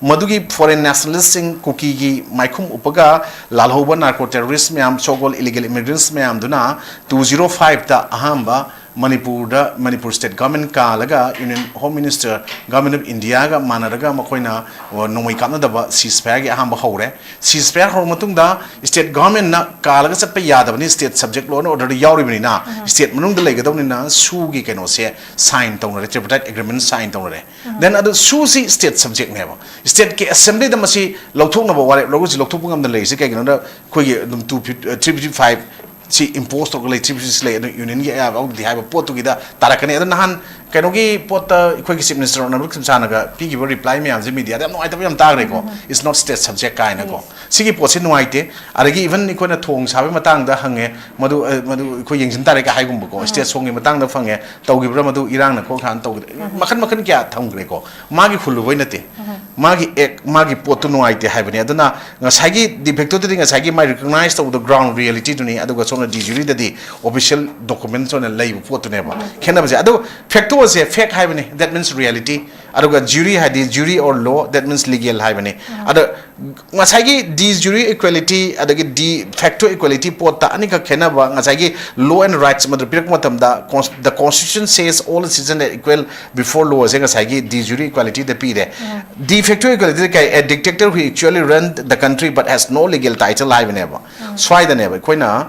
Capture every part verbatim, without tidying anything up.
ꯃꯗꯨꯒꯤ foreign nationalistꯁꯤꯡ, ꯀꯨꯀꯤꯒꯤ ꯃꯥꯏꯈꯨꯝ ꯎꯞꯄꯒ ꯂꯥꯜꯍꯧꯕ narco terrorist ꯃꯌꯥꯝ, so called illegal immigrants ꯃꯌꯥꯝꯗꯨꯅ two zero fiveꯇ ꯑꯍꯥꯟꯕ ꯃꯅꯤꯄꯨꯔꯗ, Manipur state government ꯀꯥꯜꯂꯒ Union Home Minister, Government of Indiaꯒ ꯃꯥꯟꯅꯔꯒ ꯃꯈꯣꯏꯅ, ꯑ, ꯅꯣꯡꯃꯩ ꯀꯥꯞꯅꯗꯕ ceasefire ꯒꯤ ꯑꯍꯥꯟꯕ ꯍꯧꯔꯦ꯫ Ceasefire ꯍꯧꯔꯕ ꯃꯇꯨꯡꯗ state governmentꯅ ꯀꯥꯜꯂꯒ ꯆꯠꯄ ꯌꯥꯗꯕꯅꯤ, state subject law and orderꯗ ꯌꯥꯎꯔꯤꯕꯅꯤꯅ, state ꯃꯅꯨꯡꯗ ꯂꯩꯒꯗꯧꯅꯤꯅ, ꯁꯨꯒꯤ ꯀꯩꯅꯣꯁꯦ sign ꯇꯧꯅꯔꯦ, tripartite agreement sign ꯇꯧꯅꯔꯦ꯫ Then ꯑꯗꯨ ꯁꯨꯁꯤ state subject ꯅꯦꯕ꯫ Stateꯀꯤ assemblyꯗ ꯃꯁꯤ ꯂꯧꯊꯣꯛꯅꯕ ꯋꯥꯔꯦꯞ ꯂꯧꯔꯒꯁꯨ ꯂꯧꯊꯣꯛꯄ ꯉꯝꯗꯅ ꯂꯩꯔꯤꯁꯦ ꯀꯩꯒꯤꯅꯣꯗ, ꯑꯩꯈꯣꯏꯒꯤ ꯑꯗꯨꯝ two fifty, three fifty five ꯁꯤ impose ꯇꯧꯔꯒ ꯂꯩ, three fifty six ꯂꯩ, ꯑꯗꯨ unionꯒꯤ ꯑꯌꯥꯕ ꯌꯥꯎꯗꯦ ꯍꯥꯏꯕ ꯄꯣꯠꯇꯨꯒꯤꯗ ꯇꯥꯔꯛꯀꯅꯤ꯫ ꯑꯗꯣ ꯅꯍꯥꯟ ꯀꯩꯅꯣꯒꯤ ꯄꯣꯠꯇ ꯑꯩꯈꯣꯏꯒꯤ Chief Minister Honorable ꯈꯝꯁꯥꯅꯒ ꯄꯤꯈꯤꯕ reply ꯃꯌꯥꯝꯁꯦ mediaꯗ ꯌꯥꯝ ꯅꯨꯡꯉꯥꯏꯇꯕ ꯌꯥꯝ ꯇꯥꯈ꯭ꯔꯦꯀꯣ꯫ It's not state subject ꯀꯥꯏꯅꯀꯣ꯫ Yes. ꯁꯤꯒꯤ ꯄꯣꯠꯁꯤ ꯅꯨꯡꯉꯥꯏꯇꯦ꯫ ꯑꯗꯒꯤ even ꯑꯩꯈꯣꯏꯅ ꯊꯣꯡ ꯁꯥꯕꯒꯤ ꯃꯇꯥꯡꯗ ꯍꯪꯉꯦ, ꯃꯗꯨ, ꯑ, ꯃꯗꯨ ꯑꯩꯈꯣꯏ ꯌꯦꯡꯁꯤꯟ ꯇꯥꯔꯦ ꯀ ꯍꯥꯏꯒꯨꯝꯕꯀꯣ꯫ State ꯁꯣꯝꯒꯤ ꯃꯇꯥꯡꯗ ꯐꯪꯉꯦ, ꯇꯧꯈꯤꯕ꯭ꯔꯥ ꯃꯗꯨ ꯏꯔꯥꯡꯅ ꯈꯣꯠ ꯈꯥꯟ ꯇꯧꯈꯤꯗꯦ꯫ ꯃꯈꯟ ꯃꯈꯟ ꯀꯌꯥ ꯊꯝꯈ꯭ꯔꯦꯀꯣ꯫ ꯃꯥꯒꯤ ꯍꯨꯜꯂꯨꯕꯩ ꯅꯠꯇꯦ꯫ ꯃꯥꯒꯤ act, ꯃꯥꯒꯤ ꯄꯣꯠꯇꯨ ꯅꯨꯡꯉꯥꯏꯇꯦ ꯍꯥꯏꯕꯅꯤ꯫ ꯑꯗꯨꯅ ꯉꯁꯥꯏꯒꯤ de factoꯗꯗꯤ ꯉꯁꯥꯏꯒꯤ ꯃꯥꯏ recognize ꯇꯧꯕꯗꯣ ground realityꯗꯨꯅꯤ, ꯑꯗꯨꯒ ꯁꯣꯝꯅ de jureꯗꯗꯤ official documents ꯑꯣꯏꯅ ꯂꯩꯕ ꯄꯣꯠꯇꯨꯅꯦꯕ꯫ ꯈꯦꯠꯅꯕꯁꯦ꯫ ꯑꯗꯨ factoꯁꯦ fact ꯍꯥꯏꯕꯅꯤ, that means reality꯫ ꯑꯗꯨꯒ jure ꯍꯥꯏꯗꯤ jure or law, that means legal ꯍꯥꯏꯕꯅꯤ꯫ ꯑꯗ ꯉꯁꯥꯏꯒꯤ de jure equality ꯑꯗꯒꯤ de facto equality ꯄꯣꯠꯇ ꯑꯅꯤꯈꯛ ꯈꯦꯠꯅꯕ, ꯉꯁꯥꯏꯒꯤ law and rights ꯃꯗꯨ ꯄꯤꯔꯛꯄ ꯃꯇꯝꯗ cons-, the constitution says all citizens are equal before lawꯁꯦ ꯉꯁꯥꯏꯒꯤ de jure equalityꯗ ꯄꯤꯔꯦ꯫ De facto equalityꯗ ꯀꯩ, a dictator who actually run the country but has no legal title ꯍꯥꯏꯕꯅꯦꯕ꯫ ꯁ꯭ꯋꯥꯏꯗꯅꯦꯕ ꯑꯩꯈꯣꯏꯅ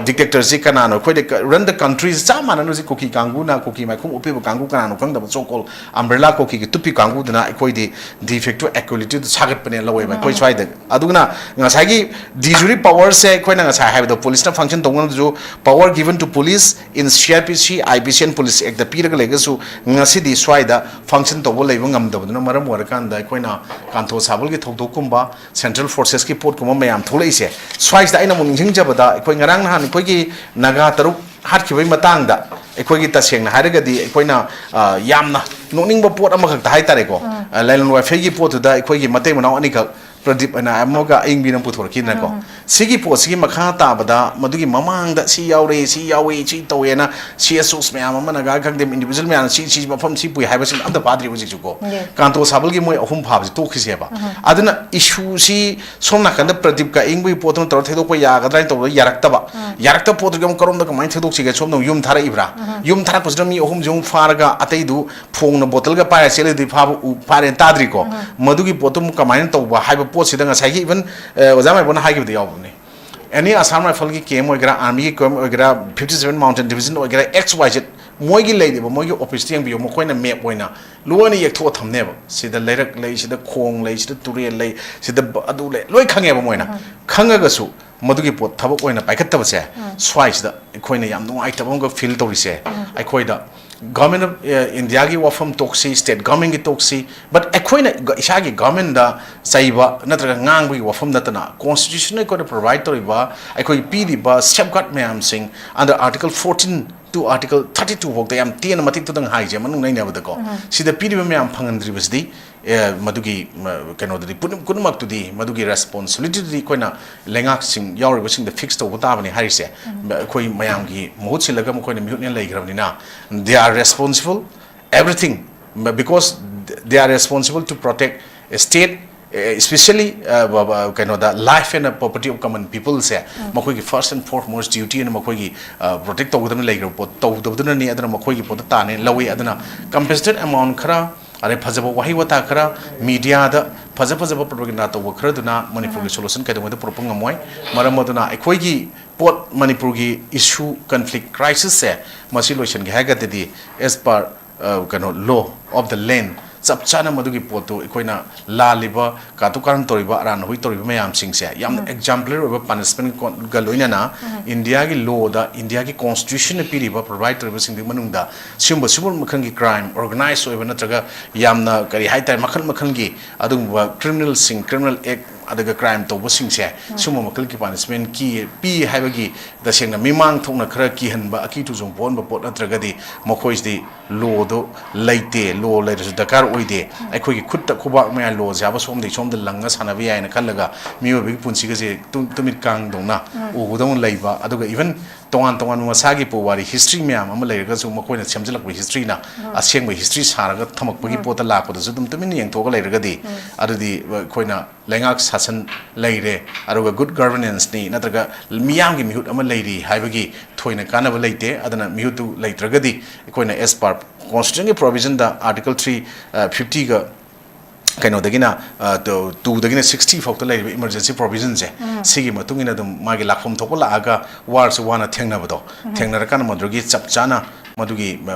ꯗꯤꯛꯇꯦꯛꯇꯔꯁꯤ ꯀꯅꯥꯅꯣ? ꯑꯩꯈꯣꯏꯗ ꯀ-, run the countryꯁꯤ ꯆꯞ ꯃꯥꯟꯅꯅ ꯍꯧꯖꯤꯛ ꯀꯨꯀꯤ ꯀꯥꯡꯕꯨꯅ, ꯀꯨꯀꯤ ꯃꯥꯏꯈꯨꯝ ꯎꯞꯄꯤꯕ ꯀꯥꯡꯕꯨ ꯀꯅꯥꯅꯣ ꯈꯪꯗꯕ, so called umbrella ꯀꯨꯀꯤꯒꯤ ꯇꯨꯞꯄꯤ ꯀꯥꯡꯕꯨꯗꯨꯅ ꯑꯩꯈꯣꯏꯗꯤ de facto equalityꯗꯨ ꯁꯥꯒꯠꯄꯅꯦ ꯂꯧꯋꯦꯕ ꯑꯩꯈꯣꯏ ꯁ꯭ꯋꯥꯏꯗ꯫ ꯑꯗꯨꯅ ꯉꯁꯥꯏꯒꯤ de jure powerꯁꯦ ꯑꯩꯈꯣꯏꯅ ꯉꯁꯥꯏ ꯍꯥꯏꯕꯗꯣ policeꯅ function ꯇꯧꯕ ꯉꯝꯗ꯭ꯔꯁꯨ, power given to police in C R P C, I P C and Police Actꯇ ꯄꯤꯔꯒ ꯂꯩꯔꯒꯁꯨ ꯉꯁꯤꯗꯤ ꯁ꯭ꯋꯥꯏꯗ function ꯇꯧꯕ ꯂꯩꯕ ꯉꯝꯗꯕꯗꯨꯅ ꯃꯔꯝ ꯑꯣꯏꯔꯀꯥꯟꯗ ꯑꯩꯈꯣꯏꯅ ꯀꯥꯟꯊꯣ ꯁꯥꯕꯜꯒꯤ ꯊꯧꯗꯣꯛꯀꯨꯝꯕ, central forcesꯀꯤ ꯄꯣꯠꯀꯨꯝꯕ ꯃꯌꯥꯝ ꯊꯣꯛꯂꯛꯏꯁꯦ꯫ ꯁ꯭ꯋꯥꯏꯁꯤꯗ ꯑꯩꯅ ꯑꯃꯨꯛ ꯅꯤꯡꯁꯤꯡꯖꯕꯗ, ꯑꯩꯈꯣꯏ ꯉꯔꯥꯡ ꯅꯍꯥꯟ ꯑꯩꯈꯣꯏꯒꯤ ꯅꯥꯒꯥ ꯇꯔꯨꯛ ꯍꯥꯠꯈꯤꯕꯒꯤ ꯃꯇꯥꯡꯗ ꯑꯩꯈꯣꯏꯒꯤ ꯇꯁꯦꯡꯅ ꯍꯥꯏꯔꯒꯗꯤ ꯑꯩꯈꯣꯏꯅ, ꯑ, ꯌꯥꯝꯅ ꯅꯣꯛꯅꯤꯡꯕ ꯄꯣꯠ ꯑꯃꯈꯛꯇ ꯍꯥꯏꯇꯥꯔꯦꯀꯣ꯫ ꯑ, ꯂꯥꯏꯂꯣꯟ ꯋꯥꯏꯐꯩꯒꯤ ꯄꯣꯠꯇꯨꯗ ꯑꯩꯈꯣꯏꯒꯤ ꯃꯇꯩ ꯃꯅꯥꯎ ꯑꯅꯤꯈꯛ ꯄ꯭ꯔꯗꯤꯞ ꯍꯥꯏꯅ ꯑꯃꯒ ꯑꯏꯪꯕꯤꯅ ꯄꯨꯊꯣꯔꯛꯈꯤꯗꯅꯀꯣ꯫ ꯁꯤꯒꯤ ꯄꯣꯠꯁꯤꯒꯤ ꯃꯈꯥ ꯇꯥꯕꯗ ꯃꯗꯨꯒꯤ ꯃꯃꯥꯡꯗ ꯁꯤ ꯌꯥꯎꯔꯦ, ꯁꯤ ꯌꯥꯎꯏ, ꯁꯤ ꯇꯧꯋꯦꯅ ꯁꯤ ꯑꯦꯁ ꯑꯣꯁ ꯃꯌꯥꯝ ꯑꯃꯅꯒ ꯈꯪꯗꯦ, ꯏꯟꯗꯤꯕꯤꯖꯨꯋꯦꯜ ꯃꯌꯥꯝꯅ ꯁꯤ, ꯁꯤ ꯃꯐꯝ ꯁꯤ ꯄꯨꯏ ꯍꯥꯏꯕꯁꯤꯡ ꯑꯝꯇ ꯄꯥꯗ꯭ꯔꯤ ꯍꯧꯖꯤꯛꯁꯨꯀꯣ꯫ ꯀꯥꯟꯇꯣ ꯁꯥꯕꯜꯒꯤ ꯃꯣꯏ ꯑꯍꯨꯝ ꯐꯥꯕꯁꯤ ꯇꯣꯛꯈꯤꯁꯦꯕ꯫ ꯑꯗꯨꯅ ꯏꯁꯨꯁꯤ ꯁꯣꯝ ꯅꯥꯀꯟꯗ ꯄ꯭ꯔꯗꯤꯞꯀ ꯑꯏꯪꯕꯒꯤ ꯄꯣꯠꯇꯨꯅ ꯇꯧꯔꯒ ꯊꯦꯡꯗꯣꯛꯄ ꯌꯥꯒꯗ꯭ꯔꯥ ꯍꯥꯏꯅ ꯇꯧꯕꯗ ꯌꯥꯔꯛꯇꯕ꯫ ꯌꯥꯔꯛꯇꯕ ꯄꯣꯠꯇꯨꯒꯤ ꯑꯃꯨꯛ ꯀꯔꯣꯝꯗ ꯀꯃꯥꯏꯅ ꯊꯦꯡꯗꯣꯛꯁꯤꯒꯦ? ꯁꯣꯝꯗ ꯑꯃꯨꯛ ꯌꯨꯝ ꯊꯥꯔꯛꯏꯕ꯭ꯔꯥ? ꯌꯨꯝ ꯊꯥꯔꯛꯄꯁꯤꯗ ꯃꯤ ꯑꯍꯨꯝꯁꯤ ꯑꯃꯨꯛ ꯐꯥꯔꯒ ꯑꯇꯩꯗꯨ ꯐꯣꯡꯅ ꯕꯣꯇꯜꯒ ꯄꯥꯏꯔ ꯆꯦꯜꯂꯗꯤ ꯐꯥꯕ ꯎ-, ꯐꯥꯔꯦꯅ ꯇꯥꯗ꯭ꯔꯤꯀꯣ꯫ ꯃꯗꯨꯒꯤ ꯄꯣꯠꯇꯨ ꯑꯃꯨꯛ ꯀꯃꯥꯏꯅ ꯇꯧꯕ ꯍꯥꯏꯕ ꯄꯣꯠꯁꯤꯗ ꯉꯁꯥꯏꯒꯤ even, ꯑ, ꯑꯣꯖꯥ ꯃꯥꯏꯕꯣꯟꯅ ꯍꯥꯏꯈꯤꯕꯗ ꯌꯥꯎꯕꯅꯤ꯫ ꯑꯦꯅꯤ ꯑꯁꯥꯝ ꯔꯥꯏꯐꯜꯒꯤ ꯀꯦꯝ ꯑꯣꯏꯒꯦꯔꯥ, ꯑꯥꯔꯃꯤꯒꯤ ꯀꯦꯝ ꯑꯣꯏꯒꯦꯔꯥ, ꯐꯤꯐꯇꯤ ꯁꯚꯦꯟ ꯃꯥꯎꯟꯇꯦꯟ ꯗꯤꯕꯤꯖꯟ ꯑꯣꯏꯒꯦꯔꯥ, ꯑꯦꯛꯁ ꯋꯥꯏ ꯖꯦꯠ, ꯃꯣꯏꯒꯤ ꯂꯩꯔꯤꯕ ꯃꯣꯏꯒꯤ ꯑꯣꯐꯤꯁꯇ ꯌꯦꯡꯕꯤꯌꯨ, ꯃꯈꯣꯏꯅ ꯃꯦꯞ ꯑꯣꯏꯅ ꯂꯣꯏꯅ ꯌꯦꯛꯊꯣꯛꯑ ꯊꯝꯅꯦꯕ꯫ ꯁꯤꯗ ꯂꯩꯔꯛ ꯂꯩ, ꯁꯤꯗ ꯈꯣꯡ ꯂꯩ, ꯁꯤꯗ ꯇꯨꯔꯦꯜ ꯂꯩ, ꯁꯤꯗ ꯕ-, ꯑꯗꯨ ꯂꯩ, ꯂꯣꯏ ꯈꯪꯉꯦꯕ ꯃꯣꯏꯅ꯫ ꯈꯪꯉꯒꯁꯨ ꯃꯗꯨꯒꯤ ꯄꯣꯠ ꯊꯕꯛ ꯑꯣꯏꯅ ꯄꯥꯏꯈꯠꯇꯕꯁꯦ ꯁ꯭ꯋꯥꯏꯁꯤꯗ ꯑꯩꯈꯣꯏꯅ ꯌꯥꯝ ꯅꯨꯡꯉꯥꯏꯇꯕ ꯑꯃꯒ ꯐꯤꯜ ꯇꯧꯔꯤꯁꯦ꯫ ꯑꯩꯈꯣꯏꯗ ꯒꯚꯔꯟꯃꯦꯟ ꯑꯣꯐ ꯏꯟꯗꯤꯌꯥꯒꯤ ꯋꯥꯐꯝ ꯇꯣꯛꯁꯤ, ꯁ꯭ꯇꯦꯠ ꯒꯚꯔꯟꯃꯦꯟꯒꯤ ꯇꯣꯛꯁꯤ, ꯕꯠ ꯑꯩꯈꯣꯏꯅ ꯏꯁꯥꯒꯤ ꯒꯚꯔꯟꯃꯦꯟꯗ ꯆꯩꯕ ꯅꯠꯇ꯭ꯔꯒ ꯉꯥꯡꯕꯒꯤ ꯋꯥꯐꯝ ꯅꯠꯇꯅ, ꯀꯣꯟꯁꯇꯤꯇ꯭ꯌꯨꯁꯟꯅ ꯑꯩꯈꯣꯏꯅ ꯄ꯭ꯔꯣꯚꯥꯏꯠ ꯇꯧꯔꯤꯕ, ꯑꯩꯈꯣꯏꯒꯤ ꯄꯤꯔꯤꯕ ꯁꯦꯐꯒꯥꯔꯗ ꯃꯌꯥꯝꯁꯤꯡ under Article fourteen to Article thirty two ꯐꯥꯎꯗ ꯌꯥꯝ ꯇꯦꯟꯅ ꯃꯇꯤꯛꯇꯨꯗꯪ ꯍꯥꯏꯁꯦ ꯃꯅꯨꯡ ꯅꯩꯅꯕꯗꯀꯣ꯫ ꯁꯤꯗ ꯄꯤꯔꯤꯕ ꯃꯌꯥꯝ ꯐꯪꯍꯟꯗ꯭ꯔꯤꯕꯁꯤꯗꯤ, ꯑꯦ, ꯃꯗꯨꯒꯤ, ꯃ-, ꯀꯩꯅꯣꯗꯨꯗꯤ ꯄꯨꯝꯅꯃꯛ-, ꯄꯨꯝꯅꯃꯛꯇꯨꯗꯤ ꯃꯗꯨꯒꯤ ꯔꯦꯁꯄꯣꯟꯁꯤꯕꯤꯂꯤꯇꯤꯗꯨꯗꯤ ꯑꯩꯈꯣꯏꯅ ꯂꯩꯉꯥꯛꯁꯤꯡ ꯌꯥꯎꯔꯤꯕꯁꯤꯡꯗ ꯐꯤꯛꯁ ꯇꯧꯕ ꯇꯥꯕꯅꯤ ꯍꯥꯏꯔꯤꯁꯦ꯫ ꯑꯩꯈꯣꯏ ꯃꯌꯥꯝꯒꯤ ꯃꯍꯨꯠ ꯁꯤꯜꯂꯒ ꯃꯈꯣꯏꯅ ꯃꯤꯍꯨꯠꯅ ꯂꯩꯈ꯭ꯔꯕꯅꯤꯅ, they are responsible everything, because they are responsible to protect state, especially, uh, ꯀꯩꯅꯣꯗ, life and property of common people ꯁꯦ ꯃꯈꯣꯏꯒꯤ first and foremost duty ꯑꯅ ꯃꯈꯣꯏꯒꯤ, uh, protect ꯇꯧꯒꯗꯕꯅ ꯂꯩꯈ꯭ꯔꯕ ꯄꯣꯠ ꯇꯧꯗꯕꯗꯨꯅꯅꯤ꯫ ꯑꯗꯨꯅ ꯃꯈꯣꯏꯒꯤ ꯄꯣꯠꯇ ꯇꯥꯅꯦ ꯂꯧꯏ꯫ ꯑꯗꯨꯅ compensated amount ꯈꯔ, ꯑꯗꯩ ꯐꯖꯕ ꯋꯥꯍꯩ ꯋꯥꯇꯥ ꯈꯔ, ꯃꯤꯗꯤꯌꯥꯗ ꯐꯖ ꯐꯖꯕ ꯄ꯭ꯔꯣꯄꯒꯦꯟꯗꯥ ꯇꯧꯕ ꯈꯔꯗꯨꯅ ꯃꯅꯤꯄꯨꯔꯒꯤ ꯁꯣꯂꯨꯁꯟ ꯀꯩꯗꯧꯉꯩꯗ ꯄꯨꯔꯛꯄ ꯉꯝꯃꯣꯏ꯫ ꯃꯔꯝ ꯑꯗꯨꯅ ꯑꯩꯈꯣꯏꯒꯤ ꯄꯣꯠ, ꯃꯅꯤꯄꯨꯔꯒꯤ ꯏꯁꯨ, ꯀꯟꯐ꯭ꯂꯤꯛ, ꯀ꯭ꯔꯥꯏꯁꯤꯁꯁꯦ ꯃꯁꯤ ꯂꯣꯏꯁꯤꯟꯒꯦ ꯍꯥꯏꯔꯒꯗꯤ, as per, ꯑ, ꯀꯩꯅꯣ, law of the land, ꯆꯞ ꯆꯥꯅ ꯃꯗꯨꯒꯤ ꯄꯣꯠꯇꯨ ꯑꯩꯈꯣꯏꯅ ꯂꯥꯜꯂꯤꯕ, ꯀꯥꯇꯨ ꯀꯥꯔꯟ ꯇꯧꯔꯤꯕ, ꯑꯔꯥꯟ ꯑꯍꯣꯏ ꯇꯧꯔꯤꯕ ꯃꯌꯥꯝꯁꯤꯡꯁꯦ ꯌꯥꯝꯅ exemplary ꯑꯣꯏꯕ ꯄꯅꯤꯁꯃꯦꯟꯒ ꯂꯣꯏꯅꯅ ꯏꯟꯗꯤꯌꯥꯒꯤ ꯂꯣꯗ, ꯏꯟꯗꯤꯌꯥꯒꯤ ꯀꯣꯟꯁꯇꯤꯇ꯭ꯌꯨꯁꯟꯅ ꯄꯤꯔꯤꯕ, ꯄ꯭ꯔꯣꯚꯥꯏꯗ ꯇꯧꯔꯤꯕꯁꯤꯡꯗꯨꯒꯤ ꯃꯅꯨꯡꯗ ꯁꯤꯒꯨꯝꯕ, ꯁꯤꯒꯨꯝꯕ ꯃꯈꯜꯒꯤ ꯀ꯭ꯔꯥꯏꯝ, ꯑꯣꯔꯒꯅꯥꯏꯖ ꯑꯣꯏꯕ ꯅꯠꯇ꯭ꯔꯒ ꯌꯥꯝꯅ, ꯀꯔꯤ ꯍꯥꯏꯇꯥꯔꯦ, ꯃꯈꯜ ꯃꯈꯜꯒꯤ ꯑꯗꯨꯒꯨꯝꯕ ꯀ꯭ꯔꯤꯃꯤꯅꯦꯜꯁꯤꯡ, ꯀ꯭ꯔꯤꯃꯤꯅꯦꯜ ꯑꯦꯛ ꯑꯗꯨꯒ ꯀ꯭ꯔꯥꯏꯝ ꯇꯧꯕꯁꯤꯡꯁꯦ ꯁꯨꯝꯕ ꯃꯈꯜꯒꯤ ꯄꯥꯅꯤꯁꯃꯦꯟ ꯀꯤ ꯄꯤ ꯍꯥꯏꯕꯒꯤ ꯇꯁꯦꯡꯅ ꯃꯤꯃꯥꯡ ꯊꯣꯛꯅ ꯈꯔ ꯀꯤꯍꯟꯕ, ꯑꯀꯤ ꯇꯨꯖꯨꯡ ꯄꯣꯛꯍꯟꯕ ꯄꯣꯠ ꯅꯠꯇ꯭ꯔꯒꯗꯤ ꯃꯈꯣꯏꯁꯤꯗꯤ ꯂꯣꯗꯣ ꯂꯩꯇꯦ, ꯂꯣ ꯂꯩꯔꯁꯨ ꯗꯔꯀꯥꯔ ꯑꯣꯏꯗꯦ꯫ ꯑꯩꯈꯣꯏꯒꯤ ꯈꯨꯠꯇ ꯈꯨꯕꯥꯛ ꯃꯌꯥ ꯂꯣꯁꯦ ꯍꯥꯞꯄ ꯁꯣꯝꯗꯒꯤ ꯁꯣꯝꯗ ꯂꯪꯉ ꯁꯥꯟꯅꯕ ꯌꯥꯏꯅ ꯈꯜꯂꯒ ꯃꯤꯑꯣꯏꯕꯒꯤ ꯄꯨꯟꯁꯤꯒꯁꯦ ꯇꯨ- ꯇꯨꯃꯤꯠ ꯀꯥꯡꯗꯧꯅ ꯎꯕꯗꯧꯅ ꯂꯩꯕ, ꯑꯗꯨꯒ ꯏꯚꯟ ꯇꯣꯉꯥꯟ ꯇꯣꯉꯥꯟꯕ ꯃꯁꯥꯒꯤ ꯄꯨꯋꯥꯔꯤ ꯍꯤꯁꯇ꯭ꯔꯤ ꯃꯌꯥꯝ ꯑꯃ ꯂꯩꯔꯒꯁꯨ ꯃꯈꯣꯏꯅ ꯁꯦꯝꯖꯤꯜꯂꯛꯄ ꯍꯤꯁꯇ꯭ꯔꯤꯅ ꯑꯁꯦꯡꯕ ꯍꯤꯁꯇ꯭ꯔꯤ ꯁꯥꯔꯒ ꯊꯝꯃꯛꯄꯒꯤ ꯄꯣꯠꯇ ꯂꯥꯛꯄꯗꯁꯨ ꯑꯗꯨꯝ ꯇꯨꯃꯤꯟꯅ ꯌꯦꯡꯊꯣꯛꯑꯒ ꯂꯩꯔꯒꯗꯤ ꯑꯗꯨꯗꯤ ꯑꯩꯈꯣꯏꯅ ꯂꯩꯉꯥꯛ ꯁꯥꯁꯟ ꯂꯩꯔꯦ, ꯑꯗꯨꯒ ꯒꯨꯗ ꯒꯚꯔꯅꯦꯟꯁꯅꯤ ꯅꯠꯇ꯭ꯔꯒ ꯃꯤꯌꯥꯝꯒꯤ ꯃꯤꯍꯨꯠ ꯑꯃ ꯂꯩꯔꯤ ꯍꯥꯏꯕꯒꯤ ꯊꯣꯏꯅ ꯀꯥꯟꯅꯕ ꯂꯩꯇꯦ꯫ ꯑꯗꯨꯅ ꯃꯤꯍꯨꯠꯇꯨ ꯂꯩꯇ꯭ꯔꯒꯗꯤ ꯑꯩꯈꯣꯏꯅ as per constitutionꯒꯤ provisionꯗ article three fiftyꯒ ꯀꯩꯅꯣꯗꯒꯤꯅ ꯇꯨꯗꯒꯤꯅ sixty ꯐꯥꯎꯗ ꯂꯩꯔꯤꯕ emergency provisionꯁꯦ, ꯁꯤꯒꯤ ꯃꯇꯨꯡ ꯏꯟꯅ ꯑꯗꯨꯝ ꯃꯥꯒꯤ ꯂꯥꯛꯐꯝ ꯊꯣꯛꯄ ꯂꯥꯛꯑꯒ ꯋꯥꯔꯁꯨ ꯋꯥꯅ ꯊꯦꯡꯅꯕꯗꯣ, ꯊꯦꯡꯅꯔꯀꯥꯟꯗ ꯃꯗꯨꯒꯤ ꯆꯞ ꯆꯥꯅ ꯃꯗꯨꯒꯤ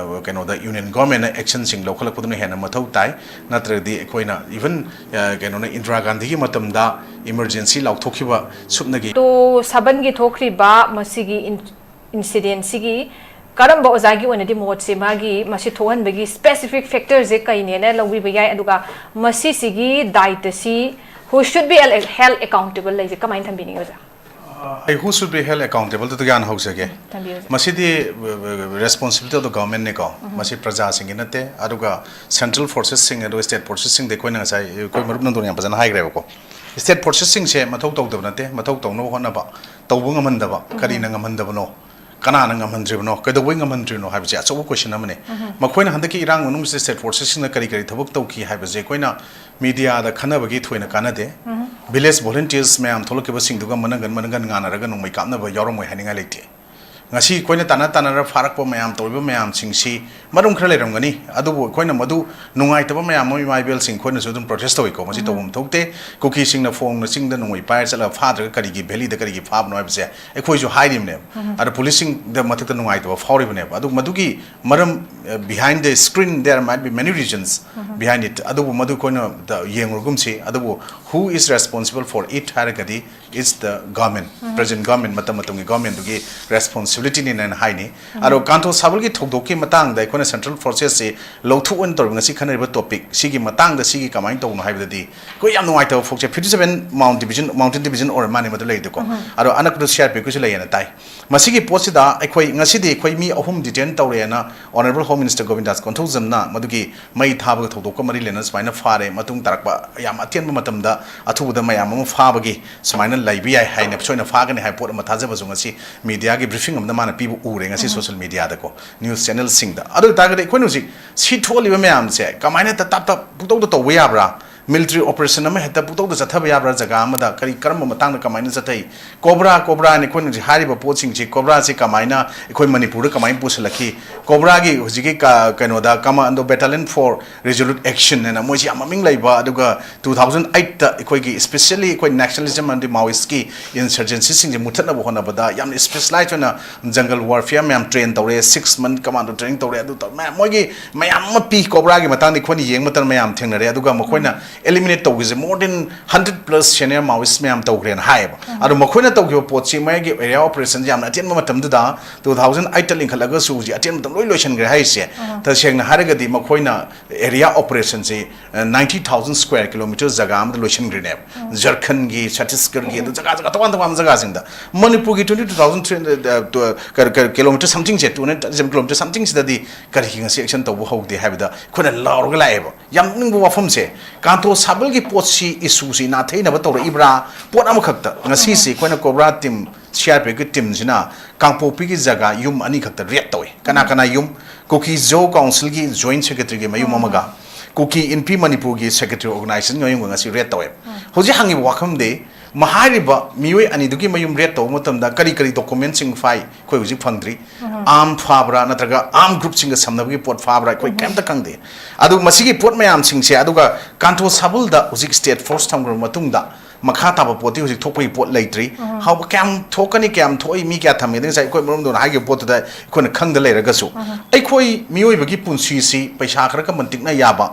ꯀꯩꯅꯣꯗ ꯌꯨꯅꯤꯌꯟ ꯒꯣꯔꯃꯦꯟꯅ ꯑꯦꯛꯁꯟꯁꯤꯡ ꯂꯧꯈꯠꯂꯛꯄꯗꯨꯅ ꯍꯦꯟꯅ ꯃꯊꯧ ꯇꯥꯏ꯫ ꯅꯠꯇ꯭ꯔꯒꯗꯤ ꯑꯩꯈꯣꯏꯅ ꯏꯚꯟ ꯀꯩꯅꯣꯅ ꯏꯟꯗꯤꯔꯥ ꯒꯥꯟꯙꯤꯒꯤ ꯃꯇꯝꯗ emergency ꯂꯥꯎꯊꯣꯛꯈꯤꯕ ꯁꯨꯞꯅꯒꯤ ꯇꯣ ꯁꯕꯟꯒꯤ ꯊꯣꯛꯈ꯭ꯔꯤꯕ ꯃꯁꯤꯒꯤ ꯏꯟꯁꯤꯗꯦꯟꯁꯤꯒꯤ ꯀꯔꯝꯕ ꯑꯣꯖꯥꯒꯤ ꯑꯣꯏꯅꯗꯤ ꯃꯣꯠꯁꯦ ꯃꯥꯒꯤ ꯃꯁꯤ ꯊꯣꯛꯍꯟꯕꯒꯤ specific factorꯁꯦ ꯀꯩꯅꯦꯅ ꯂꯧꯕꯤꯕ ꯌꯥꯏ? ꯑꯗꯨꯒ ꯃꯁꯤꯁꯤꯒꯤ ꯗꯥꯏꯇꯁꯤ who should be held accountable ꯂꯩꯁꯦ ꯀꯃꯥꯏꯅ ꯊꯝꯕꯤꯅꯤꯡꯉꯤ ꯑꯣꯖꯥ? ꯑꯩ who should be held accountable two ꯒ꯭ꯌꯥꯟ ꯍꯧꯖꯒꯦ꯫ ꯊꯝꯕꯤꯌꯨ ꯑꯣꯖꯥ꯫ ꯃꯁꯤꯗꯤ responsibility of the governmentꯅꯤꯀꯣ꯫ ꯃꯁꯤ ꯄ꯭ꯔꯖꯥꯁꯤꯡꯒꯤ ꯅꯠꯇꯦ꯫ ꯑꯗꯨꯒ central forcesꯁꯤꯡ ꯑꯗꯨꯒ state forcesꯁꯤꯡꯗ ꯑꯩꯈꯣꯏꯅ ꯉꯁꯥꯏ ꯑꯩꯈꯣꯏ ꯃꯔꯨꯞ ꯅꯟꯗꯣꯅ ꯌꯥꯝ ꯐꯖꯅ ꯍꯥꯏꯈ꯭ꯔꯦꯕꯀꯣ꯫ State forcesꯁꯤꯡꯁꯦ ꯃꯊꯧ ꯇꯧꯗꯕ ꯅꯠꯇꯦ, ꯃꯊꯧ ꯇꯧꯅꯕ ꯍꯣꯠꯅꯕ, ꯇꯧꯕ ꯉꯝꯍꯟꯗꯕ꯫ ꯀꯔꯤꯅ ꯉꯝꯍꯟꯗꯕꯅꯣ? ꯀꯅꯥꯅ ꯉꯝꯍꯟꯗ꯭ꯔꯤꯕꯅꯣ? ꯀꯩꯗꯧꯕꯩ ꯉꯝꯍꯟꯗ꯭ꯔꯤꯕꯅꯣ ꯍꯥꯏꯕꯁꯦ ꯑꯆꯧꯕ question ꯑꯃꯅꯤ꯫ ꯃꯈꯣꯏꯅ ꯍꯟꯗꯛꯀꯤ ꯏꯔꯥꯡ ꯃꯅꯨꯡꯁꯤꯗ state forcesꯁꯤꯡꯅ ꯀꯔꯤ ꯀꯔꯤ ꯊꯕꯛ ꯇꯧꯈꯤ ꯍꯥꯏꯕꯁꯦ ꯑꯩꯈꯣꯏꯅ mediaꯗ ꯈꯟꯅꯕꯒꯤ ꯊꯣꯏꯅ ꯀꯥꯟꯅꯗꯦ꯫ Village volunteers ꯃꯌꯥꯝ ꯊꯣꯛꯂꯛꯈꯤꯕꯁꯤꯡꯗꯨꯒ ꯃꯅꯪꯒꯟ ꯃꯅꯪꯒꯟ ꯉꯥꯟꯅꯔꯒ ꯅꯣꯡꯃꯩ ꯀꯥꯞꯅꯕ ꯌꯥꯎꯔꯝꯃꯣꯏ ꯍꯥꯏꯅꯤꯡꯉꯥꯏ ꯂꯩꯇꯦ꯫ ꯉꯁꯤ ꯑꯩꯈꯣꯏꯅ ꯇꯥꯟꯅ ꯇꯥꯟꯅꯔ ꯐꯥꯔꯛꯄ ꯃꯌꯥꯝ ꯇꯧꯔꯤꯕ ꯃꯌꯥꯝꯁꯤꯡꯁꯤ ꯃꯔꯝ ꯈꯔ ꯂꯩꯔꯝꯒꯅꯤ, ꯑꯗꯨꯕꯨ ꯑꯩꯈꯣꯏꯅ ꯃꯗꯨ ꯅꯨꯡꯉꯥꯏꯇꯕ ꯃꯌꯥꯝ ꯑꯃ ꯏꯃꯥ ꯏꯕꯦꯜꯁꯤꯡ ꯑꯩꯈꯣꯏꯅꯁꯨ ꯑꯗꯨꯝ protest ꯇꯧꯏꯀꯣ꯫ ꯃꯁꯤ ꯇꯧꯐꯝ ꯊꯣꯛꯇꯦ꯫ ꯀꯨꯀꯤꯁꯤꯡꯅ ꯐꯣꯡꯅ ꯆꯤꯡꯗ ꯅꯣꯡꯃꯩ ꯄꯥꯏꯔ ꯆꯠꯂꯒ ꯐꯥꯗ꯭ꯔꯒ ꯀꯔꯤꯒꯤ valleyꯗ ꯀꯔꯤꯒꯤ ꯐꯥꯕꯅꯣ ꯍꯥꯏꯕꯁꯦ ꯑꯩꯈꯣꯏꯁꯨ ꯍꯥꯏꯔꯤꯕꯅꯦꯕ꯫ ꯑꯗ policeꯁꯤꯡꯗ ꯃꯊꯛꯇ ꯅꯨꯡꯉꯥꯏꯇꯕ ꯐꯥꯎꯔꯤꯕꯅꯦꯕ꯫ ꯑꯗꯨ ꯃꯗꯨꯒꯤ ꯃꯔꯝ behind the screen there might be many reasons behind it꯫ ꯑꯗꯨꯕꯨ ꯃꯗꯨ ꯑꯩꯈꯣꯏꯅ ꯌꯦꯡꯉꯨꯔꯒꯨꯝꯁꯤ꯫ ꯑꯗꯨꯕꯨ who is responsible for it ꯍꯥꯏꯔꯒꯗꯤ it's the government, present government, ꯃꯇꯝ ꯃꯇꯝꯒꯤ governmentꯗꯨꯒꯤ responsibilityꯅꯤꯅ ꯍꯥꯏꯅꯤ꯫ ꯑꯗꯣ ꯀꯥꯟꯇꯣ ꯁꯥꯕꯜꯒꯤ ꯊꯧꯗꯣꯛꯀꯤ ꯃꯇꯥꯡꯗ ꯑꯩꯈꯣꯏꯅ ꯁꯦꯟꯇ꯭ꯔꯦꯜ ꯐꯣꯔꯁꯦꯁꯁꯤ ꯂꯧꯊꯣꯛꯑꯣꯅ ꯇꯧꯔꯤꯕ ꯉꯁꯤ ꯈꯟꯅꯔꯤꯕ ꯇꯣꯄꯤꯛ ꯁꯤꯒꯤ ꯃꯇꯥꯡꯗ ꯁꯤꯒꯤ ꯀꯃꯥꯏꯅ ꯇꯧꯕꯅꯣ ꯍꯥꯏꯕꯗꯗꯤ ꯑꯩꯈꯣꯏ ꯌꯥꯝ ꯅꯨꯡꯉꯥꯏꯇꯕ ꯐꯣꯛꯆꯩ꯫ ꯐꯤꯐꯇꯤ ꯁꯚꯦꯟ ꯃꯥꯎꯟ ꯗꯤꯕꯤꯖꯟ, ꯃꯥꯎꯟꯇꯦꯟ ꯗꯤꯕꯤꯖꯟ ꯑꯣꯏꯔ ꯃꯥꯜꯂꯦ ꯃꯗꯨ ꯂꯩꯔꯤꯗꯣꯀꯣ꯫ ꯑꯗꯣ ꯑꯅꯛꯄꯗ ꯁꯤ ꯑꯥꯔ ꯄꯤ ꯑꯦꯐꯀꯤꯁꯨ ꯂꯩꯌꯦꯅ ꯇꯥꯏ꯫ ꯃꯁꯤꯒꯤ ꯄꯣꯠꯁꯤꯗ ꯑꯩꯈꯣꯏ ꯉꯁꯤꯗꯤ ꯑꯩꯈꯣꯏ ꯃꯤ ꯑꯍꯨꯝ ꯗꯤꯇꯦꯟ ꯇꯧꯔꯦꯅ Honourable Home Minister ꯒꯣꯕꯤꯟꯗꯥꯁ ꯀꯣꯟꯊꯧꯖꯝꯅ ꯃꯗꯨꯒꯤ ꯃꯩ ꯊꯥꯕꯒ ꯊꯧꯗꯣꯛꯀ ꯃꯔꯤ ꯂꯩꯅꯅ ꯁꯨꯃꯥꯏꯅ ꯐꯥꯔꯦ꯫ ꯃꯇꯨꯡ ꯇꯥꯔꯛꯄ ꯌꯥꯝ ꯑꯇꯦꯟꯕ ꯃꯇꯝꯗ ꯑꯊꯨꯕꯗ ꯃꯌꯥꯝ ꯑꯃ ꯐꯥꯕꯒꯤ ꯁꯨꯃꯥꯏꯅ ꯂꯩꯕ ꯌꯥꯏ ꯍꯥꯏꯅ ꯁꯣꯏꯅ ꯐꯥꯒꯅꯤ ꯍꯥꯏꯕ ꯄꯣꯠ ꯑꯃ ꯊꯥꯖꯕꯁꯨ ꯉꯁꯤ ꯃꯤꯗꯤꯌꯥꯒꯤ ꯕ꯭ꯔꯤꯐꯤꯡ ꯑꯃꯗ ꯃꯥꯅ ꯄꯤꯕ ꯎꯔꯦ ꯉꯁꯤ ꯁꯣꯁꯤꯌꯦꯜ ꯃꯤꯗꯤꯌꯥꯗꯀꯣ, ꯅ꯭ꯌꯨꯁ ꯆꯦꯅꯦꯜꯁꯤꯡꯗ꯫ ꯑꯗꯨ ꯑꯣꯏꯇꯥꯔꯒꯗꯤ ꯑꯩꯈꯣꯏꯅ ꯍꯧꯖꯤꯛ ꯁꯤ ꯊꯣꯛꯍꯜꯂꯤꯕ ꯃꯌꯥꯝꯁꯦ ꯀꯃꯥꯏꯅ ꯍꯦꯛꯇ ꯇꯞ ꯇꯞ ꯄꯨꯡꯇꯧꯗ ꯇꯧꯕ ꯌꯥꯕ꯭ꯔꯥ? ꯃꯤꯂꯤꯇꯔꯤ ꯑꯣꯄꯔꯦꯁꯟ ꯑꯃ ꯍꯦꯛꯇ ꯄꯨꯡꯇꯧꯗ ꯆꯠꯊꯕ ꯌꯥꯕ꯭ꯔꯥ? ꯖꯒꯥ ꯑꯃꯗ ꯀꯔꯤ, ꯀꯔꯝꯕ ꯃꯇꯥꯡꯗ ꯀꯃꯥꯏꯅ ꯆꯠꯊꯩ? ꯀꯣꯕ꯭ꯔꯥ, ꯀꯣꯕ꯭ꯔꯥ ꯍꯥꯏꯅ ꯑꯩꯈꯣꯏꯅ ꯍꯧꯖꯤꯛ ꯍꯥꯏꯔꯤꯕ ꯄꯣꯠꯁꯤꯡꯁꯤ, ꯀꯣꯕ꯭ꯔꯥꯁꯤ ꯀꯃꯥꯏꯅ ꯑꯩꯈꯣꯏ ꯃꯅꯤꯄꯨꯔꯗ ꯀꯃꯥꯏꯅ ꯄꯨꯁꯤꯜꯂꯛꯈꯤ? ꯀꯣꯕ꯭ꯔꯥꯒꯤ ꯍꯧꯖꯤꯛꯀꯤ ꯀ-, ꯀꯩꯅꯣꯗ Commando Battalion for Resolute Action ꯍꯥꯏꯅ ꯃꯣꯏꯁꯤ ꯌꯥꯝ ꯃꯃꯤꯡ ꯂꯩꯕ, ꯑꯗꯨꯒ ꯇꯨ ꯊꯥꯎꯖꯟ ꯑꯩꯠꯇ ꯑꯩꯈꯣꯏꯒꯤ specially ꯑꯩꯈꯣꯏ ꯅꯦꯁꯅꯦꯂꯤꯖꯝ ꯑꯃꯗꯤ ꯃꯥꯑꯣꯏꯁꯀꯤ ꯏꯟꯁꯔꯖꯦꯟꯁꯤꯁꯤꯡꯁꯦ ꯃꯨꯊꯠꯅꯕ ꯍꯣꯠꯅꯕꯗ ꯌꯥꯝꯅ ꯁ꯭ꯄꯦꯁꯤꯌꯦꯂꯥꯏꯖ ꯑꯣꯏꯅ ꯖꯪꯒꯜ ꯋꯥꯔꯐꯤꯌꯔ ꯃꯌꯥꯝ ꯇ꯭ꯔꯦꯟ ꯇꯧꯔꯦ, ꯁꯤꯛꯁ ꯃꯟꯊ ꯀꯃꯥꯟꯗꯣ ꯇ꯭ꯔꯦꯅꯤꯡ ꯇꯧꯔꯦ, ꯑꯗꯨ ꯇꯧꯔꯦ, ꯃꯌꯥꯝ, ꯃꯣꯏꯒꯤ ꯃꯌꯥꯝ ꯑꯃ ꯄꯤ꯫ ꯀꯣꯕ꯭ꯔꯥꯒꯤ ꯃꯇꯥꯡꯗ ꯑꯩꯈꯣꯏꯅ ꯌꯦꯡꯕ ꯃꯇꯝꯗ ꯃꯌꯥꯝ ꯊꯦꯡꯅꯔꯦ꯫ ꯑꯗꯨꯒ ꯃꯈꯣꯏꯅ eliminate ꯇꯧꯈꯤꯁꯦ more than hundred plus senior Maoist ꯃꯌꯥꯝ ꯇꯧꯈ꯭ꯔꯦꯅ ꯍꯥꯏꯌꯦꯕ꯫ ꯑꯗꯣ ꯃꯈꯣꯏꯅ ꯇꯧꯈꯤꯕ ꯄꯣꯠꯁꯤ ꯃꯣꯏꯒꯤ ꯑꯦꯔꯤꯌꯥ ꯑꯣꯄꯔꯦꯁꯟꯁꯦ ꯌꯥꯝꯅ ꯑꯇꯦꯟꯕ ꯃꯇꯝꯗꯨꯗ, ꯇꯨ ꯊꯥꯎꯖꯟ ꯑꯩꯠꯇ ꯂꯤꯡꯈꯠꯂꯒꯁꯨ ꯍꯧꯖꯤꯛ ꯑꯇꯦꯟꯕ ꯃꯇꯝ ꯂꯣꯏ ꯂꯣꯏꯁꯤꯟꯈ꯭ꯔꯦ ꯍꯥꯏꯔꯤꯁꯦ꯫ ꯇꯁꯦꯡꯅ ꯍꯥꯏꯔꯒꯗꯤ ꯃꯈꯣꯏꯅ ꯑꯦꯔꯤꯌꯥ ꯑꯣꯄꯔꯦꯁꯟꯁꯤ, ꯑ, ꯅꯥꯏꯟꯇꯤ ꯊꯥꯎꯖꯟ ꯁ꯭ꯀ꯭ꯋꯦꯔ ꯀꯤꯂꯣꯃꯤꯇꯔ ꯖꯒꯥ ꯑꯃꯗ ꯂꯣꯏꯁꯤꯟꯈ꯭ꯔꯤꯅꯦꯕ꯫ ꯖꯔꯈꯟꯒꯤ, ꯁꯠꯇꯤꯁꯒꯔꯒꯤ, ꯑꯗꯨ ꯖꯒꯥ, ꯖꯒꯥ ꯇꯣꯉꯥꯟ ꯇꯣꯉꯥꯟꯕ ꯖꯒꯥꯁꯤꯡꯗ꯫ ꯃꯅꯤꯄꯨꯔꯒꯤ twenty two thousand three hundred, ꯑ, ꯇꯨ, ꯀ-, ꯀ-, ꯀꯤꯂꯣꯃꯤꯇꯔ ꯁꯝꯊꯤꯡꯁꯦ, two hundred thirty seven kilometre ꯁꯝꯊꯤꯡꯁꯤꯗꯗꯤ ꯀꯔꯤꯒꯤ ꯉꯁꯤ ꯑꯦꯛꯁꯟ ꯇꯧꯕ ꯍꯧꯗꯦ ꯍꯥꯏꯕꯗ ꯑꯩꯈꯣꯏꯅ ꯂꯥꯎꯔꯒ ꯂꯥꯛꯑꯦꯕ꯫ ꯌꯥꯝ ꯅꯣꯛꯅꯤꯡꯕ ꯋꯥꯐꯝꯁꯦ, ꯀꯥꯟꯇꯣ ꯁꯥꯕꯜꯒꯤ ꯄꯣꯠꯁꯤ, ꯏꯁꯨꯁꯤ ꯅꯥꯊꯩꯅꯕ ꯇꯧꯔꯛꯏꯕ꯭ꯔꯥ? ꯄꯣꯠ ꯑꯃꯈꯛꯇ, ꯉꯁꯤꯁꯤ ꯑꯩꯈꯣꯏꯅ cobra team, C R P ꯑꯦꯐꯀꯤ ꯇꯤꯝꯁꯤꯅ ꯀꯥꯡꯄꯣꯛꯄꯤꯒꯤ ꯖꯒꯥ ꯌꯨꯝ ꯑꯅꯤꯈꯛꯇ ꯔꯦꯗ ꯇꯧꯏ꯫ ꯀꯅꯥ ꯀꯅꯥ ꯌꯨꯝ? ꯀꯨꯀꯤ ꯖꯣ ꯀꯥꯎꯟꯁꯤꯜꯒꯤ ꯖꯣꯏꯟ ꯁꯦꯀ꯭ꯔꯦꯇꯔꯤꯒꯤ ꯃꯌꯨꯝ ꯑꯃꯒ, ꯀꯨꯀꯤ ꯏꯟꯄꯤ ꯃꯅꯤꯄꯨꯔꯒꯤ ꯁꯦꯀ꯭ꯔꯦꯇꯔꯤ ꯑꯣꯔꯒꯅꯥꯏꯖꯦꯁꯟꯒꯤ ꯃꯌꯨꯝꯒ ꯉꯁꯤ ꯔꯦꯗ ꯇꯧꯋꯦ꯫ ꯍꯧꯖꯤꯛ ꯍꯪꯉꯤꯕ ꯋꯥꯐꯝꯗꯤ, ꯃꯍꯥꯏꯔꯤꯕ ꯃꯤꯑꯣꯏ ꯑꯅꯤꯗꯨꯒꯤ ꯃꯌꯨꯝ ꯔꯦꯗ ꯇꯧꯕ ꯃꯇꯝꯗ ꯀꯔꯤ ꯀꯔꯤ ꯗꯣꯀꯨꯃꯦꯟꯁꯤꯡ ꯐꯥꯏ? ꯑꯩꯈꯣꯏ ꯍꯧꯖꯤꯛ ꯐꯪꯗ꯭ꯔꯤ꯫ ꯑꯥꯔꯝ ꯐꯥꯕ꯭ꯔꯥ ꯅꯠꯇ꯭ꯔꯒ ꯑꯥꯔꯝ ꯒ꯭ꯔꯨꯞꯁꯤꯡꯒ ꯁꯝꯅꯕꯒꯤ ꯄꯣꯠ ꯐꯥꯕ꯭ꯔꯥ? ꯑꯩꯈꯣꯏ ꯀꯩꯝꯇ ꯈꯪꯗꯦ꯫ ꯑꯗꯨ ꯃꯁꯤꯒꯤ ꯄꯣꯠ ꯃꯌꯥꯝꯁꯤꯡꯁꯦ, ꯑꯗꯨꯒ ꯀꯥꯟꯇꯣ ꯁꯥꯕꯜꯗ ꯍꯧꯖꯤꯛ ꯁ꯭ꯇꯦꯠ ꯐꯣꯔꯁ ꯊꯝꯈ꯭ꯔꯕ ꯃꯇꯨꯡꯗ ꯃꯈꯥ ꯇꯥꯕ ꯄꯣꯠꯇꯤ ꯍꯧꯖꯤꯛ ꯊꯣꯛꯄꯒꯤ ꯄꯣꯠ ꯂꯩꯇ꯭ꯔꯤ꯫ ꯍꯥꯎꯕ ꯀꯌꯥꯝ ꯊꯣꯛꯀꯅꯤ, ꯀꯌꯥꯝ ꯊꯣꯛꯏ, ꯃꯤ ꯀꯌꯥ ꯊꯝꯃꯤ, ꯑꯗꯨ ꯉꯁꯥꯏ ꯑꯩꯈꯣꯏ ꯃꯔꯨꯝꯗꯧꯅ ꯍꯥꯏꯈꯤꯕ ꯄꯣꯠꯇꯨꯗ ꯑꯩꯈꯣꯏꯅ ꯈꯪꯗ ꯂꯩꯔꯒꯁꯨ, ꯑꯩꯈꯣꯏ ꯃꯤꯑꯣꯏꯕꯒꯤ ꯄꯨꯟꯁꯤꯁꯤ ꯄꯩꯁꯥ ꯈꯔ ꯀꯃꯟ ꯇꯤꯛꯅ ꯌꯥꯕ,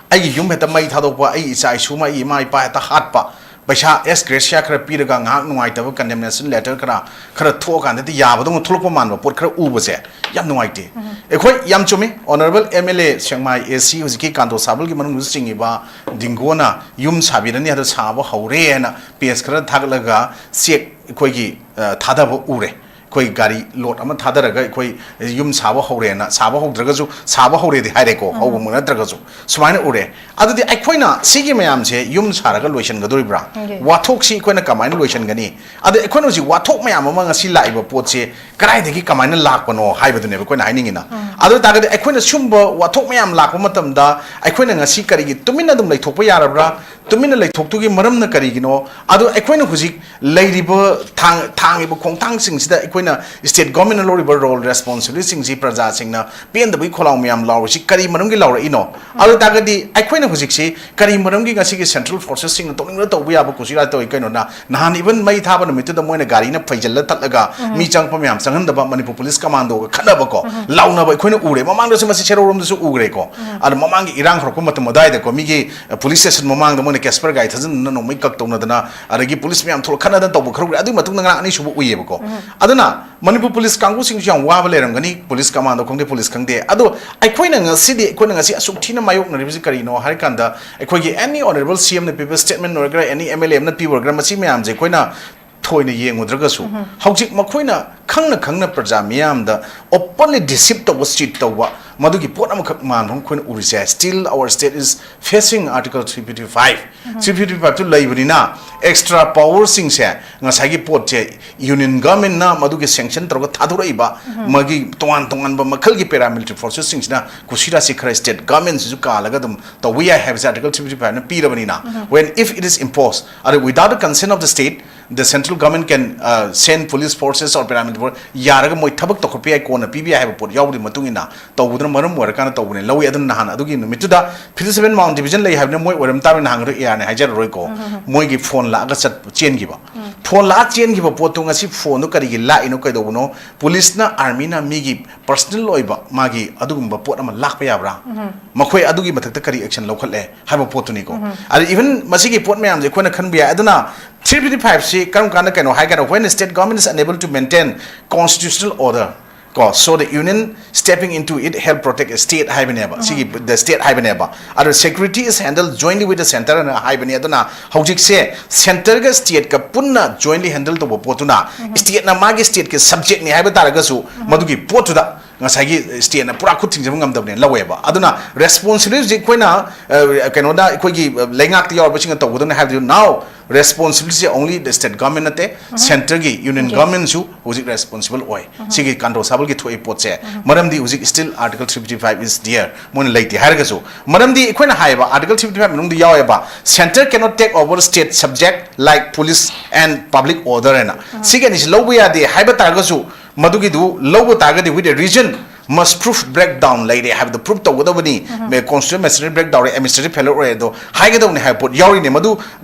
ꯑꯩꯒꯤ ꯌꯨꯝ ꯍꯦꯛꯇ ꯃꯩ ꯊꯥꯗꯣꯛꯄ, ꯑꯩ ꯏꯆꯥ ꯏꯁꯨ ꯑꯃ, ꯑꯩ ꯏꯃꯥ ꯏꯄꯥ ꯍꯦꯛꯇ ꯍꯥꯠꯄ, ꯄꯩꯁꯥ ꯑꯦꯁ ꯒ꯭ꯔꯦꯁꯤꯌꯥ ꯈꯔ ꯄꯤꯔꯒ ꯉꯥꯏꯍꯥꯛ ꯅꯨꯡꯉꯥꯏꯇꯕ ꯀꯟꯗꯦꯝꯅꯦꯁꯟ ꯂꯦꯇꯔ ꯈꯔ ꯈꯔ ꯊꯣꯛꯑꯀꯥꯟꯗꯗꯤ ꯌꯥꯕꯗꯧꯅ ꯊꯣꯛꯂꯛꯄ ꯃꯥꯟꯕ ꯄꯣꯠ ꯈꯔ ꯎꯕꯁꯦ ꯌꯥꯝ ꯅꯨꯡꯉꯥꯏꯇꯦ꯫ ꯑꯩꯈꯣꯏ ꯌꯥꯝ ꯆꯨꯝꯃꯤ, ꯑꯣꯅꯔꯦꯕꯜ ꯑꯦꯝ ꯑꯦꯜ ꯑꯦ ꯁꯦꯡꯃꯥꯏ ꯑꯦ ꯁꯤ ꯍꯧꯖꯤꯛꯀꯤ ꯀꯥꯟꯗꯣ ꯁꯥꯕꯜꯒꯤ ꯃꯅꯨꯡꯗꯁꯨ ꯆꯤꯡꯉꯤꯕ ꯗꯤꯡꯒꯣꯅ ꯌꯨꯝ ꯁꯥꯕꯤꯔꯅꯤ, ꯑꯗꯣ ꯁꯥꯕ ꯍꯧꯔꯦ ꯍꯥꯏꯅ ꯄꯦꯖ ꯈꯔ ꯊꯥꯒꯠꯂꯒ ꯆꯦꯛ ꯑꯩꯈꯣꯏꯒꯤ, ꯑ, ꯊꯥꯗꯕ ꯎꯔꯦ꯫ ꯑꯩꯈꯣꯏ ꯒꯥꯔꯤ ꯂꯣꯠ ꯑꯃ ꯊꯥꯗꯔꯒ ꯑꯩꯈꯣꯏ ꯌꯨꯝ ꯁꯥꯕ ꯍꯧꯔꯦꯅ, ꯁꯥꯕ ꯍꯧꯗ꯭ꯔꯒꯁꯨ, ꯁꯥꯕ ꯍꯧꯔꯦꯗꯤ ꯍꯥꯏꯔꯦꯀꯣ, ꯎꯝ꯫ ꯍꯧꯕꯃꯛ ꯅꯠꯇ꯭ꯔꯒꯁꯨ ꯁꯨꯃꯥꯏꯅ ꯎꯔꯦ꯫ ꯑꯗꯨꯗꯤ ꯑꯩꯈꯣꯏꯅ ꯁꯤꯒꯤ ꯃꯌꯥꯝꯁꯦ ꯌꯨꯝ ꯁꯥꯔꯒ ꯂꯣꯏꯁꯤꯟꯒꯗꯣꯔꯤꯕ꯭ꯔꯥ? ꯎꯝ꯫ ꯋꯥꯊꯣꯛꯁꯤ ꯑꯩꯈꯣꯏꯅ ꯀꯃꯥꯏꯅ ꯂꯣꯏꯁꯤꯟꯒꯅꯤ? ꯑꯗ ꯑꯩꯈꯣꯏꯅ ꯍꯧꯖꯤꯛ ꯋꯥꯊꯣꯛ ꯃꯌꯥꯝ ꯑꯃ ꯉꯁꯤ ꯂꯥꯛꯏꯕ ꯄꯣꯠꯁꯦ ꯀꯗꯥꯏꯗꯒꯤ ꯀꯃꯥꯏꯅ ꯂꯥꯛꯄꯅꯣ ꯍꯥꯏꯕꯗꯨꯅꯦꯕ ꯑꯩꯈꯣꯏꯅ ꯍꯥꯏꯅꯤꯡꯉꯤꯅ꯫ ꯎꯝ꯫ ꯑꯗꯨ ꯑꯣꯏ ꯇꯥꯔꯒꯗꯤ ꯑꯩꯈꯣꯏꯅ ꯁꯨꯝꯕ ꯋꯥꯊꯣꯛ ꯃꯌꯥꯝ ꯂꯥꯛꯄ ꯃꯇꯝꯗ ꯑꯩꯈꯣꯏꯅ ꯉꯁꯤ ꯀꯔꯤꯒꯤ ꯇꯨꯃꯤꯟꯅ ꯑꯗꯨꯝ ꯂꯩꯊꯣꯛꯄ ꯌꯥꯔꯕ꯭ꯔꯥ? ꯇꯨꯃꯤꯟꯅ ꯂꯩꯊꯣꯛꯇꯨꯒꯤ ꯃꯔꯝꯅ ꯀꯔꯤꯒꯤꯅꯣ? ꯑꯗꯣ ꯑꯩꯈꯣꯏꯅ ꯍꯧꯖꯤꯛ ꯂꯩꯔꯤꯕ ꯊꯥꯡ-, ꯊꯥꯡꯉꯤꯕ ꯈꯣꯡꯊꯥꯡꯁꯤꯡꯁꯤꯗ ꯑꯩꯈꯣꯏꯅ state government ꯅ ꯂꯧꯔꯤꯕ ꯔꯣꯜ ꯔꯦꯁꯄꯣꯟꯁꯤꯕꯤꯂꯤꯇꯤꯁꯤꯡꯁꯤ ꯄ꯭ꯔꯖꯥꯁꯤꯡꯅ ꯄꯦꯟꯗꯕꯒꯤ ꯈꯣꯜꯂꯥꯎ ꯃꯌꯥꯝ ꯂꯥꯎꯔꯤꯁꯤ ꯀꯔꯤ ꯃꯔꯝꯒꯤ ꯂꯥꯎꯔꯛꯏꯅꯣ? ꯑꯗꯨ ꯑꯣꯏ ꯇꯥꯔꯒꯗꯤ ꯑꯩꯈꯣꯏꯅ ꯍꯧꯖꯤꯛꯁꯤ ꯀꯔꯤ ꯃꯔꯝꯒꯤ ꯉꯁꯤꯒꯤ ꯁꯦꯟꯇ꯭ꯔꯦꯜ ꯐꯣꯔꯁꯦꯁꯁꯤꯡꯅ ꯇꯧꯅꯤꯡꯕ ꯇꯧꯕ ꯌꯥꯕ ꯀꯨꯁꯤꯔꯥ ꯇꯧꯏ? ꯀꯩꯅꯣꯅ ꯅꯍꯥꯟ even ꯃꯩ ꯊꯥꯕ ꯅꯨꯃꯤꯠꯇꯨꯗ ꯃꯣꯏꯅ ꯒꯥꯔꯤꯅ ꯐꯩꯖꯜꯂ ꯊꯠꯂꯒ ꯎꯝ꯫ ꯃꯤ ꯆꯪꯉꯛꯄ ꯃꯌꯥꯝ ꯆꯪꯍꯟꯗꯕ, ꯃꯅꯤꯄꯨꯔ ꯄꯨꯂꯤꯁ ꯀꯃꯥꯟꯗꯣꯒ ꯈꯠꯅꯕꯀꯣ, ꯎꯝ꯫ ꯂꯥꯎꯅꯕ ꯑꯩꯈꯣꯏꯅ ꯎꯔꯦ꯫ ꯃꯃꯥꯡꯗꯁꯨ ꯃꯁꯤ ꯁꯦꯔꯧꯔꯣꯝꯗꯁꯨ ꯎꯈ꯭ꯔꯦꯀꯣ꯫ ꯎꯝ꯫ ꯑꯗꯣ ꯃꯃꯥꯡꯒꯤ ꯏꯔꯥꯡ ꯍꯧꯔꯛꯄ ꯃꯇꯝ ꯑꯗꯨꯋꯥꯏꯗꯀꯣ, ꯃꯤꯒꯤ, ꯑ, ꯄꯨꯂꯤꯁ ꯁ꯭ꯇꯦꯁꯟ ꯃꯃꯥꯡꯗ ꯃꯣꯏꯅ ꯀꯦꯁꯄꯔ ꯒꯥꯔꯤ ꯊꯥꯖꯤꯟꯗꯅ ꯅꯣꯡꯃꯩ ꯀꯛ ꯇꯧꯅꯗꯅ, ꯑꯗꯒꯤ ꯄꯨꯂꯤꯁ ꯃꯌꯥꯝ ꯊꯣꯛꯂꯛ ꯈꯠꯅꯗꯅ ꯇꯧꯕ ꯈꯔ ꯎꯔꯦ꯫ ꯑꯗꯨꯒꯤ ꯃꯇꯨꯡꯗ ꯉꯔꯥꯡ ꯑꯅꯤꯁꯨꯕ ꯎꯏꯌꯦꯕꯀꯣ꯫ ꯎꯝ꯫ ꯑꯗꯨꯅ ꯃꯅꯤꯄꯨꯔ ꯄꯨꯂꯤꯁ ꯀꯥꯡꯕꯨꯁꯤꯡꯁꯨ ꯌꯥꯝ ꯋꯥꯕ ꯂꯩꯔꯝꯒꯅꯤ, ꯄꯨꯂꯤꯁ ꯀꯃꯥꯟꯗꯣ ꯈꯪꯗꯦ, ꯄꯨꯂꯤꯁ ꯈꯪꯗꯦ꯫ ꯑꯗꯣ ꯑꯩꯈꯣꯏꯅ ꯉꯁꯤꯗꯤ, ꯑꯩꯈꯣꯏꯅ ꯉꯁꯤ ꯑꯁꯨꯛ ꯊꯤꯅ ꯃꯥꯌꯣꯛꯅꯔꯤꯕꯁꯤ ꯀꯔꯤꯅꯣ ꯍꯥꯏꯔꯀꯥꯟꯗ, ꯑꯩꯈꯣꯏꯒꯤ any honourable C M ꯅ ꯄꯤꯕ statement ꯑꯣꯏꯒꯦꯔꯥ, any M L A ꯑꯃꯅ ꯄꯤꯕ ꯑꯣꯏꯒꯦꯔꯥ, ꯃꯁꯤ ꯃꯌꯥꯝꯁꯦ ꯑꯩꯈꯣꯏꯅ ꯊꯣꯏꯅ ꯌꯦꯡꯉꯨꯗ꯭ꯔꯒꯁꯨ, ꯎꯝ꯫ ꯍꯧꯖꯤꯛ ꯃꯈꯣꯏꯅ ꯈꯪꯅ ꯈꯪꯅ ꯄ꯭ꯔꯖꯥ ꯃꯤꯌꯥꯝꯗ openly deceive ꯇꯧꯕ, cheat ꯇꯧꯕ, ꯃꯗꯨꯒꯤ ꯄꯣꯠ ꯑꯃꯈꯛ ꯃꯥꯟꯕ ꯑꯃ ꯑꯩꯈꯣꯏꯅ ꯎꯔꯤꯁꯦ, still our state is facing Article three fifty five꯫ Um. Three fifty five two ꯂꯩꯕꯅꯤꯅ, extra power ꯁꯤꯡꯁꯦ, ꯉꯁꯥꯏꯒꯤ ꯄꯣꯠꯁꯦ, Union Government ꯅ ꯃꯗꯨꯒꯤ sanction ꯇꯧꯔꯒ ꯊꯥꯗꯣꯔꯛꯏꯕ, ꯎꯝ꯫ ꯃꯥꯒꯤ ꯇꯣꯉꯥꯟ ꯇꯣꯉꯥꯟꯕ ꯃꯈꯜꯒꯤ paramilitary forces ꯁꯤꯡꯁꯤꯅ ꯀꯨꯁꯤꯔꯥꯁꯤ ꯈꯔ state government ꯁꯤꯁꯨ ꯀꯥꯜꯂꯒ ꯑꯗꯨꯝ ꯇꯧꯕ ꯌꯥꯏ ꯍꯥꯏꯕꯁꯦ Article three fifty five ꯅ ꯄꯤꯔꯕꯅꯤꯅ, ꯎꯝ꯫ When if it is imposed, ꯑꯗꯨ without the consent of the state, the central government can, uh, send police forces or paramilitary force, ꯌꯥꯔꯒ ꯃꯣꯏ ꯊꯕꯛ ꯇꯧꯈꯠꯄ ꯌꯥꯏ, ꯀꯣꯟꯅ ꯄꯤꯕ ꯌꯥꯏ ꯍꯥꯏꯕ ꯄꯣꯠ ꯌꯥꯎꯕꯒꯤ ꯃꯇꯨꯡ ꯏꯟꯅ ꯇꯧꯕꯗꯨꯅ ꯃꯔꯝ ꯑꯣꯏꯔꯀꯥꯟꯗ ꯇꯧꯕꯅꯦ ꯂꯧꯏ꯫ ꯑꯗꯨꯅ ꯅꯍꯥꯟ ꯑꯗꯨꯒꯤ ꯅꯨꯃꯤꯠꯇꯨꯗ fifty seven Mount Division ꯂꯩ ꯍꯥꯏꯕꯅꯤꯅ ꯃꯣꯏ ꯑꯣꯏꯔꯝ ꯇꯥꯕꯅꯤ, ꯅꯍꯥꯟꯒꯤꯗꯣ AR ꯅꯦ ꯍꯥꯏꯖꯔꯔꯣꯏꯀꯣ꯫ ꯃꯣꯏꯒꯤ ꯐꯣꯟ ꯂꯥꯛꯑꯒ ꯆꯠ ꯆꯦꯟꯈꯤꯕ, ꯐꯣꯟ ꯂꯥꯛꯑ ꯆꯦꯟꯈꯤꯕ ꯄꯣꯠꯇꯣ ꯉꯁꯤ ꯐꯣꯟꯗꯣ ꯀꯔꯤꯒꯤ ꯂꯥꯛꯏꯅꯣ, ꯀꯩꯗꯧꯕꯅꯣ? ꯄꯨꯂꯤꯁꯅ, ꯑꯥꯔꯃꯤꯅ ꯃꯤꯒꯤ ꯄꯔꯁꯅꯦꯜ ꯑꯣꯏꯕ ꯃꯥꯒꯤ ꯑꯗꯨꯒꯨꯝꯕ ꯄꯣꯠ ꯑꯃ ꯂꯥꯛꯄ ꯌꯥꯕ꯭ꯔꯥ? ꯃꯈꯣꯏ ꯑꯗꯨꯒꯤ ꯃꯊꯛꯇ ꯀꯔꯤ ꯑꯦꯛꯁꯟ ꯂꯧꯈꯠꯂꯦ ꯍꯥꯏꯕ ꯄꯣꯠꯇꯨꯅꯤꯀꯣ꯫ ꯑꯗ ꯏꯚꯟ ꯃꯁꯤꯒꯤ ꯄꯣꯠ ꯃꯌꯥꯝꯁꯦ ꯑꯩꯈꯣꯏꯅ ꯈꯟꯕ ꯌꯥꯏ꯫ ꯑꯗꯨꯅ three fifty five ꯁꯤ ꯀꯔꯝ ꯀꯥꯟꯗ ꯀꯩꯅꯣ ꯍꯥꯏꯒꯅꯣ? When state government is unable to maintain constitutional order, ꯀꯣ, so the union stepping into it help protect state ꯍꯥꯏꯕꯅꯦꯕ꯫ ꯁꯤꯒꯤ the state ꯍꯥꯏꯕꯅꯦꯕ꯫ ꯑꯗꯣ security is handled jointly with the center ꯑꯅ ꯍꯥꯏꯕꯅꯤ꯫ ꯑꯗꯨꯅ ꯍꯧꯖꯤꯛꯁꯦ centre ꯒ state ꯀ ꯄꯨꯟꯅ jointly handle ꯇꯧꯕ ꯄꯣꯠꯇꯨꯅ state ꯅ ꯃꯥꯒꯤ state ꯀꯤ subject ꯅꯤ ꯍꯥꯏꯕ ꯇꯥꯔꯒꯁꯨ ꯃꯗꯨꯒꯤ ꯄꯣꯠꯇꯨꯗ ꯉꯁꯥꯏꯒꯤ state ꯅ ꯄꯨꯔꯥ ꯈꯨꯠ ꯊꯤꯡꯖꯤꯟꯕ ꯉꯝꯗꯕꯅꯦ ꯂꯧꯋꯦꯕ꯫ ꯑꯗꯨꯅ responsibility ꯍꯧꯖꯤꯛ ꯑꯩꯈꯣꯏꯅ, ꯑ, ꯀꯩꯅꯣꯗ ꯑꯩꯈꯣꯏꯒꯤ, ꯑ, ꯂꯩꯉꯥꯛꯇ ꯌꯥꯎꯔꯤꯕꯁꯤꯡꯅ ꯇꯧꯒꯗꯕꯅꯤ ꯍꯥꯏꯕꯗꯤ now responsibility say only the state government ꯅꯠꯇꯦ, centre ꯒꯤ union government ꯁꯨ ꯍꯧꯖꯤꯛ responsible ꯑꯣꯏ꯫ ꯁꯤꯒꯤ ꯀꯥꯟꯗꯣ ꯁꯥꯕꯜꯒꯤ ꯊꯣꯛꯏ ꯄꯣꯠꯁꯦ꯫ ꯃꯔꯝꯗꯤ ꯍꯧꯖꯤꯛ still Article three fifty five is there, ꯃꯣꯏꯅ ꯂꯩꯇꯦ ꯍꯥꯏꯔꯒꯁꯨ꯫ ꯃꯔꯝꯗꯤ ꯑꯩꯈꯣꯏꯅ ꯍꯥꯏꯌꯦꯕ, Article three fifty five ꯃꯅꯨꯡꯗ ꯌꯥꯎꯋꯦꯕ, centre cannot take over state subject like police and public order ꯍꯥꯏꯅ꯫ ꯁꯤꯒꯤ ꯑꯅꯤꯁꯤ ꯂꯧꯕ ꯌꯥꯗꯦ ꯍꯥꯏꯕ ꯇꯥꯔꯒꯁꯨ, ꯃꯗꯨꯒꯤꯗꯨ ꯂꯧꯕ ꯇꯥꯔꯒꯗꯤ with a reason must prove breakdown ꯂꯩꯔꯦ ꯍꯥꯏꯕꯗꯣ prove ꯇꯧꯒꯗꯕꯅꯤ꯫ Constitutional machinery breakdown ꯂꯩꯔꯦ, administrative failure ꯑꯣꯏꯔꯦ ꯑꯗꯣ ꯍꯥꯏꯒꯗꯧꯅꯤ ꯍꯥꯏꯕ ꯄꯣꯠ ꯌꯥꯎꯔꯤꯅꯦ꯫ ꯃꯗꯨ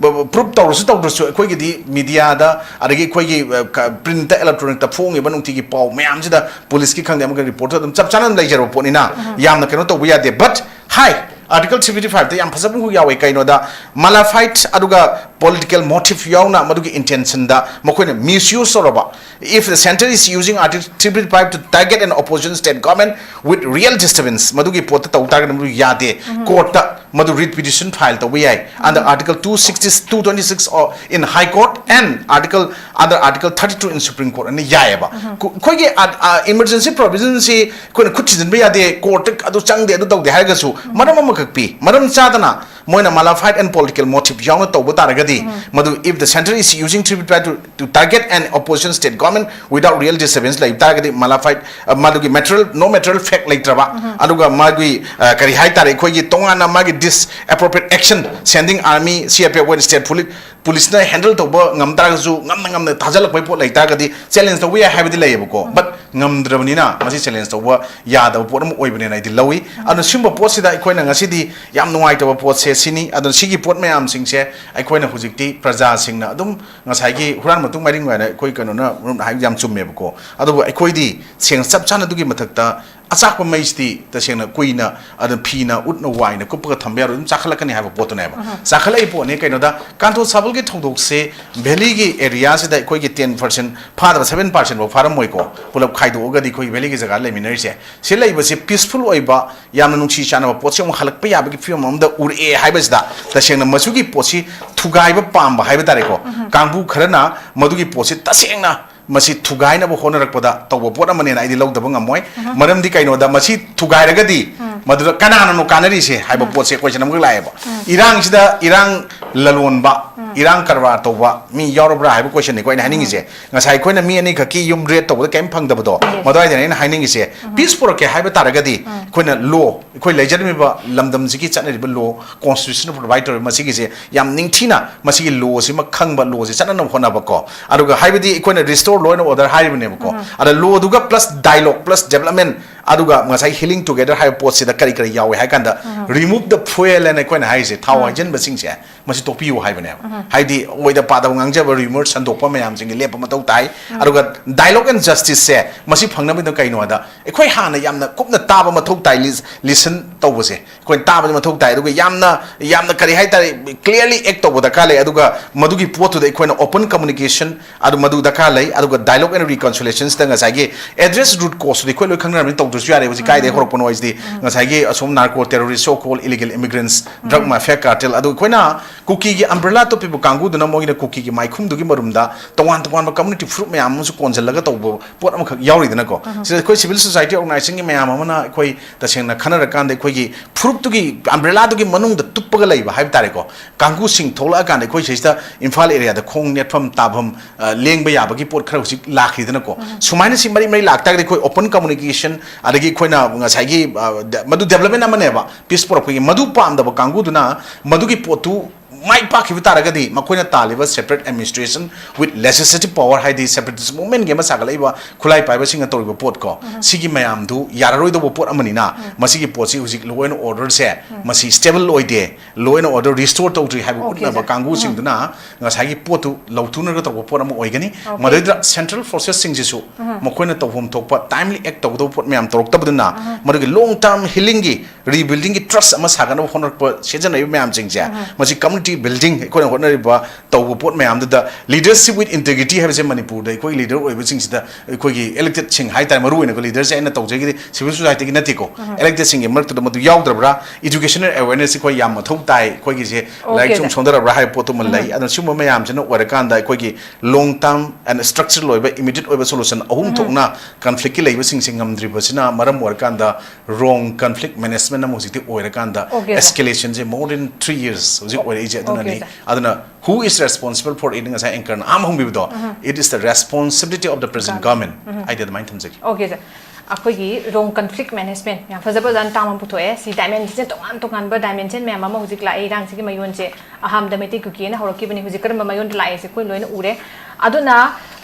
prove ꯇꯧꯔꯁꯨ ꯇꯧꯗ꯭ꯔꯁꯨ ꯑꯩꯈꯣꯏꯒꯤꯗꯤ media ꯗ, ꯑꯗꯒꯤ ꯑꯩꯈꯣꯏꯒꯤ, ꯑ, ꯀ-, print ꯇ, electronic ꯇ ꯐꯣꯡꯉꯤꯕ ꯅꯨꯡꯇꯤꯒꯤ ꯄꯥꯎ ꯃꯌꯥꯝꯁꯤꯗ police ꯀꯤ ꯈꯪꯗꯦ, ꯑꯃꯒꯤ report ꯇ ꯑꯗꯨꯝ ꯆꯞ ꯆꯥꯅ ꯑꯗꯨꯝ ꯂꯩꯖꯔꯕ ꯄꯣꯠꯅꯤꯅ ꯌꯥꯝꯅ ꯀꯩꯅꯣ ꯇꯧꯕ ꯌꯥꯗꯦ꯫ But high, Article three fifty five ꯇ ꯌꯥꯝ ꯐꯖꯕ ꯑꯃꯈꯛ ꯌꯥꯎꯋꯦ꯫ ꯀꯩꯅꯣꯗ, mala fide ꯑꯗꯨꯒ political motive ꯌꯥꯎꯅ ꯃꯗꯨꯒꯤ intention ꯗ ꯃꯈꯣꯏꯅ misuse ꯇꯧꯔꯕ, if the centre is using Article three fifty five to target an opposition state government with real disturbance, ꯃꯗꯨꯒꯤ ꯄꯣꯠꯇ ꯇꯧ ꯇꯥꯔꯒꯗꯤ ꯃꯗꯨ ꯌꯥꯗꯦ꯫ Court ꯇ ꯃꯗꯨ writ petition file ꯇꯧꯕ ꯌꯥꯏ under Article two sixty, two twenty six in High Court and Article, under Article thirty two in Supreme Court ꯑꯅ ꯌꯥꯏꯑꯕ꯫ ꯀꯨ-, ꯑꯩꯈꯣꯏꯒꯤ, ꯑ, ꯑ, emergency provision ꯁꯤ ꯑꯩꯈꯣꯏꯅ ꯈꯨꯠ ꯊꯤꯟꯖꯤꯟꯕ ꯌꯥꯗꯦ, court ꯇ ꯑꯗꯨ ꯆꯪꯗꯦ, ꯑꯗꯨ ꯇꯧꯗꯦ ꯍꯥꯏꯔꯒꯁꯨ ꯃꯔꯝ ꯑꯃꯈꯛ ꯄꯤ꯫ ꯃꯔꯝ ꯆꯥꯗꯅ ꯃꯣꯏꯅ mala fide and political motive ꯌꯥꯎꯅ ꯇꯧꯕ ꯇꯥꯔꯒꯗꯤ, ꯃꯗꯨ if the centre is using three fifty five to, to target an opposition state government without real disturbance ꯂꯩꯕ ꯇꯥꯔꯒꯗꯤ, mala fide, ꯑ, ꯃꯗꯨꯒꯤ material, no material fact ꯂꯩꯇ꯭ꯔꯕ, ꯑꯗꯨꯒ ꯃꯥꯒꯤ, ꯑ, ꯀꯔꯤ ꯍꯥꯏꯇꯥꯔꯦ, ꯑꯩꯈꯣꯏꯒꯤ ꯇꯣꯉꯥꯟꯅ ꯃꯥꯒꯤ disappropriate action, sending army, C R P F ꯑꯣꯏꯅ state police, police ꯅ handle ꯇꯧꯕ ꯉꯝ ꯇꯥꯔꯒꯁꯨ, ꯉꯝꯅ ꯉꯝꯅ ꯊꯥꯖꯤꯜꯂꯛꯄꯒꯤ ꯄꯣꯠ ꯂꯩ ꯇꯥꯔꯒꯗꯤ challenge ꯇꯧꯕ ꯌꯥꯏ ꯍꯥꯏꯕꯗꯤ ꯂꯩꯌꯦꯕꯀꯣ꯫ But ꯉꯝꯗ꯭ꯔꯕꯅꯤꯅ ꯃꯁꯤ ꯆꯦꯂꯦꯟꯖ ꯇꯧꯕ ꯌꯥꯗꯕ ꯄꯣꯠ ꯑꯃ ꯑꯣꯏꯕꯅꯦꯅ ꯑꯩꯗꯤ ꯂꯧꯏ꯫ ꯑꯗꯨꯅ ꯁꯤꯒꯨꯝꯕ ꯄꯣꯠꯁꯤꯗ ꯑꯩꯈꯣꯏꯅ ꯉꯁꯤꯗꯤ ꯌꯥꯝ ꯅꯨꯡꯉꯥꯏꯇꯕ ꯄꯣꯠꯁꯦ ꯁꯤꯅꯤ꯫ ꯑꯗꯨꯅ ꯁꯤꯒꯤ ꯄꯣꯠ ꯃꯌꯥꯝꯁꯤꯡꯁꯦ ꯑꯩꯈꯣꯏꯅ ꯍꯧꯖꯤꯛꯇꯤ ꯄ꯭ꯔꯖꯥꯁꯤꯡꯅ ꯑꯗꯨꯝ ꯉꯁꯥꯏꯒꯤ ꯍꯨꯔꯥꯟ ꯃꯇꯨꯡ ꯃꯔꯤꯡ ꯍꯥꯏꯅ ꯑꯩꯈꯣꯏ ꯀꯩꯅꯣꯅ ꯃꯔꯨꯞꯅ ꯍꯥꯏꯕ ꯌꯥꯝ ꯆꯨꯝꯃꯦꯕꯀꯣ꯫ ꯑꯗꯨꯕꯨ ꯑꯩꯈꯣꯏꯗꯤ ꯁꯦꯡꯅ ꯆꯞ ꯆꯥꯅ ꯑꯗꯨꯒꯤ ꯃꯊꯛꯇ ꯑꯆꯥꯛꯄ ꯃꯩꯁꯤꯗꯤ ꯇꯁꯦꯡꯅ ꯀꯨꯏꯅ ꯑꯗꯨꯝ ꯐꯤꯅ ꯎꯠꯅ ꯋꯥꯏꯅ ꯀꯨꯞꯄꯒ ꯊꯝꯕ ꯌꯥꯔꯣꯏ, ꯑꯗꯨꯝ ꯆꯥꯈꯠꯂꯛꯀꯅꯤ ꯍꯥꯏꯕ ꯄꯣꯠꯇꯨꯅꯦꯕ꯫ ꯆꯥꯈꯠꯂꯛꯏ ꯄꯣꯠꯅꯤ꯫ ꯀꯩꯅꯣꯗ ꯀꯥꯟꯇꯣ ꯁꯥꯕꯜꯒꯤ ꯊꯧꯗꯣꯛꯁꯦ ꯚꯦꯂꯤꯒꯤ ꯑꯦꯔꯤꯌꯥꯁꯤꯗ ꯑꯩꯈꯣꯏꯒꯤ ꯇꯦꯟ ꯄꯥꯔꯁꯦꯟ ꯐꯥꯗꯕ ꯁꯚꯦꯟ ꯄꯥꯔꯁꯦꯟ ꯐꯥꯎ ꯐꯥꯔꯝꯃꯣꯏꯀꯣ, ꯄꯨꯂꯞ ꯈꯥꯏꯗꯣꯛꯑꯒꯗꯤ ꯑꯩꯈꯣꯏꯒꯤ ꯚꯦꯂꯤꯒꯤ ꯖꯒꯥ ꯂꯩꯃꯤꯟꯅꯔꯤꯁꯦ꯫ ꯁꯤ ꯂꯩꯕꯁꯤ ꯄꯤꯁꯐꯨꯜ ꯑꯣꯏꯕ, ꯌꯥꯝꯅ ꯅꯨꯡꯁꯤ ꯆꯥꯟꯅꯕ ꯄꯣꯠꯁꯦ ꯑꯃꯨꯛ ꯍꯜꯂꯛꯄ ꯌꯥꯕꯒꯤ ꯐꯤꯕꯝ ꯑꯃꯗ ꯎꯔꯛꯑꯦ ꯍꯥꯏꯕꯁꯤꯗ ꯇꯁꯦꯡꯅ ꯃꯁꯤꯒꯤ ꯄꯣꯠꯁꯤ ꯊꯨꯒꯥꯏꯕ ꯄꯥꯝꯕ ꯍꯥꯏꯕ ꯇꯥꯔꯦꯀꯣ꯫ ꯀꯥꯡꯕꯨ ꯈꯔꯅ ꯃꯗꯨꯒꯤ ꯄꯣꯠꯁꯤ ꯇꯁꯦꯡꯅ ꯃꯁꯤ ꯊꯨꯒꯥꯏꯅꯕ ꯍꯣꯠꯅꯔꯛꯄꯗ ꯇꯧꯕ ꯄꯣꯠ ꯑꯃꯅꯦꯅ ꯑꯩꯗꯤ ꯂꯧꯗꯕ ꯉꯝꯃꯣꯏ꯫ ꯃꯔꯝꯗꯤ ꯀꯩꯅꯣꯗ ꯃꯁꯤ ꯊꯨꯒꯥꯏꯔꯒꯗꯤ ꯃꯗꯨꯗ ꯀꯅꯥꯅꯅꯣ ꯀꯥꯟꯅꯔꯤꯁꯦ ꯍꯥꯏꯕ ꯄꯣꯠꯁꯦ ꯀꯣꯏꯁꯟ ꯑꯃꯈꯛ ꯂꯥꯛꯑꯦꯕ꯫ ꯏꯔꯥꯡꯁꯤꯗ ꯏꯔꯥꯡ ꯂꯂꯣꯟꯕ, ꯏꯔꯥꯡ ꯀꯔꯕꯥꯔ ꯇꯧꯕ ꯃꯤ ꯌꯥꯎꯔꯕ꯭ꯔꯥ ꯍꯥꯏꯕ ꯀꯣꯏꯁꯟꯅꯤꯀꯣ ꯑꯩꯅ ꯍꯥꯏꯅꯤꯡꯉꯤꯁꯦ꯫ ꯉꯁꯥꯏ ꯑꯩꯈꯣꯏꯅ ꯃꯤ ꯑꯅꯤꯈꯛꯀꯤ ꯌꯨꯝ ꯔꯦꯠ ꯇꯧꯕꯗ ꯀꯔꯤꯝ ꯐꯪꯗꯕꯗꯣ, ꯃꯗꯨꯋꯥꯏꯗꯅ ꯑꯩꯅ ꯍꯥꯏꯅꯤꯡꯉꯤꯁꯦ꯫ ꯄꯤꯁ ꯄꯨꯔꯛꯀꯦ ꯍꯥꯏꯕ ꯇꯥꯔꯒꯗꯤ ꯑꯩꯈꯣꯏꯅ ꯂꯣ, ꯑꯩꯈꯣꯏ ꯂꯩꯖꯔꯝꯃꯤꯕ ꯂꯝꯗꯝꯁꯤꯒꯤ ꯆꯠꯅꯔꯤꯕ ꯂꯣ, ꯀꯣꯟꯁꯇꯤꯇ꯭ꯌꯨꯁꯟꯅ ꯄ꯭ꯔꯣꯚꯥꯏꯠ ꯇꯧꯔꯤꯕ ꯃꯁꯤꯒꯤꯁꯦ ꯌꯥꯝ ꯅꯤꯡꯊꯤꯅ ꯃꯁꯤꯒꯤ ꯂꯣꯁꯤꯃ ꯈꯪꯕ, ꯂꯣꯁꯤ ꯆꯠꯅꯅꯕ ꯍꯣꯠꯅꯕꯀꯣ꯫ ꯑꯗꯨꯒ ꯍꯥꯏꯕꯗꯤ ꯑꯩꯈꯣꯏꯅ ꯔꯤꯁꯇꯣꯔ ꯂꯣ ꯑꯦꯟ ꯑꯣꯔꯗꯔ ꯍꯥꯏꯔꯤꯕꯅꯦꯕꯀꯣ꯫ ꯑꯗ ꯂꯣꯗꯨꯒ ꯄ꯭ꯂꯁ ꯗꯥꯏꯂꯣꯒ ꯄ꯭ꯂꯁ ꯗꯦꯕꯂꯞꯃꯦꯟ ꯑꯗꯨꯒ ꯉꯁꯥꯏ ꯍꯤꯂꯤꯡ ꯇꯨꯒꯦꯗꯔ ꯍꯥꯏꯕ ꯄꯣꯠꯁꯤꯗ ꯀꯔꯤ ꯀꯔꯤ ꯌꯥꯎꯏ ꯍꯥꯏ ꯀꯥꯟꯗ, ꯔꯤꯃꯨꯚ ꯗ ꯐꯨꯑꯦꯜ ꯍꯥꯏꯅ ꯑꯩꯈꯣꯏꯅ ꯍꯥꯏꯔꯤꯁꯦ, ꯊꯥꯎ ꯍꯩꯖꯤꯟꯕꯁꯤꯡꯁꯦ ꯃꯁꯤ ꯇꯣꯛꯄꯤꯌꯨ ꯍꯥꯏꯕꯅꯦꯕ꯫ ꯍꯥꯏꯗꯤ ꯑꯣꯏꯗ ꯄꯥꯗꯕ ꯉꯥꯡꯖꯕ, ꯔꯤꯃꯔ ꯁꯟꯗꯣꯛꯄ ꯃꯌꯥꯝꯁꯤꯡꯁꯦ ꯂꯦꯞꯄ ꯃꯊꯧ ꯇꯥꯏ꯫ ꯑꯗꯨꯒ ꯗꯥꯏꯂꯣꯒ ꯑꯦꯟ ꯖꯁꯇꯤꯁꯁꯦ ꯃꯁꯤ ꯐꯪꯅꯕꯒꯤꯗꯃꯛ ꯀꯩꯅꯣꯗ ꯑꯩꯈꯣꯏ ꯍꯥꯟꯅ ꯌꯥꯝꯅ ꯀꯨꯞꯅ ꯇꯥꯕ ꯃꯊꯧ ꯇꯥꯏ, ꯂꯤꯁꯟ ꯇꯧꯕꯁꯦ ꯑꯩꯈꯣꯏꯅ ꯇꯥꯕꯗꯤ ꯃꯊꯧ ꯇꯥꯏ꯫ ꯑꯗꯨꯒ ꯌꯥꯝꯅ, ꯌꯥꯝꯅ ꯀꯔꯤ ꯍꯥꯏꯇꯥꯔꯦ, ꯀ꯭ꯂꯤꯌꯥꯔꯂꯤ ꯑꯦꯛ ꯇꯧꯕ ꯗꯔꯀꯥꯔ ꯂꯩ꯫ ꯑꯗꯨꯒ ꯃꯗꯨꯒꯤ ꯄꯣꯠꯇꯨꯗ ꯑꯩꯈꯣꯏꯅ ꯑꯣꯄꯟ ꯀꯝꯃꯨꯅꯤꯀꯦꯁꯟ ꯑꯗꯨ ꯃꯗꯨ ꯗꯔꯀꯥꯔ ꯂꯩ꯫ ꯑꯗꯨꯒ ꯗꯥꯏꯂꯣꯒ ꯑꯦꯟ ꯔꯤꯀꯟꯁꯤꯂꯦꯁꯟꯁꯤꯗ ꯉꯁꯥꯏꯒꯤ ꯑꯦꯗ꯭ꯔꯦꯁ ꯔꯨꯠ ꯀꯣꯁꯇꯨꯗꯤ ꯑꯩꯈꯣꯏ ꯂꯣꯏ ꯈꯪꯅꯔꯕꯅꯤ, ꯇꯧꯗ꯭ꯔꯁꯨ ꯌꯥꯔꯦ꯫ ꯍꯧꯖꯤꯛ ꯀꯥꯏꯗꯒꯤ ꯍꯧꯔꯛꯄꯅꯣ ꯍꯥꯏꯁꯤꯗꯤ ꯉꯁꯥꯏꯒꯤ ꯑꯁꯣꯝ ꯅꯥꯔꯀꯣ ꯇꯦꯔꯣꯔꯤꯁ, ꯁꯣ ꯀꯣꯜ ꯏꯂꯤꯒꯦꯜ ꯏꯃꯤꯒ꯭ꯔꯦꯟꯁ, ꯗ꯭ꯔꯒ ꯃꯥꯐꯤꯌꯥ ꯀꯥꯔꯇꯦꯜ, ꯑꯗꯨ ꯑꯩꯈꯣꯏꯅ ꯀꯨꯀꯤꯒꯤ ꯑꯝꯕ꯭ꯔꯦꯂꯥ ꯇꯣꯞꯄꯤꯕ ꯀꯥꯡꯕꯨꯗꯨꯅ ꯃꯣꯏꯒꯤꯅ ꯀꯨꯀꯤꯒꯤ ꯃꯥꯏꯈꯨꯝꯗꯨꯒꯤ ꯃꯔꯨꯝꯗ ꯇꯣꯉꯥꯟ ꯇꯣꯉꯥꯟꯕ ꯀꯝꯃ꯭ꯌꯨꯅꯤꯇꯤ ꯐꯨꯔꯨꯞ ꯃꯌꯥꯝ ꯑꯃꯁꯨ ꯀꯣꯟꯁꯤꯜꯂꯒ ꯇꯧꯕ ꯄꯣꯠ ꯑꯃꯈꯛ ꯌꯥꯎꯔꯤꯗꯅꯀꯣ꯫ ꯁꯤꯗ ꯑꯩꯈꯣꯏ ꯁꯤꯚꯤꯜ ꯁꯣꯁꯥꯏꯇꯤ ꯑꯣꯔꯒꯅꯥꯏꯖꯦꯁꯟꯒꯤ ꯃꯌꯥꯝ ꯑꯃꯅ ꯑꯩꯈꯣꯏ ꯇꯁꯦꯡꯅ ꯈꯟꯅꯔꯀꯥꯟꯗ ꯑꯩꯈꯣꯏꯒꯤ ꯐꯨꯔꯨꯞꯇꯨꯒꯤ ꯑꯝꯕ꯭ꯔꯦꯂꯥꯗꯨꯒꯤ ꯃꯅꯨꯡꯗ ꯇꯨꯞꯄꯒ ꯂꯩꯕ ꯍꯥꯏꯕ ꯇꯥꯔꯦꯀꯣ꯫ ꯀꯥꯡꯕꯨꯁꯤꯡ ꯊꯣꯛꯂꯛꯑꯀꯥꯟꯗ ꯑꯩꯈꯣꯏ ꯁꯤꯁꯤꯗ ꯏꯝꯐꯥꯜ ꯑꯦꯔꯤꯌꯥꯗ ꯈꯣꯡ ꯅꯦꯠꯐꯝ ꯇꯥꯐꯝ, ꯑ, ꯂꯦꯡꯕ ꯌꯥꯕꯒꯤ ꯄꯣꯠ ꯈꯔ ꯍꯧꯖꯤꯛ ꯂꯥꯛꯈꯤꯗꯅꯀꯣ꯫ ꯁꯨꯃꯥꯏꯅ ꯁꯤ ꯃꯔꯤ ꯃꯔꯤ ꯂꯥꯛꯇꯥꯔꯒꯗꯤ ꯑꯩꯈꯣꯏ ꯑꯣꯄꯟ ꯀꯝꯃꯨꯅꯤꯀꯦꯁꯟ, ꯑꯗꯒꯤ ꯑꯩꯈꯣꯏꯅ ꯉꯁꯥꯏꯒꯤ, ꯑ, ꯗ-, ꯃꯗꯨ ꯗꯦꯕꯂꯞꯃꯦꯟ ꯑꯃꯅꯦꯕ, ꯄꯤꯁ ꯄꯨꯔꯛꯄꯒꯤ꯫ ꯃꯗꯨ ꯄꯥꯝꯗꯕ ꯀꯥꯡꯕꯨꯗꯨꯅ ꯃꯗꯨꯒꯤ ꯄꯣꯠꯇꯨ ꯃꯥꯏ ꯄꯥꯛꯈꯤꯕ ꯇꯥꯔꯒꯗꯤ ꯃꯈꯣꯏꯅ ꯇꯥꯜꯂꯤꯕ separate administration with legislative power, ꯍꯥꯏꯗꯤ separatist movementꯀꯤ ꯑꯃ ꯁꯥꯒꯠꯂꯛꯏꯕ ꯈꯨꯠꯂꯥꯏ ꯄꯥꯏꯕꯁꯤꯡꯅ ꯇꯧꯔꯤꯕ ꯄꯣꯠ ꯀꯣ, ꯁꯤꯒꯤ ꯃꯌꯥꯝꯗꯨ ꯌꯥꯔꯔꯣꯏꯗꯧꯕ ꯄꯣꯠ ꯑꯃꯅꯤꯅ, ꯃꯁꯤꯒꯤ ꯄꯣꯠꯁꯤ ꯍꯧꯖꯤꯛ law and orderꯁꯦ ꯃꯁꯤ stable ꯑꯣꯏꯗꯦ, law and order restore ꯇꯧꯗ꯭ꯔꯤ ꯍꯥꯏꯕ Okay, ꯎꯠꯅꯕ sir. ꯀꯥꯡꯕꯨꯁꯤꯡꯗꯨꯅ ꯉꯁꯥꯏꯒꯤ ꯄꯣꯠꯇꯨ ꯂꯧꯊꯣꯛꯅꯔꯒ ꯇꯧꯕ ꯄꯣꯠ ꯑꯃ ꯑꯣꯏꯒꯅꯤ꯫ Okay. ꯃꯗꯩꯗ central forcesꯁꯤꯡꯁꯤꯁꯨ ꯃꯈꯣꯏꯅ ꯇꯧꯐꯝ ꯊꯣꯛꯄ timely act ꯇꯧꯒꯗꯧꯕ ꯄꯣꯠ ꯃꯌꯥꯝ ꯇꯧꯔꯛꯇꯕꯗꯨꯅ, ꯃꯗꯨꯒꯤ long term healingꯒꯤ rebuildingꯒꯤ trust ꯑꯃ ꯁꯥꯒꯠꯅꯕ ꯍꯣꯠꯅꯔꯛꯄ ꯁꯤꯖꯤꯟꯅꯔꯤꯕ ꯃꯌꯥꯝꯁꯤꯡꯁꯦ, ꯃꯁꯤ community building ꯑꯩꯈꯣꯏꯅ ꯍꯣꯠꯅꯔꯤꯕ ꯇꯧꯕ ꯄꯣꯠ ꯃꯌꯥꯝꯗꯨꯗ leadership with integrity ꯍꯥꯏꯕꯁꯦ ꯃꯅꯤꯄꯨꯔꯗ ꯑꯩꯈꯣꯏꯒꯤ leader ꯑꯣꯏꯕꯁꯤꯡꯁꯤꯗ, ꯑꯩꯈꯣꯏꯒꯤ electedꯁꯤꯡ ꯍꯥꯏꯇꯥꯔꯦ, ꯃꯔꯨ ꯑꯣꯏꯅ ꯑꯩꯈꯣꯏ leaderꯁꯦ ꯑꯩꯅ ꯇꯧꯖꯩꯒꯤꯗꯤ civil societyꯒꯤ ꯅꯠꯇꯦꯀꯣ, electedꯁꯤꯡꯒꯤ ꯃꯔꯛꯇꯨꯗ ꯃꯗꯨ ꯌꯥꯎꯗ꯭ꯔꯕ꯭ꯔꯥ? Educational awareness ꯑꯩꯈꯣꯏ ꯌꯥꯝ ꯃꯊꯧ ꯇꯥꯏ, ꯑꯩꯈꯣꯏꯒꯤꯁꯦ Okay, ꯂꯥꯏꯔꯤꯛ ꯁꯨꯝ sir. ꯁꯣꯟꯊꯔꯕ꯭ꯔꯥ ꯍꯥꯏꯕ ꯄꯣꯠꯇꯨꯃ ꯂꯩ꯫ ꯑꯗꯨꯅ ꯁꯤꯒꯨꯝꯕ ꯃꯌꯥꯝꯁꯤꯅ ꯑꯣꯏꯔꯀꯥꯟꯗ ꯑꯩꯈꯣꯏꯒꯤ long term and structural ꯑꯣꯏꯕ immediate ꯑꯣꯏꯕ solution ꯑꯍꯨꯝ ꯊꯣꯛꯅ conflictꯀꯤ ꯂꯩꯕꯁꯤꯡꯁꯦ ꯉꯝꯗ꯭ꯔꯤꯕꯁꯤꯅ ꯃꯔꯝ ꯑꯣꯏꯔꯀꯥꯟꯗ wrong conflict management ꯑꯃ ꯍꯧꯖꯤꯛꯇꯤ ꯑꯣꯏꯔꯀꯥꯟꯗ Okay, sir. Escalationꯁꯦ more than three years ꯍꯧꯖꯤꯛ ꯑꯣꯏꯔꯛꯏꯁꯦ꯫ Okay, ꯑꯗꯨꯅꯅꯤ sir. ꯑꯗꯨꯅ who is responsible for it ꯉꯁꯥꯏ anchorꯅ ꯑꯍꯥꯟꯕ ꯍꯪꯕꯤꯕꯗꯣ, it is the responsibility of the present Government. Government ꯍꯥꯏꯗꯤ ꯑꯗꯨꯃꯥꯏꯅ ꯊꯝꯖꯒꯦ꯫ Okay, sir. ꯑꯩꯈꯣꯏꯒꯤ wrong conflict management ꯌꯥꯝ ꯐꯖ ꯐꯖꯅ term ꯑꯃ ꯄꯨꯊꯣꯛꯑꯦ꯫ ꯁꯤ dimension ꯇꯣꯉꯥꯟ ꯇꯣꯉꯥꯟꯕ dimension ꯃꯌꯥꯝ ꯑꯃ ꯍꯧꯖꯤꯛ ꯂꯥꯛꯑꯦ꯫ ꯏꯔꯥꯡꯁꯤꯒꯤ ꯃꯌꯣꯟꯁꯦ ꯑꯍꯥꯟꯕꯗ ꯃꯩꯇꯩ ꯀꯨꯀꯤꯅ ꯍꯧꯔꯛꯈꯤꯕꯅꯤ, ꯍꯧꯖꯤꯛ ꯀꯔꯝꯕ ꯃꯌꯣꯟꯗ ꯂꯥꯛꯑꯦꯁꯦ ꯑꯩꯈꯣꯏ ꯂꯣꯏꯅ ꯎꯔꯦ꯫ ꯑꯗꯨꯅ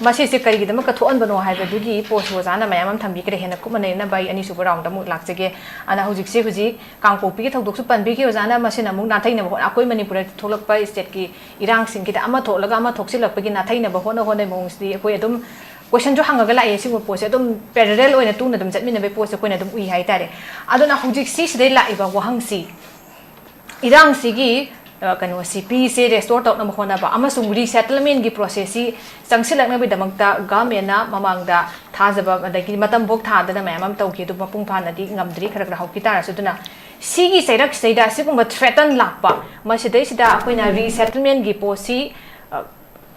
ꯃꯁꯤꯁꯦ ꯀꯔꯤꯒꯤꯗꯃꯛꯇ ꯊꯣꯛꯍꯟꯕꯅꯣ ꯍꯥꯏꯕꯗꯨꯒꯤ ꯄꯣꯠꯁꯨ ꯑꯣꯖꯥꯅ ꯃꯌꯥꯝ ꯑꯃ ꯊꯝꯕꯤꯈ꯭ꯔꯦ꯫ ꯍꯦꯟꯅ ꯀꯨꯞꯅ ꯅꯩꯅꯅꯕ ꯑꯩ ꯑꯅꯤꯁꯨꯕ round ꯑꯃꯨꯛ ꯂꯥꯛꯆꯒꯦ꯫ ꯑꯗꯨꯅ ꯍꯧꯖꯤꯛꯁꯦ, ꯍꯧꯖꯤꯛ ꯀꯥꯡꯄꯣꯛꯄꯤꯒꯤ ꯊꯧꯗꯣꯛꯁꯨ ꯄꯟꯕꯤꯈꯤ ꯑꯣꯖꯥꯅ, ꯃꯁꯤꯅ ꯑꯃꯨꯛ ꯅꯥꯊꯩꯅꯕ ꯍꯣꯠꯅ-, ꯑꯩꯈꯣꯏ ꯃꯅꯤꯄꯨꯔꯗ ꯊꯣꯛꯂꯛꯄ stateꯀꯤ ꯏꯔꯥꯡꯁꯤꯡꯒꯤꯗ ꯑꯃ ꯊꯣꯛꯂꯒ ꯑꯃ ꯊꯣꯛꯆꯤꯜꯂꯛꯄꯒꯤ ꯅꯥꯊꯩꯅꯕ ꯍꯣꯠꯅ ꯍꯣꯠꯅꯕ ꯃꯑꯣꯡꯁꯤꯗꯤ ꯑꯩꯈꯣꯏ ꯑꯗꯨꯝ questionꯁꯨ ꯍꯪꯉꯒ ꯂꯥꯛꯑꯦ꯫ ꯁꯤꯒꯨꯝꯕ ꯄꯣꯠꯁꯦ ꯑꯗꯨꯝ parallel ꯑꯣꯏꯅ ꯇꯨꯡꯅ ꯑꯗꯨꯝ ꯆꯠꯃꯤꯟꯅꯕꯒꯤ ꯄꯣꯠꯁꯦ ꯑꯩꯈꯣꯏꯅ ꯑꯗꯨꯝ ꯎꯏ ꯍꯥꯏꯇꯥꯔꯦ꯫ ꯑꯗꯨꯅ ꯍꯧꯖꯤꯛꯁꯤ ꯁꯤꯗꯩ ꯂꯥꯛꯏꯕ ꯋꯥꯍꯪꯁꯤ, ꯏꯔꯥꯡꯁꯤꯒꯤ, ꯑ, ꯀꯩꯅꯣꯁꯤ, peaceꯁꯦ restore ꯇꯧꯅꯕ ꯍꯣꯠꯅꯕ ꯑꯃꯁꯨꯡ resettlementꯀꯤ processꯁꯤ ꯆꯪꯁꯤꯜꯂꯛꯅꯕꯒꯤꯗꯃꯛꯇ governmentꯅ ꯃꯃꯥꯡꯗ ꯊꯥꯖꯕ ꯑꯗꯒꯤ ꯃꯇꯝ ꯐꯥꯎ ꯊꯥꯗꯅ ꯃꯌꯥꯝ ꯑꯃ ꯇꯧꯈꯤ꯫ ꯑꯗꯨ ꯃꯄꯨꯡ ꯐꯥꯅꯗꯤ ꯉꯝꯗ꯭ꯔꯤ, ꯈꯔ ꯈꯔ ꯍꯧꯈꯤ ꯇꯥꯔꯁꯨ꯫ ꯑꯗꯨꯅ ꯁꯤꯒꯤ ꯆꯩꯔꯛꯁꯤꯗꯩꯗ ꯑꯁꯤꯒꯨꯝꯕ threaten ꯂꯥꯛꯄ, ꯃꯁꯤꯗꯩꯁꯤꯗ ꯑꯩꯈꯣꯏꯅ resettlementꯀꯤ ꯄꯣꯠꯁꯤ, ꯑ,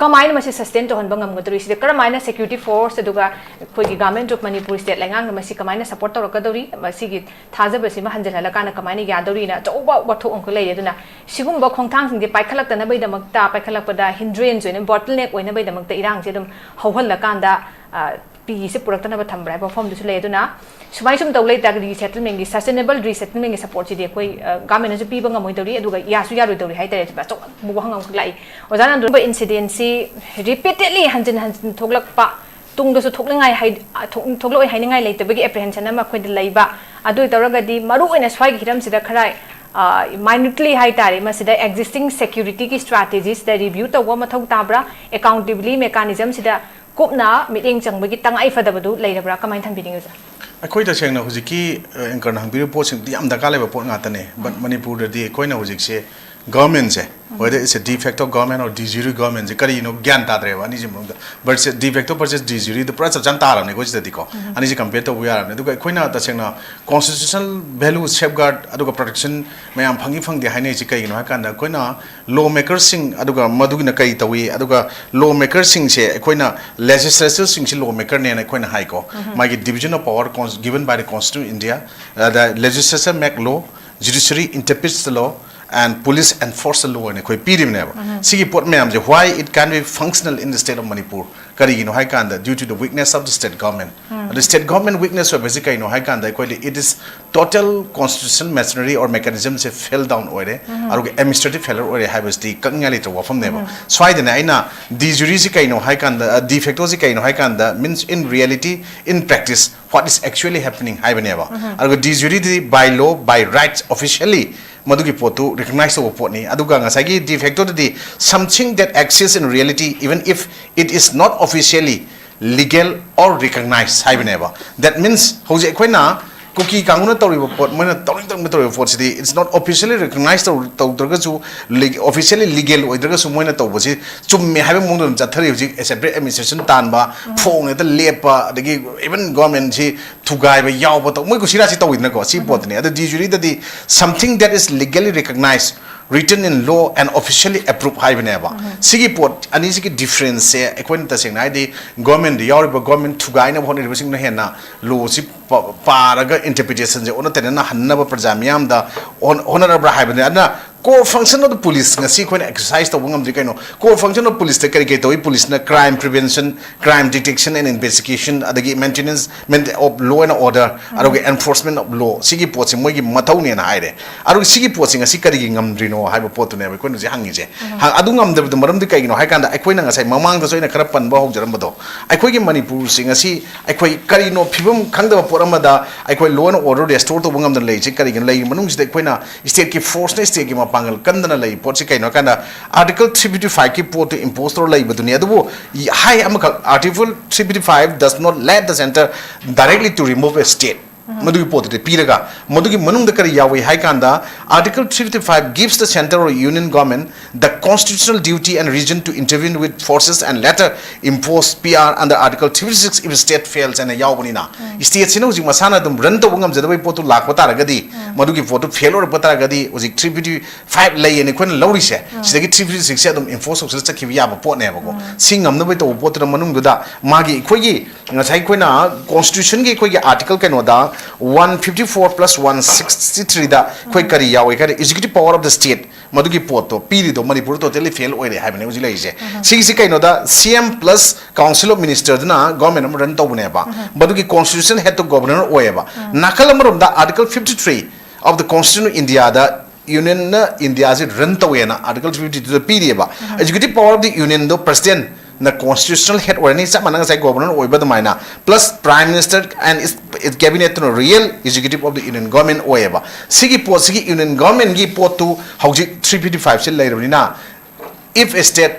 ꯀꯃꯥꯏꯅ ꯃꯁꯤ sustain ꯇꯧꯍꯟꯕ ꯉꯝꯒꯗꯧꯔꯤ? ꯁꯤꯗ ꯀꯔꯝꯍꯥꯏꯅ security force ꯑꯗꯨꯒ ꯑꯩꯈꯣꯏꯒꯤ Government of Manipur state ꯂꯩꯉꯥꯛꯅ ꯃꯁꯤ ꯀꯃꯥꯏꯅ support ꯇꯧꯔꯛꯀꯗꯧꯔꯤ? ꯃꯁꯤꯒꯤ ꯊꯥꯖꯕꯁꯤꯃ ꯍꯟꯖꯤꯜꯍꯜꯂꯀꯥꯟꯗ ꯀꯃꯥꯏꯅ ꯌꯥꯗꯧꯔꯤꯅ ꯑꯆꯧꯕ ꯋꯥꯊꯣꯛ ꯑꯃꯈꯛ ꯂꯩꯔꯦ꯫ ꯑꯗꯨꯅ ꯁꯤꯒꯨꯝꯕ ꯈꯣꯡꯊꯥꯡꯁꯤꯡꯁꯦ ꯄꯥꯏꯈꯠꯂꯛꯇꯅꯕꯒꯤꯗꯃꯛꯇ, ꯄꯥꯏꯈꯠꯂꯛꯄꯗ hindrance ꯑꯣꯏꯅ, bottleneck ꯑꯣꯏꯅꯕꯒꯤꯗꯃꯛꯇ ꯏꯔꯥꯡꯁꯦ ꯑꯗꯨꯝ ꯍꯧꯍꯜꯂꯀꯥꯟꯗ, ꯑ, ꯄꯤꯁꯦ ꯄꯨꯔꯛꯇꯅꯕ ꯊꯝꯕ꯭ꯔꯥ ꯍꯥꯏꯕ ꯋꯥꯐꯝꯗꯨꯁꯨ ꯂꯩ꯫ ꯑꯗꯨꯅ ꯁꯨꯃꯥꯏꯅ ꯁꯨꯝ ꯇꯧ ꯂꯩꯇꯥꯔꯒꯗꯤ resettlement ꯒꯤ, sustainable resettlement ꯒꯤ support ꯁꯤꯗꯤ ꯑꯩꯈꯣꯏ, ꯑ, government ꯅꯁꯨ ꯄꯤꯕ ꯉꯝꯃꯣꯏꯗꯧꯔꯤ, ꯑꯗꯨꯒ ꯌꯥꯁꯨ ꯌꯥꯔꯣꯏꯗꯧꯔꯤ ꯍꯥꯏꯇꯥꯔꯦ꯫ ꯑꯆꯧꯕ ꯑꯃꯨꯛ ꯋꯥꯍꯪ ꯑꯃꯈꯛ ꯂꯥꯛꯏ꯫ ꯑꯣꯖꯥꯅ ꯑꯗꯨꯒꯨꯝꯕ incident ꯁꯤ repeatedly ꯍꯟꯖꯤꯟ ꯍꯟꯖꯤꯟ ꯊꯣꯛꯂꯛꯄ, ꯇꯨꯡꯗꯁꯨ ꯊꯣꯛꯅꯤꯡꯉꯥꯏ ꯍꯥꯏ-, ꯑ, ꯊꯣꯛ-, ꯊꯣꯛꯂꯛꯑꯣꯏ ꯍꯥꯏꯅꯤꯡꯉꯥꯏ ꯂꯩꯇꯕꯒꯤ apprehension ꯑꯃ ꯑꯩꯈꯣꯏꯗ ꯂꯩꯕ꯫ ꯑꯗꯨ ꯑꯣꯏ ꯇꯧꯔꯒꯗꯤ ꯃꯔꯨꯑꯣꯏꯅ ꯁ꯭ꯋꯥꯏꯒꯤ ꯍꯤꯔꯝꯁꯤꯗ ꯈꯔ, ꯑ, minutely ꯍꯥꯏꯇꯥꯔꯦ, ꯃꯁꯤꯗ existing security ꯒꯤ strategy ꯁꯤꯗ review ꯇꯧꯕ ꯃꯊꯧ ꯇꯥꯕ꯭ꯔꯥ? Accountability mechanism ꯁꯤꯗ ꯀꯨꯞꯅ ꯃꯤꯠꯌꯦꯡ ꯆꯪꯕꯒꯤ ꯇꯉꯥꯏ ꯐꯗꯕꯗꯨ ꯂꯩꯔꯕ꯭ꯔꯥ? ꯀꯃꯥꯏꯅ ꯊꯝꯕꯤꯅꯤꯡꯉꯤ ꯑꯣꯖꯥ? ꯑꯩꯈꯣꯏ ꯇꯁꯦꯡꯅ ꯍꯧꯖꯤꯛꯀꯤ, ꯑ, anchor ꯅ ꯍꯪꯕꯤꯔꯤꯕ ꯄꯣꯠꯁꯤꯡꯗꯤ ꯌꯥꯝ ꯗꯔꯀꯥꯔ ꯂꯩꯕ ꯄꯣꯠ ꯉꯥꯛꯇꯅꯦ꯫ But ꯃꯅꯤꯄꯨꯔꯗꯗꯤ ꯑꯩꯈꯣꯏꯅ ꯍꯧꯖꯤꯛꯁꯦ government say, whether it's a de facto government or de jure government ꯁꯦ ꯀꯔꯤꯅꯣ ꯒ꯭ꯌꯥꯟ ꯇꯥꯗ꯭ꯔꯦꯕ ꯑꯅꯤꯁꯤ ꯃꯅꯨꯡꯗ꯫ But say de facto versus de jure ꯗ ꯄꯨꯔꯥ ꯆꯞ ꯆꯥꯅ ꯇꯥꯔꯕꯅꯦ ꯑꯩꯈꯣꯏ ꯁꯤꯗꯗꯤꯀꯣ꯫ ꯑꯅꯤꯁꯤ compare ꯇꯧꯕ ꯌꯥꯔꯕꯅꯦ꯫ ꯑꯗꯨꯒ ꯑꯩꯈꯣꯏꯅ ꯇꯁꯦꯡꯅ constitutional value safeguard ꯑꯗꯨꯒ protection ꯃꯌꯥꯝ ꯐꯪꯏ ꯐꯪꯗꯦ ꯍꯥꯏꯅꯔꯤꯁꯤ ꯀꯩꯒꯤꯅꯣ ꯍꯥꯏ ꯀꯥꯟꯗ, ꯑꯩꯈꯣꯏꯅ law maker ꯁꯤꯡ ꯑꯗꯨꯒ ꯃꯗꯨꯒꯤꯅ ꯀꯔꯤ ꯇꯧꯏ, ꯑꯗꯨꯒ law maker ꯁꯤꯡꯁꯦ ꯑꯩꯈꯣꯏꯅ legislature ꯁꯤꯡꯁꯤ law maker ꯅꯦꯅ ꯑꯩꯈꯣꯏꯅ ꯍꯥꯏꯀꯣ꯫ ꯃꯥꯒꯤ division of power cons-, given by the Constitution of India, uh, the legislature make law, judiciary interprets the law, and police enforce the law ꯍꯥꯏꯅ ꯑꯩꯈꯣꯏ ꯄꯤꯔꯤꯕꯅꯦꯕ꯫ ꯁꯤꯒꯤ ꯄꯣꯠ ꯃꯌꯥꯝꯁꯦ, why it can be functional in the state of Manipur? ꯀꯔꯤꯒꯤꯅꯣ ꯍꯥꯏ ꯀꯥꯟꯗ, due to the weakness of the state government꯫ ꯑꯗ state government weakness ꯑꯣꯏꯕꯁꯤ ꯀꯩꯅꯣ ꯍꯥꯏ ꯀꯥꯟꯗ, ꯑꯩꯈꯣꯏꯗꯤ it is total constitutional machinery or mechanism say fail down ꯑꯣꯏꯔꯦ, ꯑꯗꯨꯒ administrative failure ꯑꯣꯏꯔꯦ ꯍꯥꯏꯕꯁꯤꯗꯤ ꯀꯛꯅꯤꯡꯉꯥꯏ ꯂꯩꯇ꯭ꯔꯕ ꯋꯥꯐꯝꯅꯦꯕ꯫ ꯁ꯭ꯋꯥꯏꯗꯅꯦ ꯑꯩꯅ de jure ꯁꯤ ꯀꯩꯅꯣ ꯍꯥꯏ ꯀꯥꯟꯗ, de facto ꯁꯤ ꯀꯩꯅꯣ ꯍꯥꯏ ꯀꯥꯟꯗ, means in reality, in practice, what is actually happening ꯍꯥꯏꯕꯅꯦꯕ꯫ ꯑꯗꯨꯒ de jure D by law, by rights, officially ꯃꯗꯨꯒꯤ ꯄꯣꯠꯇꯨ recognize ꯇꯧꯕ ꯄꯣꯠꯅꯤ꯫ ꯑꯗꯨꯒ ꯉꯁꯥꯏꯒꯤ de facto ꯗꯗꯤ something that exists in reality, even if it is not officially legal or recognized ꯍꯥꯏꯕꯅꯦꯕ꯫ That means ꯍꯧꯖꯤꯛ ꯑꯩꯈꯣꯏꯅ ꯀꯨꯀꯤ ꯀꯥꯡꯕꯨꯅ ꯇꯧꯔꯤꯕ ꯄꯣꯠ, ꯃꯣꯏꯅ ꯇꯧꯅꯤꯡ ꯇꯧꯅꯤꯡꯕ ꯇꯧꯔꯤꯕ ꯄꯣꯠꯁꯤꯗꯤ, it's not officially recognized ꯇꯧ-, ꯇꯧꯗ꯭ꯔꯒꯁꯨ, ꯂꯤ-, officially legal ꯑꯣꯏꯗ꯭ꯔꯒꯁꯨ ꯃꯣꯏꯅ ꯇꯧꯕꯁꯤ ꯆꯨꯝꯃꯦ ꯍꯥꯏꯕ ꯃꯑꯣꯡꯗ ꯑꯗꯨꯝ ꯆꯠꯊꯔꯤ꯫ ꯍꯧꯖꯤꯛ separate administration ꯇꯥꯟꯕ, ꯐꯣꯡ ꯍꯦꯛꯇ ꯂꯦꯞꯄ, ꯑꯗꯒꯤ even government ꯁꯤ ꯊꯨꯒꯥꯏꯕ ꯌꯥꯎꯕ ꯇꯧ-, ꯃꯣꯏ ꯀꯨꯁꯤꯔꯥꯁꯤ ꯇꯧꯋꯤꯗꯅꯀꯣ꯫ ꯁꯤ ꯄꯣꯠꯇꯨꯅꯤ꯫ ꯑꯗꯨ de jure ꯗꯗꯤ something that is legally recognized, written in law and officially approved ꯍꯥꯏꯕꯅꯦꯕ꯫ ꯁꯤꯒꯤ ꯄꯣꯠ ꯑꯅꯤꯁꯤꯒꯤ difference ꯁꯦ ꯑꯩꯈꯣꯏꯅ ꯇꯁꯦꯡꯅ ꯍꯥꯏꯗꯤ government ꯗ ꯌꯥꯎꯔꯤꯕ, government ꯊꯨꯒꯥꯏꯅꯕ ꯍꯣꯠꯅꯔꯤꯕꯁꯤꯡꯅ ꯍꯦꯟꯅ law ꯁꯤ ꯄ-, ꯄꯥꯔꯒ interpretation ꯁꯦ ꯑꯣꯟꯅ ꯇꯩꯅꯅ ꯍꯟꯅꯕ ꯄ꯭ꯔꯖꯥ ꯃꯤꯌꯥꯝꯗ ꯍꯣꯠ-, ꯍꯣꯠꯅꯔꯕ꯭ꯔꯥ ꯍꯥꯏꯕꯅꯤ꯫ ꯑꯗꯨꯅ Core function of the police ꯉꯁꯤ ꯑꯩꯈꯣꯏꯅ exercise ꯇꯧꯕ ꯉꯝꯗ꯭ꯔꯤ ꯀꯩꯅꯣ? Core function of police ꯇ ꯀꯔꯤ ꯀꯔꯤ ꯇꯧꯏ? Police ꯅ crime prevention, crime detection and investigation, ꯑꯗꯒꯤ maintenance of law and order, ꯑꯗꯨꯒ enforcement of law, ꯁꯤꯒꯤ ꯄꯣꯠꯁꯤ ꯃꯣꯏꯒꯤ ꯃꯊꯧꯅꯦꯅ ꯍꯥꯏꯔꯦ꯫ ꯑꯗꯨꯒ ꯁꯤꯒꯤ ꯄꯣꯠꯁꯤ ꯉꯁꯤ ꯀꯔꯤꯒꯤ ꯉꯝꯗ꯭ꯔꯤꯅꯣ ꯍꯥꯏꯕ ꯄꯣꯠꯇꯨꯅꯦꯕ ꯑꯩꯈꯣꯏꯅ ꯍꯧꯖꯤꯛ ꯍꯪꯉꯤꯁꯦ꯫ ꯍ-, ꯑꯗꯨ ꯉꯝꯗꯕꯗꯣ ꯃꯔꯝꯗꯤ ꯀꯩꯒꯤꯅꯣ ꯍꯥꯏ ꯀꯥꯟꯗ, ꯑꯩꯈꯣꯏꯅ ꯉꯁꯥꯏ ꯃꯃꯥꯡꯗꯁꯨ ꯑꯩꯅ ꯈꯔ ꯄꯟꯕ ꯍꯧꯖꯔꯝꯕꯗꯣ, ꯑꯩꯈꯣꯏꯒꯤ ꯃꯅꯤꯄꯨꯔꯁꯤ ꯉꯁꯤ ꯑꯩꯈꯣꯏ ꯀꯔꯤꯅꯣ ꯐꯤꯕꯝ ꯈꯪꯗꯕ ꯄꯣꯠ ꯑꯃꯗ ꯑꯩꯈꯣꯏ law and order restore ꯇꯧꯕ ꯉꯝꯗꯅ ꯂꯩꯔꯤꯁꯤ ꯀꯔꯤꯒꯤꯅꯣ? ꯂꯩꯔꯤ ꯃꯅꯨꯡꯁꯤꯗ ꯑꯩꯈꯣꯏꯅ state ꯀꯤ force ꯅ state ꯀꯤ ꯃꯄꯥꯡꯒꯜ ꯀꯟꯗꯅ ꯂꯩ ꯄꯣꯠꯁꯤ ꯀꯩꯅꯣ ꯍꯥꯏ ꯀꯥꯟꯗ, Article three fifty five ꯀꯤ ꯄꯣꯠꯇꯨ impose ꯇꯧꯔ ꯂꯩꯕꯗꯨꯅꯤ꯫ ꯑꯗꯨꯕꯨ ꯏ-, ꯍꯥꯏ ꯑꯃꯈꯛ, Article three fifty five does not let the centre directly to remove a state. ꯃꯗꯨꯒꯤ ꯄꯣꯠꯇꯨꯗꯤ ꯄꯤꯔꯒ, ꯃꯗꯨꯒꯤ ꯃꯅꯨꯡꯗ ꯀꯔꯤ ꯌꯥꯎꯏ ꯍꯥꯏ ꯀꯥꯟꯗ, Article three fifty five gives the centre or union government the constitutional duty and reason to intervene with forces and later impose P R under Article three fifty six if state fails ꯍꯥꯏꯅ ꯌꯥꯎꯕꯅꯤꯅ, state ꯁꯤꯅ ꯍꯧꯖꯤꯛ ꯃꯁꯥꯅ ꯑꯗꯨꯝ run ꯇꯧꯕ ꯉꯝꯖꯗꯕꯒꯤ ꯄꯣꯠꯇꯨ ꯂꯥꯛꯄ ꯇꯥꯔꯒꯗꯤ, ꯃꯗꯨꯒꯤ ꯄꯣꯠꯇꯨ fail ꯑꯣꯏꯔꯛꯄ ꯇꯥꯔꯒꯗꯤ, ꯍꯧꯖꯤꯛ three fifty five ꯂꯩꯌꯦꯅ ꯑꯩꯈꯣꯏꯅ ꯂꯧꯔꯤꯁꯦ, ꯁꯤꯗꯒꯤ three fifty six ꯁꯦ ꯑꯗꯨꯝ enforce ꯇꯧꯁꯤꯜꯂ ꯆꯠꯈꯤꯕ ꯌꯥꯕ ꯄꯣꯠꯅꯦꯕꯀꯣ꯫ ꯁꯤ ꯉꯝꯅꯕ ꯇꯧꯕ ꯄꯣꯠꯇꯨꯅ ꯃꯅꯨꯡꯗꯨꯗ ꯃꯥꯒꯤ ꯑꯩꯈꯣꯏꯒꯤ ꯉꯁꯥꯏ ꯑꯩꯈꯣꯏꯅ constitution ꯒꯤ ꯑꯩꯈꯣꯏꯒꯤ article ꯀꯩꯅꯣꯗ, one fifty four plus one sixty three ꯗ ꯑꯩꯈꯣꯏ ꯀꯔꯤ ꯌꯥꯎꯏ ꯍꯥꯏ ꯀꯥꯟꯗ, executive power of the state, ꯃꯗꯨꯒꯤ ꯄꯣꯠꯇꯣ ꯄꯤꯔꯤꯗꯣ ꯃꯅꯤꯄꯨꯔꯗ totally fail ꯑꯣꯏꯔꯦ ꯍꯥꯏꯕꯅꯦ ꯍꯧꯖꯤꯛ ꯂꯩꯔꯤꯁꯦ꯫ ꯁꯤꯒꯤꯁꯤ ꯀꯩꯅꯣꯗ, C M plus Council of Minister ꯗꯨꯅ government ꯑꯃ run ꯇꯧꯕꯅꯦꯕ꯫ ꯃꯗꯨꯒꯤ constitutional head ꯇꯣ governor ꯑꯣꯏꯌꯦꯕ꯫ ꯅꯥꯀꯜ ꯑꯃꯔꯣꯝꯗ Article fifty three of the Constitution of India the Union ꯅ India ꯁꯦ run ꯇꯧꯋꯦꯅ Article fifty two the ꯄꯤꯔꯤꯑꯕ꯫ Executive power of the Union ꯗꯣ President ꯅ constitutional head ꯑꯣꯏꯔꯅꯤ, ꯆꯞ ꯃꯥꯟꯅꯅ ꯉꯁꯥꯏ governor ꯑꯣꯏꯕ ꯑꯗꯨꯃꯥꯏꯅ, plus Prime Minister and its, its cabinet ꯇꯨꯅ real executive of the Union government ꯑꯣꯏꯌꯦꯕ꯫ ꯁꯤꯒꯤ ꯄꯣꯠꯁꯤꯒꯤ, Union government ꯀꯤ ꯄꯣꯠꯇꯨ ꯍꯧꯖꯤꯛ three fifty five ꯁꯤ ꯂꯩꯔꯕꯅꯤꯅ, if a state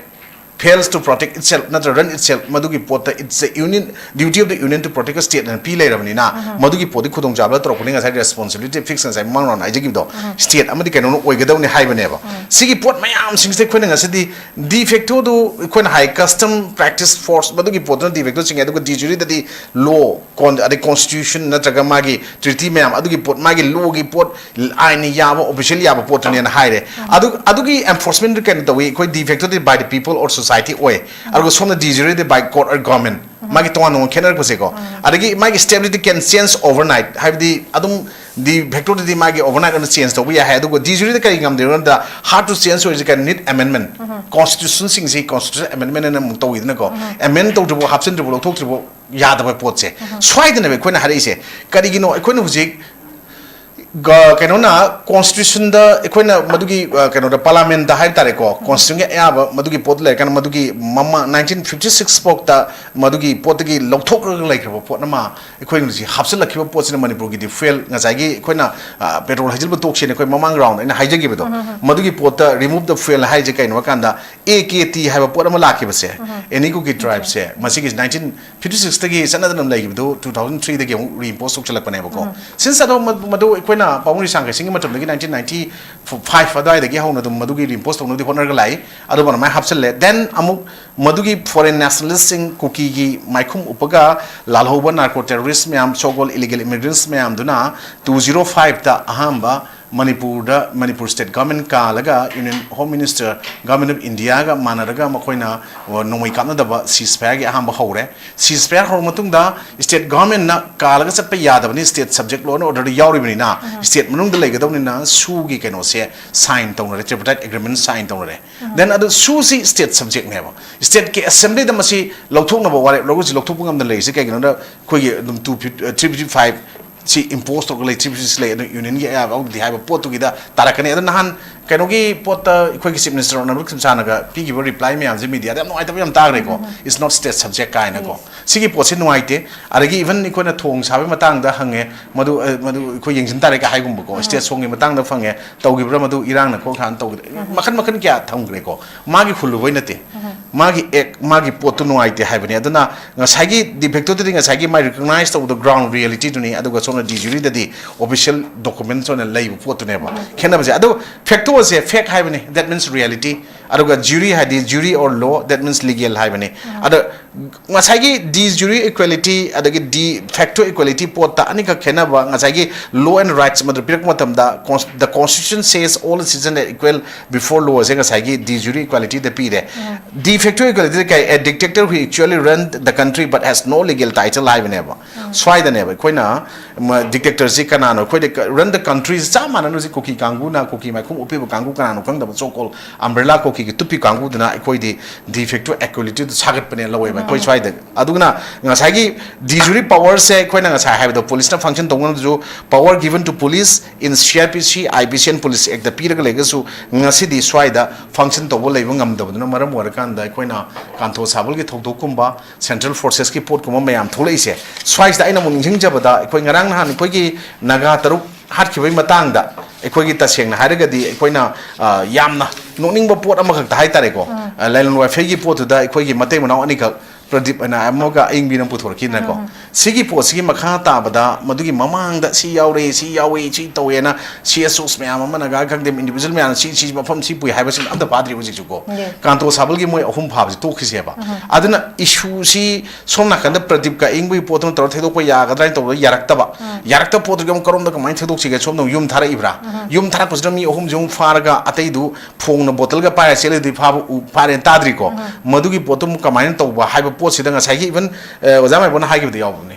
fails to protect itself ꯅꯠꯇ꯭ꯔꯒ run itself, ꯃꯗꯨꯒꯤ ꯄꯣꯠꯇ it's a union, duty of the union to protect a state ꯍꯥꯏꯅ ꯄꯤ ꯂꯩꯔꯕꯅꯤꯅ, ꯃꯗꯨꯒꯤ ꯄꯣꯠꯇꯤ ꯈꯨꯗꯣꯡꯆꯥꯕꯗ ꯇꯧꯔꯛꯄꯅꯤ꯫ ꯉꯁꯥꯏ responsibility fix ꯉꯁꯥꯏ ꯃꯃꯥꯡ ꯔꯥꯎꯟ ꯍꯥꯏꯖꯈꯤꯕꯗꯣ, state ꯑꯃꯗꯤ ꯀꯩꯅꯣꯅ ꯑꯣꯏꯒꯗꯕꯅꯤ ꯍꯥꯏꯕꯅꯦꯕ꯫ ꯁꯤꯒꯤ ꯄꯣꯠ ꯃꯌꯥꯝꯁꯤꯡꯁꯤꯗ ꯑꯩꯈꯣꯏꯅ ꯉꯁꯤꯗꯤ de facto ꯗꯨ ꯑꯩꯈꯣꯏꯅ ꯍꯥꯏ custom practice force, ꯃꯗꯨꯒꯤ ꯄꯣꯠꯇꯨꯅ de facto ꯆꯤꯡꯉꯦ, ꯑꯗꯨꯒ de jure ꯗꯗꯤ law, ꯀꯣꯟ-, ꯑꯗꯩ constitution ꯅꯠꯇ꯭ꯔꯒ ꯃꯥꯒꯤ treaty ꯃꯌꯥꯝ ꯑꯗꯨꯒꯤ ꯄꯣꯠ, ꯃꯥꯒꯤ law ꯒꯤ ꯄꯣꯠ, ꯑꯥꯏꯟ ꯌꯥꯕ, official ꯌꯥꯕ ꯄꯣꯠꯇꯨꯅꯦꯅ ꯍꯥꯏꯔꯦ꯫ ꯑꯗꯨ, ꯑꯗꯨꯒꯤ enforcement ꯗꯨ ꯀꯩꯅꯣ ꯇꯧꯏ, ꯑꯩꯈꯣꯏ de facto D by the people or society ꯑꯣꯏ, ꯑꯗꯨꯒ ꯁꯣꯝꯗ de jure D by court or government꯫ ꯃꯥꯒꯤ ꯇꯣꯉꯥꯟ ꯇꯣꯉꯥꯟ ꯈꯦꯠꯅꯔꯛꯄꯁꯦꯀꯣ꯫ ꯑꯗꯒꯤ ꯃꯥꯒꯤ stability can change overnight, ꯍꯥꯏꯕꯗꯤ ꯑꯗꯨꯝ de facto ꯗꯗꯤ ꯃꯥꯒꯤ overnight ꯑꯣꯏꯅ change ꯇꯧꯕ ꯌꯥꯏ ꯍꯥꯏ꯫ ꯑꯗꯨꯒ de jure ꯗ ꯀꯔꯤ ꯉꯝꯗ꯭ꯔꯤꯅꯣ ꯍꯥꯏꯕꯗ, hard to change ꯑꯣꯏꯔꯤꯁꯦ ꯀꯩꯅꯣ, need amendment꯫ Constitution ꯁꯤꯡꯁꯤ constitutional amendment ꯍꯥꯏꯅ ꯑꯃꯨꯛ ꯇꯧꯋꯤꯗꯅꯀꯣ꯫ Amend ꯇꯧꯗ꯭ꯔꯤꯕꯐꯥꯎ, ꯍꯥꯞꯆꯤꯟꯗ꯭ꯔꯤꯕꯐꯥꯎ, ꯂꯧꯊꯣꯛꯇ꯭ꯔꯤꯕꯐꯥꯎ ꯌꯥꯗꯕ ꯄꯣꯠꯁꯦ꯫ ꯁ꯭ꯋꯥꯏꯗꯅꯦꯕ ꯑꯩꯈꯣꯏꯅ ꯍꯥꯏꯔꯛꯏꯁꯦ꯫ ꯀꯔꯤꯒꯤꯅꯣ ꯑꯩꯈꯣꯏꯅ ꯍꯧꯖꯤꯛ ꯒ-, ꯀꯩꯅꯣꯅ constitution ꯗ ꯑꯩꯈꯣꯏꯅ ꯃꯗꯨꯒꯤ, ꯑ, ꯀꯩꯅꯣꯗ parliament ꯇ ꯍꯥꯏꯕ ꯇꯥꯔꯦꯀꯣ, constitution ꯒꯤ ꯑꯌꯥꯕ ꯃꯗꯨꯒꯤ ꯄꯣꯠꯇ ꯂꯩꯔꯀꯥꯟꯗ, ꯃꯗꯨꯒꯤ ꯃꯃꯥ nineteen fifty six ꯐꯥꯎꯇ ꯃꯗꯨꯒꯤ ꯄꯣꯠꯇꯒꯤ ꯂꯧꯊꯣꯛꯈ꯭ꯔꯒ ꯂꯩꯈ꯭ꯔꯕ ꯄꯣꯠ ꯑꯃ ꯑꯩꯈꯣꯏꯅ ꯍꯧꯖꯤꯛ ꯍꯥꯞꯆꯤꯜꯂꯛꯈꯤꯕ ꯄꯣꯠꯁꯤꯅ ꯃꯅꯤꯄꯨꯔꯒꯤꯗꯤ fuel, ꯉꯁꯥꯏꯒꯤ ꯑꯩꯈꯣꯏꯅ, ꯑ, petrol ꯍꯩꯖꯤꯜꯕ ꯇꯣꯛꯁꯦꯅ ꯑꯩꯈꯣꯏ ꯃꯃꯥꯡ round ꯑꯩꯅ ꯍꯥꯏꯖꯈꯤꯕꯗꯣ, ꯃꯗꯨꯒꯤ ꯄꯣꯠꯇ remove the fuel ꯍꯥꯏꯁꯦ ꯀꯩꯅꯣ ꯍꯥꯏ ꯀꯥꯟꯗ, A K T ꯍꯥꯏꯕ ꯄꯣꯠ ꯑꯃ ꯂꯥꯛꯈꯤꯕꯁꯦ, ꯑꯦꯅꯤ ꯀꯨꯀꯤ tribe ꯁꯦ, ꯃꯁꯤꯒꯤ nineteen fifty six ꯇꯒꯤ ꯆꯠꯅꯗꯅ ꯂꯩꯈꯤꯕꯗꯣ, two thousand three ꯗꯒꯤ ꯑꯃꯨꯛ reimpose ꯇꯧꯁꯜꯂꯛꯄꯅꯦꯕꯀꯣ꯫ Since ꯑꯗꯣ ꯃ-, ꯃꯗꯨ ꯑꯩꯈꯣꯏꯅ ꯄꯥꯕꯨꯡ ꯔꯤꯁꯥꯡꯈꯩ ꯁꯤꯡꯒꯤ ꯃꯇꯝꯗꯒꯤ nineteen ninety five ꯑꯗꯨꯋꯥꯏꯗꯒꯤ ꯍꯧꯅ ꯑꯗꯨꯝ ꯃꯗꯨꯒꯤ reimpose ꯇꯧꯅꯕꯗꯤ ꯍꯣꯠꯅꯔꯒ ꯂꯥꯛꯏ꯫ ꯑꯗꯨꯕꯨ ꯑꯗꯨꯃꯥꯏꯅ ꯍꯥꯞꯆꯤꯜꯂꯦ꯫ Then ꯑꯃꯨꯛ ꯃꯗꯨꯒꯤ foreign nationalist ꯁꯤꯡ, ꯀꯨꯀꯤꯒꯤ ꯃꯥꯏꯈꯨꯝ ꯎꯞꯄꯒ ꯂꯥꯜꯍꯧꯕ narco terrorist ꯃꯌꯥꯝ, so called illegal immigrants ꯃꯌꯥꯝꯗꯨꯅ two zero five ꯇ ꯑꯍꯥꯟꯕ ꯃꯅꯤꯄꯨꯔꯗ, Manipur state government ꯀꯥꯜꯂꯒ Union Home Minister, Government of India ꯒ ꯃꯥꯟꯅꯔꯒ ꯃꯈꯣꯏꯅ, ꯑ, ꯅꯣꯡꯃꯩ ꯀꯥꯞꯅꯗꯕ ceasefire ꯒꯤ ꯑꯍꯥꯟꯕ ꯍꯧꯔꯦ꯫ Ceasefire ꯍꯧꯔꯕ ꯃꯇꯨꯡꯗ state government ꯅ ꯀꯥꯜꯂꯒ ꯆꯠꯄ ꯌꯥꯗꯕꯅꯤ, state subject law and order the ꯌꯥꯎꯔꯤꯕꯅꯤꯅ, state ꯃꯅꯨꯡꯗ ꯂꯩꯒꯗꯕꯅꯤꯅ ꯁꯨꯒꯤ ꯀꯩꯅꯣꯁꯦ sign ꯇꯧꯅꯔꯦ, tripartite agreement sign ꯇꯧꯅꯔꯦ꯫ Then ꯑꯗꯨ ꯁꯨꯁꯤ state subject ꯅꯦꯕ꯫ State ꯀꯤ assembly ꯗ ꯃꯁꯤ ꯂꯧꯊꯣꯛꯅꯕ ꯋꯥꯔꯦꯞ ꯂꯧꯔꯒꯁꯨ ꯂꯧꯊꯣꯛꯄ ꯉꯝꯗꯅ ꯂꯩꯔꯤꯁꯦ ꯀꯩꯒꯤꯅꯣꯗ, ꯑꯩꯈꯣꯏꯒꯤ ꯑꯗꯨꯝ two fifty, three fifty five ꯁꯤ impose ꯇꯧꯔꯒ ꯂꯩ, three fifty six ꯂꯩ, ꯑꯗꯨ Union ꯒꯤ ꯑꯌꯥꯕ ꯌꯥꯎꯗꯦ ꯍꯥꯏꯕ ꯄꯣꯠꯇꯨꯒꯤꯗ ꯇꯥꯔꯛꯀꯅꯤ꯫ ꯑꯗꯣ ꯅꯍꯥꯟ ꯀꯩꯅꯣꯒꯤ ꯄꯣꯠꯇ ꯑꯩꯈꯣꯏꯒꯤ Chief Minister Honorable ꯈꯝꯁꯥꯅꯒ ꯄꯤꯈꯤꯕ reply ꯃꯌꯥꯝꯁꯦ media ꯗ ꯌꯥꯝ ꯅꯨꯡꯉꯥꯏꯇꯕ ꯌꯥꯝ ꯇꯥꯈ꯭ꯔꯦꯀꯣ꯫ It's not state subject ꯀꯥꯏꯅꯀꯣ꯫ ꯁꯤꯒꯤ ꯄꯣꯠꯁꯤ ꯅꯨꯡꯉꯥꯏꯇꯦ꯫ ꯑꯗꯒꯤ even ꯑꯩꯈꯣꯏꯅ ꯊꯣꯡ ꯁꯥꯕꯒꯤ ꯃꯇꯥꯡꯗ ꯍꯪꯉꯦ, ꯃꯗꯨ, ꯑ, ꯃꯗꯨ ꯑꯩꯈꯣꯏ ꯌꯦꯡꯁꯤꯟ ꯇꯥꯔꯦ ꯀ ꯍꯥꯏꯒꯨꯝꯕꯀꯣ꯫ State ꯁꯣꯝꯒꯤ ꯃꯇꯥꯡꯗ ꯐꯪꯉꯦ, ꯇꯧꯈꯤꯕ꯭ꯔꯥ ꯃꯗꯨ ꯏꯔꯥꯡꯅ ꯈꯣꯡ ꯈꯥꯟ ꯇꯧꯈꯤꯗ꯭ꯔꯦ꯫ ꯃꯈꯟ ꯃꯈꯟ ꯀꯌꯥ ꯊꯝꯈ꯭ꯔꯦꯀꯣ꯫ ꯃꯥꯒꯤ ꯍꯨꯜꯂꯨꯕꯩ ꯅꯠꯇꯦ꯫ ꯃꯥꯒꯤ act, ꯃꯥꯒꯤ ꯄꯣꯠꯇꯨ ꯅꯨꯡꯉꯥꯏꯇꯦ ꯍꯥꯏꯕꯅꯤ꯫ ꯑꯗꯨꯅ ꯉꯁꯥꯏꯒꯤ de facto ꯗꯗꯤ ꯉꯁꯥꯏꯒꯤ ꯃꯥꯏ recognize ꯇꯧꯕꯗꯣ ground reality ꯗꯨꯅꯤ, ꯑꯗꯨꯒ ꯁꯣꯝꯅ de jure ꯗꯗꯤ official documents ꯑꯣꯏꯅ ꯂꯩꯕ ꯄꯣꯠꯇꯨꯅꯦꯕ ꯈꯦꯠꯅꯕꯁꯦ꯫ ꯑꯗꯣ facto ꯁꯦ fact ꯍꯥꯏꯕꯅꯤ, that means reality꯫ ꯑꯗꯨꯒ ꯖ꯭ꯌꯨꯔꯤ ꯍꯥꯏꯗꯤ jury or law, that means legal ꯍꯥꯏꯕꯅꯤ꯫ ꯑꯗ ꯉꯁꯥꯏꯒꯤ ꯗꯤ ꯖ꯭ꯌꯨꯔꯤ ꯏꯀ꯭ꯋꯦꯂꯤꯇꯤ ꯑꯗꯒꯤ ꯗꯤ ꯐꯦꯛꯇꯣ ꯏꯀ꯭ꯋꯦꯂꯤꯇꯤ ꯄꯣꯠꯇ ꯑꯅꯤꯈꯛ ꯈꯦꯠꯅꯕ, ꯉꯁꯥꯏꯒꯤ ꯂꯣ ꯑꯦꯟ ꯔꯥꯏꯠꯁ ꯃꯗꯨ ꯄꯤꯔꯛꯄ ꯃꯇꯝꯗ, cons- the constitution says all citizens are equal before law ꯁꯦ ꯉꯁꯥꯏꯒꯤ ꯗꯤ ꯖ꯭ꯌꯨꯔꯤ ꯏꯀ꯭ꯋꯦꯂꯤꯇꯤꯗ ꯄꯤꯔꯦ꯫ ꯗꯤ ꯐꯦꯛꯇꯣ ꯏꯀ꯭ꯋꯦꯂꯤꯇꯤꯗ ꯀꯩ, a dictator who actually run the country but has no legal title ꯍꯥꯏꯕꯅꯦꯕ꯫ ꯁ꯭ꯋꯥꯏꯗꯅꯦꯕ ꯑꯩꯈꯣꯏꯅ ꯗꯤꯛꯇꯦꯛꯇꯔꯁꯤ ꯀꯅꯥꯅꯣ, ꯑꯩꯈꯣꯏꯗ ꯔꯟ ꯗ ꯀꯟꯇ꯭ꯔꯤꯁꯤ ꯆꯞ ꯃꯥꯟꯅꯅ ꯍꯧꯖꯤꯛ ꯀꯨꯀꯤ ꯀꯥꯡꯕꯨꯅ ꯀꯨꯀꯤ ꯃꯥꯏꯈꯨꯝ ꯎꯞꯄꯤꯕ ꯀꯥꯡꯕꯨ ꯀꯅꯥꯅꯣ ꯈꯪꯗꯕ, so called umbrella ꯀꯨꯀꯤꯒꯤ ꯇꯨꯞꯄꯤ ꯀꯥꯡꯕꯨꯗꯨꯅ ꯑꯩꯈꯣꯏꯗꯤ ꯗꯤ ꯐꯦꯛꯇꯣ ꯏꯀ꯭ꯋꯦꯂꯤꯇꯤꯗꯨ ꯁꯥꯒꯠꯄꯅꯦ ꯂꯧꯋꯦꯕ ꯑꯩꯈꯣꯏ ꯁ꯭ꯋꯥꯏꯗ꯫ ꯑꯗꯨꯅ ꯉꯁꯥꯏꯒꯤ ꯗꯤ ꯖ꯭ꯌꯨꯔꯤ ꯄꯋꯔꯁꯦ ꯑꯩꯈꯣꯏꯅ ꯉꯁꯥꯏ ꯍꯥꯏꯕꯗꯣ ꯄꯨꯂꯤꯁꯅ ꯐꯪꯁꯟ ꯇꯧꯕ ꯉꯝꯗ꯭ꯔꯁꯨ, power given to police in C R P C, I P C and Police Act ꯄꯤꯔꯒ ꯂꯩꯔꯒꯁꯨ ꯉꯁꯤꯗꯤ ꯁ꯭ꯋꯥꯏꯗ ꯐꯪꯁꯟ ꯇꯧꯕ ꯂꯩꯕ ꯉꯝꯗꯕꯗꯨꯅ ꯃꯔꯝ ꯑꯣꯏꯔꯀꯥꯟꯗ ꯑꯩꯈꯣꯏꯅ ꯀꯥꯟꯇꯣ ꯁꯥꯕꯜꯒꯤ ꯊꯧꯗꯣꯛꯀꯨꯝꯕ ꯁꯦꯟꯇ꯭ꯔꯦꯜ ꯐꯣꯔꯁꯦꯁꯀꯤ ꯄꯣꯠꯀꯨꯝꯕ ꯃꯌꯥꯝ ꯊꯣꯛꯂꯛꯏꯁꯦ, ꯁ꯭ꯋꯥꯏꯁꯤꯗ ꯑꯩꯅ ꯑꯃꯨꯛ ꯅꯤꯡꯁꯤꯡꯖꯕꯗ, ꯑꯩꯈꯣꯏ ꯉꯔꯥꯡ ꯅꯍꯥꯟ ꯑꯩꯈꯣꯏꯒꯤ ꯅꯥꯒꯥ ꯇꯔꯨꯛ ꯍꯥꯠꯈꯤꯕꯒꯤ ꯃꯇꯥꯡꯗ ꯑꯩꯈꯣꯏꯒꯤ ꯇꯁꯦꯡꯅ ꯍꯥꯏꯔꯒꯗꯤ ꯑꯩꯈꯣꯏꯅ, ꯑ, ꯌꯥꯝꯅ ꯅꯣꯛꯅꯤꯡꯕ ꯄꯣꯠ ꯑꯃꯈꯛꯇ ꯍꯥꯏꯇꯥꯔꯦꯀꯣ, ꯑ, ꯂꯥꯏꯂꯣꯟ ꯋꯥꯏꯐꯩꯒꯤ ꯄꯣꯠꯇꯨꯗ ꯑꯩꯈꯣꯏꯒꯤ ꯃꯇꯩ ꯃꯅꯥꯎ ꯑꯅꯤꯈꯛ, ꯄ꯭ꯔꯗꯤꯞ ꯑꯅ ꯑꯃꯒ ꯑꯏꯪꯕꯤꯅ ꯄꯨꯊꯣꯔꯛꯈꯤꯗꯅꯀꯣ꯫ ꯁꯤꯒꯤ ꯄꯣꯠꯁꯤꯒꯤ ꯃꯈꯥ ꯇꯥꯕꯗ ꯃꯗꯨꯒꯤ ꯃꯃꯥꯡꯗ ꯁꯤ ꯌꯥꯎꯔꯦ, ꯁꯤ ꯌꯥꯎꯔꯦ, ꯁꯤ ꯇꯧꯋꯦꯅ ꯁꯤ ꯑꯦꯁ ꯑꯣꯁ ꯃꯌꯥꯝ ꯑꯃ, ꯅꯥꯒꯥ ꯈꯪꯗꯦ, ꯏꯟꯗꯤꯕꯤꯖꯨꯋꯦꯜ ꯃꯌꯥꯝꯅ ꯁꯤ, ꯁꯤ ꯃꯐꯝ ꯁꯤ ꯄꯨꯏ ꯍꯥꯏꯕꯁꯤꯡ ꯑꯝꯇ ꯐꯥꯗ꯭ꯔꯤ ꯍꯧꯖꯤꯛꯁꯨꯀꯣ꯫ ꯀꯥꯟꯇꯣ ꯁꯥꯕꯜꯒꯤ ꯃꯣꯏ ꯑꯍꯨꯝ ꯐꯥꯕꯁꯤ ꯇꯣꯛꯈꯤꯁꯦꯕ꯫ ꯑꯗꯨꯅ ꯏꯁꯨꯁꯤ ꯁꯣꯝ ꯅꯥꯀꯟꯗ ꯄ꯭ꯔꯗꯤꯞꯀ ꯑꯏꯪꯕꯒꯤ ꯄꯣꯠꯇꯨꯅ ꯇꯧꯔ ꯊꯩꯗꯣꯛꯄ ꯌꯥꯒꯗ꯭ꯔꯥ ꯍꯥꯏꯅ ꯇꯧꯕꯗ ꯌꯥꯔꯛꯇꯕ꯫ ꯌꯥꯔꯛꯇꯕ ꯄꯣꯠꯇꯨꯒꯤ ꯑꯃꯨꯛ ꯀꯔꯣꯝꯗ ꯀꯃꯥꯏꯅ ꯊꯩꯗꯣꯛꯁꯤꯒꯦ? ꯁꯣꯝꯗ ꯑꯃꯨꯛ ꯌꯨꯝ ꯊꯥꯔꯛꯏꯕ꯭ꯔꯥ? ꯌꯨꯝ ꯊꯥꯔꯛꯄꯁꯤꯗ ꯃꯤ ꯑꯍꯨꯝꯁꯤ ꯑꯃꯨꯛ ꯐꯥꯔꯒ ꯑꯇꯩꯗꯨ ꯐꯣꯡꯅ ꯕꯣꯇꯜꯒ ꯄꯥꯏꯔ ꯆꯦꯜꯂꯗꯤ ꯐꯥꯕ ꯎ-, ꯐꯥꯔꯦꯅ ꯇꯥꯗ꯭ꯔꯤꯀꯣ꯫ ꯃꯗꯨꯒꯤ ꯄꯣꯠꯇꯨ ꯑꯃꯨꯛ ꯀꯃꯥꯏꯅ ꯇꯧꯕ ꯍꯥꯏꯕ ꯄꯣꯠꯁꯤꯗ ꯉꯁꯥꯏꯒꯤ even, ꯑ, ꯑꯣꯖꯥ ꯃꯥꯏꯕꯣꯟꯅ ꯍꯥꯏꯈꯤꯕꯗ ꯌꯥꯎꯕꯅꯤ꯫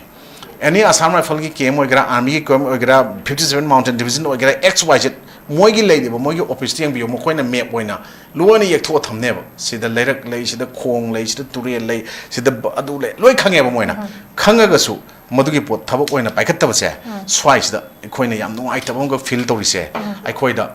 ꯑꯦꯅꯤ ꯑꯁꯥꯝ ꯔꯥꯏꯐꯜꯒꯤ ꯀꯦꯝ ꯑꯣꯏꯒꯦꯔꯥ, ꯑꯥꯔꯃꯤꯒꯤ ꯀꯦꯝ ꯑꯣꯏꯒꯦꯔꯥ, fifty seven mountain division ꯑꯣꯏꯒꯦꯔꯥ, X Y Z, ꯃꯣꯏꯒꯤ ꯂꯩꯔꯤꯕ ꯃꯣꯏꯒꯤ ꯑꯣꯐꯤꯁꯇ ꯌꯦꯡꯕꯤꯌꯨ, ꯃꯈꯣꯏꯅ ꯃꯦꯞ ꯑꯣꯏꯅ ꯂꯣꯏꯅ ꯌꯦꯛꯊꯣꯛꯑ ꯊꯝꯅꯦꯕ꯫ ꯁꯤꯗ ꯂꯩꯔꯛ ꯂꯩ, ꯁꯤꯗ ꯈꯣꯡ ꯂꯩ, ꯁꯤꯗ ꯇꯨꯔꯦꯜ ꯂꯩ, ꯁꯤꯗ ꯕ-, ꯑꯗꯨ ꯂꯩ, ꯂꯣꯏ ꯈꯪꯉꯦꯕ ꯃꯣꯏꯅ꯫ ꯈꯪꯉꯒꯁꯨ ꯃꯗꯨꯒꯤ ꯄꯣꯠ ꯊꯕꯛ ꯑꯣꯏꯅ ꯄꯥꯏꯈꯠꯇꯕꯁꯦ, ꯁ꯭ꯋꯥꯏꯁꯤꯗ ꯑꯩꯈꯣꯏꯅ ꯌꯥꯝ ꯅꯨꯡꯉꯥꯏꯇꯕ ꯑꯃꯒ ꯐꯤꯜ ꯇꯧꯔꯤꯁꯦ꯫ ꯑꯩꯈꯣꯏꯗ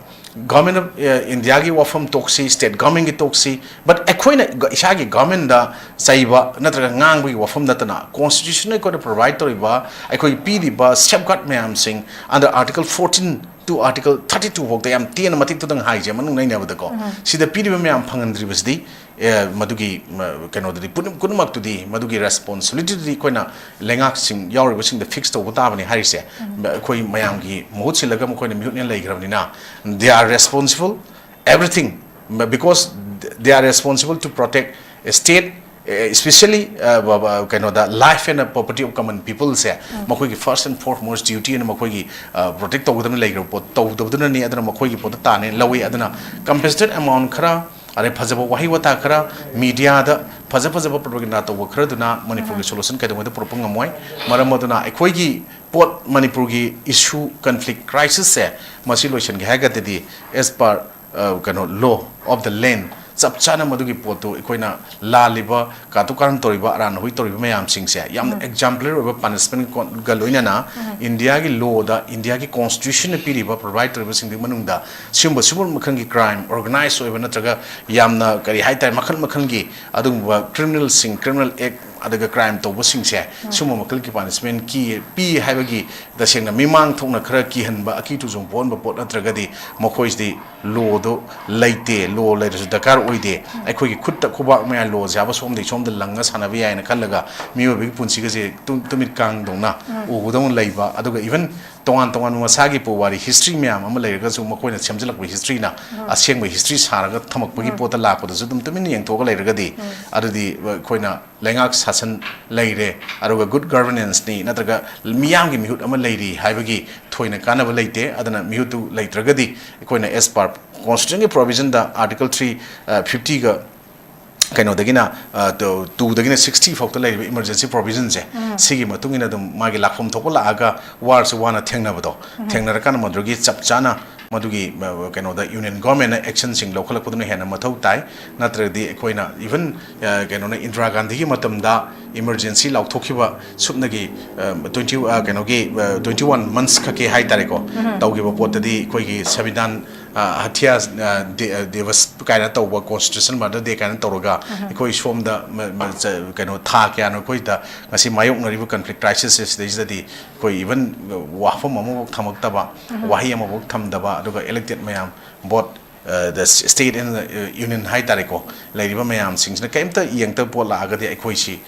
ꯒꯚꯔꯟꯃꯦꯟ ꯑꯣꯐ, ꯑ, ꯏꯟꯗꯤꯌꯥꯒꯤ ꯋꯥꯐꯝ ꯇꯣꯛꯁꯤ, ꯁ꯭ꯇꯦꯠ ꯒꯚꯔꯟꯃꯦꯟꯒꯤ ꯇꯣꯛꯁꯤ, but ꯑꯩꯈꯣꯏꯅ ꯒ-, ꯏꯁꯥꯒꯤ ꯒꯚꯔꯟꯃꯦꯟꯗ ꯆꯩꯕ ꯅꯠꯇ꯭ꯔꯒ ꯉꯥꯡꯕꯒꯤ ꯋꯥꯐꯝ ꯅꯠꯇꯅ, ꯀꯣꯟꯁꯇꯤꯇ꯭ꯌꯨꯁꯟꯅ ꯑꯩꯈꯣꯏꯅ ꯄ꯭ꯔꯣꯚꯥꯏꯗ ꯇꯧꯔꯤꯕ, ꯑꯩꯈꯣꯏꯒꯤ ꯄꯤꯔꯤꯕ ꯁꯦꯐꯒꯥꯔꯗ ꯃꯌꯥꯝꯁꯤꯡ under Article fourteen to Article thirty two ꯐꯥꯎꯗ ꯌꯥꯝ ꯇꯦꯟꯅ ꯃꯇꯤꯛꯇꯨꯗꯪ ꯍꯥꯏꯁꯦ ꯃꯅꯨꯡ ꯅꯩꯅꯕꯗꯀꯣ, ꯁꯤꯗ ꯄꯤꯔꯤꯕ ꯃꯌꯥꯝ ꯐꯪꯍꯟꯗ꯭ꯔꯤꯕꯁꯤꯗꯤ, ꯑꯦ, ꯃꯗꯨꯒꯤ, ꯃ-, ꯀꯩꯅꯣꯗꯨꯗꯤ ꯄꯨꯝꯅ-, ꯄꯨꯝꯅꯃꯛꯇꯨꯗꯤ ꯃꯗꯨꯒꯤ ꯔꯦꯁꯄꯣꯟꯁꯤꯕꯤꯂꯤꯇꯤꯗꯨꯗꯤ ꯑꯩꯈꯣꯏꯅ ꯂꯩꯉꯥꯛꯁꯤꯡ ꯌꯥꯎꯔꯤꯕꯁꯤꯡꯗ ꯐꯤꯛꯁ ꯇꯧꯕ ꯇꯥꯕꯅꯤ ꯍꯥꯏꯔꯤꯁꯦ꯫ ꯃ-, ꯑꯩꯈꯣꯏ ꯃꯌꯥꯝꯒꯤ ꯃꯍꯨꯠ ꯁꯤꯜꯂꯒ ꯃꯈꯣꯏꯅ ꯃꯤꯍꯨꯠꯅ ꯂꯩꯈ꯭ꯔꯕꯅꯤꯅ, they are responsible everything Because they are responsible to protect a state, especially ꯀꯩꯅꯣꯗ life and property of common people ꯁꯦ ꯃꯈꯣꯏꯒꯤ first and foremost duty ꯑꯅ ꯃꯈꯣꯏꯒꯤ ꯄ꯭ꯔꯣꯇꯦꯛ ꯇꯧꯒꯗꯕꯅ ꯂꯩꯈ꯭ꯔꯕ ꯄꯣꯠ ꯇꯧꯗꯕꯗꯨꯅꯅꯤ꯫ ꯑꯗꯨꯅ ꯃꯈꯣꯏꯒꯤ ꯄꯣꯠꯇ ꯇꯥꯅꯦꯅ ꯂꯧꯏ꯫ ꯑꯗꯨꯅ compensated amount ꯈꯔ, ꯑꯗꯩ ꯐꯖꯕ ꯋꯥꯍꯩ ꯋꯥꯇꯥ ꯈꯔ, ꯃꯤꯗꯤꯌꯥꯗ ꯐꯖ ꯐꯖꯕ ꯄ꯭ꯔꯣꯄꯒꯦꯟꯗꯥ ꯇꯧꯕ ꯈꯔꯗꯨꯅ ꯃꯅꯤꯄꯨꯔꯒꯤ ꯁꯣꯂꯨꯁꯟ ꯀꯩꯗꯧꯉꯩꯗ ꯄꯨꯔꯛꯄ ꯉꯝꯃꯣꯏ꯫ ꯃꯔꯝ ꯑꯗꯨꯅ ꯑꯩꯈꯣꯏꯒꯤ ꯄꯣꯠ, ꯃꯅꯤꯄꯨꯔꯒꯤ ꯏꯁꯨ, ꯀꯟꯐ꯭ꯂꯤꯛ, ꯀ꯭ꯔꯥꯏꯁꯤꯁꯁꯦ ꯃꯁꯤ ꯂꯣꯏꯁꯤꯟꯒꯦ ꯍꯥꯏꯔꯒꯗꯤ as per ꯀꯩꯅꯣ law of the land ꯆꯞ ꯆꯥꯅ ꯃꯗꯨꯒꯤ ꯄꯣꯠꯇꯨ ꯑꯩꯈꯣꯏꯅ ꯂꯥꯜꯂꯤꯕ, ꯀꯥꯇꯨ ꯀꯥꯔꯟ ꯇꯧꯔꯤꯕ, ꯑꯔꯥꯟ ꯍꯣꯏ ꯇꯧꯔꯤꯕ ꯃꯌꯥꯝꯁꯤꯡꯁꯦ ꯌꯥꯝꯅ exemplary ꯑꯣꯏꯕ ꯄꯅꯤꯁꯃꯦꯟꯒ ꯂꯣꯏꯅꯅ ꯏꯟꯗꯤꯌꯥꯒꯤ ꯂꯣꯗ, ꯏꯟꯗꯤꯌꯥꯒꯤ ꯀꯣꯟꯁꯇꯤꯇ꯭ꯌꯨꯁꯟꯅ ꯄꯤꯔꯤꯕ, ꯄ꯭ꯔꯣꯚꯥꯏꯗ ꯇꯧꯔꯤꯕꯁꯤꯡꯗꯨꯒꯤ ꯃꯅꯨꯡꯗ ꯁꯤꯒꯨꯝꯕ, ꯁꯤꯒꯨꯝꯕ ꯃꯈꯜꯒꯤ ꯀ꯭ꯔꯥꯏꯝ, ꯑꯣꯔꯒꯅꯥꯏꯖ ꯑꯣꯏꯕ ꯅꯠꯇ꯭ꯔꯒ ꯌꯥꯝꯅ ꯀꯔꯤ ꯍꯥꯏꯇꯥꯔꯦ, ꯃꯈꯜ ꯃꯈꯜꯒꯤ ꯑꯗꯨꯒꯨꯝꯕ ꯀ꯭ꯔꯤꯃꯤꯅꯦꯜꯁꯤꯡ, ꯀ꯭ꯔꯤꯃꯤꯅꯦꯜ ꯑꯦꯛ ꯑꯗꯨꯒ ꯀ꯭ꯔꯥꯏꯝ ꯇꯧꯕꯁꯤꯡꯁꯦ ꯁꯤꯒꯨꯝꯕ ꯃꯈꯜꯒꯤ ꯄꯅꯤꯁꯃꯦꯟ ꯀꯤ ꯄꯤ ꯍꯥꯏꯕꯒꯤ ꯇꯁꯦꯡꯅ ꯃꯤꯃꯥꯡ ꯊꯣꯛꯅ ꯈꯔ ꯀꯤꯍꯟꯕ, ꯑꯀꯤ ꯇꯨꯖꯨꯡ ꯄꯣꯛꯍꯟꯕ ꯄꯣꯠ ꯅꯠꯇ꯭ꯔꯒꯗꯤ ꯃꯈꯣꯏꯁꯤꯗꯤ ꯂꯣꯗꯣ ꯂꯩꯇꯦ, ꯂꯣ ꯂꯩꯔꯁꯨ ꯗꯔꯀꯥꯔ ꯑꯣꯏꯗꯦ, ꯑꯩꯈꯣꯏꯒꯤ ꯈꯨꯠꯇ ꯈꯨꯕꯥꯛ ꯃꯌꯥ ꯂꯣꯁꯦ ꯍꯥꯏꯕ ꯁꯣꯝꯗꯒꯤ ꯁꯣꯝꯗ ꯂꯪꯉ ꯁꯥꯟꯅꯕ ꯌꯥꯏꯅ ꯈꯜꯂꯒ ꯃꯤꯑꯣꯏꯕꯒꯤ ꯄꯨꯟꯁꯤꯒꯁꯦ ꯇꯨ-, ꯇꯨꯃꯤꯠ ꯀꯥꯡꯗꯧꯅ ꯎꯕꯗꯧꯅ ꯂꯩꯕ, ꯑꯗꯨꯒ ꯏꯚꯟ ꯇꯣꯉꯥꯟ ꯇꯣꯉꯥꯟꯕ ꯃꯁꯥꯒꯤ ꯄꯨꯋꯥꯔꯤ ꯍꯤꯁꯇ꯭ꯔꯤ ꯃꯌꯥꯝ ꯑꯃ ꯂꯩꯔꯒꯁꯨ ꯃꯈꯣꯏꯅ ꯁꯦꯝꯖꯤꯜꯂꯛꯄ ꯍꯤꯁꯇ꯭ꯔꯤꯅ ꯑꯁꯦꯡꯕ ꯍꯤꯁꯇ꯭ꯔꯤ ꯁꯥꯔꯒ ꯊꯝꯃꯛꯄꯒꯤ ꯄꯣꯠꯇ ꯂꯥꯛꯄꯗꯁꯨ ꯑꯗꯨꯝ ꯇꯨꯃꯤꯟꯅ ꯌꯦꯡꯊꯣꯛꯑꯒ ꯂꯩꯔꯒꯗꯤ ꯑꯗꯨꯗꯤ ꯑꯩꯈꯣꯏꯅ ꯂꯩꯉꯥꯛ ꯁꯥꯁꯟ ꯂꯩꯔꯦ, ꯑꯗꯨꯒ ꯒꯨꯗ ꯒꯚꯔꯅꯦꯟꯁꯅꯤ ꯅꯠꯇ꯭ꯔꯒ ꯃꯤꯌꯥꯝꯒꯤ ꯃꯤꯍꯨꯠ ꯑꯃ ꯂꯩꯔꯤ ꯍꯥꯏꯕꯒꯤ ꯊꯣꯏꯅ ꯀꯥꯟꯅꯕ ꯂꯩꯇꯦ꯫ ꯑꯗꯨꯅ ꯃꯤꯍꯨꯠꯇꯨ ꯂꯩꯇ꯭ꯔꯒꯗꯤ ꯑꯩꯈꯣꯏꯅ as per constitutionꯒꯤ provisionꯗ Article three fiftyꯒ ꯀꯩꯅꯣꯗꯒꯤꯅ ꯇꯨꯗꯒꯤꯅ sixty ꯐꯥꯎꯗ ꯂꯩꯔꯤꯕ emergency provisionꯁꯦ ꯁꯤꯒꯤ ꯃꯇꯨꯡ ꯏꯟꯅ ꯑꯗꯨꯝ ꯃꯥꯒꯤ ꯂꯥꯛꯐꯝ ꯊꯣꯛꯄ ꯂꯥꯛꯑꯒ ꯋꯥꯔꯁꯨ ꯋꯥꯅ ꯊꯦꯡꯅꯕꯗꯣ, ꯊꯦꯡꯅꯔꯀꯥꯟꯗ ꯃꯗꯨꯒꯤ ꯆꯞ ꯆꯥꯅ ꯃꯗꯨꯒꯤ ꯀꯩꯅꯣꯗ ꯌꯨꯅꯤꯌꯟ ꯒꯣꯔꯃꯦꯟꯅ ꯑꯦꯛꯁꯟꯁꯤꯡ ꯂꯧꯈꯠꯂꯛꯄꯗꯨꯅ ꯍꯦꯟꯅ ꯃꯊꯧ ꯇꯥꯏ꯫ ꯅꯠꯇ꯭ꯔꯒꯗꯤ ꯑꯩꯈꯣꯏꯅ ꯏꯚꯟ ꯀꯩꯅꯣꯅ ꯏꯟꯗꯤꯔꯥ ꯒꯥꯟꯙꯤꯒꯤ ꯃꯇꯝꯗ emergency ꯂꯥꯎꯊꯣꯛꯈꯤꯕ ꯁꯨꯞꯅꯒꯤ ꯇ꯭ꯋꯦꯟꯇꯤ ꯀꯩꯅꯣꯒꯤ ꯇ꯭ꯋꯦꯟꯇꯤ ꯋꯥꯟ ꯃꯟꯁ ꯈꯛꯀꯤ ꯍꯥꯏ ꯇꯥꯔꯦꯀꯣ, ꯇꯧꯈꯤꯕ ꯄꯣꯠꯇꯗꯤ ꯑꯩꯈꯣꯏꯒꯤ ꯁꯪꯕꯤꯙꯥꯟ ꯍꯊꯤꯌꯥ ꯗꯤꯕꯁ ꯀꯥꯏꯅ ꯇꯧꯕ, ꯀꯣꯟꯁꯇꯤꯇ꯭ꯌꯨꯁꯟ ꯃꯥꯗꯔ ꯗꯦ ꯀꯥꯏꯅ ꯇꯧꯔꯒ ꯑꯩꯈꯣꯏ ꯁꯣꯝꯗ ꯀꯩꯅꯣ ꯊꯥ ꯀꯌꯥꯅꯣ ꯑꯩꯈꯣꯏꯗ ꯉꯁꯤ ꯃꯥꯌꯣꯛꯅꯔꯤꯕ ꯀꯟꯐ꯭ꯂꯤꯛ ꯀ꯭ꯔꯥꯏꯁꯤꯁꯁꯦ ꯁꯤꯗꯩꯁꯤꯗꯗꯤ ꯑꯩꯈꯣꯏ ꯏꯚꯟ ꯋꯥꯐꯝ ꯑꯃꯐꯥꯎ ꯊꯝꯃꯛꯇꯕ, ꯋꯥꯍꯩ ꯑꯃꯐꯥꯎ ꯊꯝꯗꯕ, ꯑꯗꯨꯒ ꯏꯂꯦꯛꯇꯦꯠ ꯃꯌꯥꯝ, both the state and union ꯍꯥꯏ ꯇꯥꯔꯦꯀꯣ, ꯂꯩꯔꯤꯕ ꯃꯌꯥꯝꯁꯤꯡꯁꯤꯅ ꯀꯔꯤꯝꯇ ꯌꯦꯡꯗꯕ ꯄꯣꯠ ꯂꯥꯛꯑꯒꯗꯤ ꯑꯩꯈꯣꯏꯁꯤ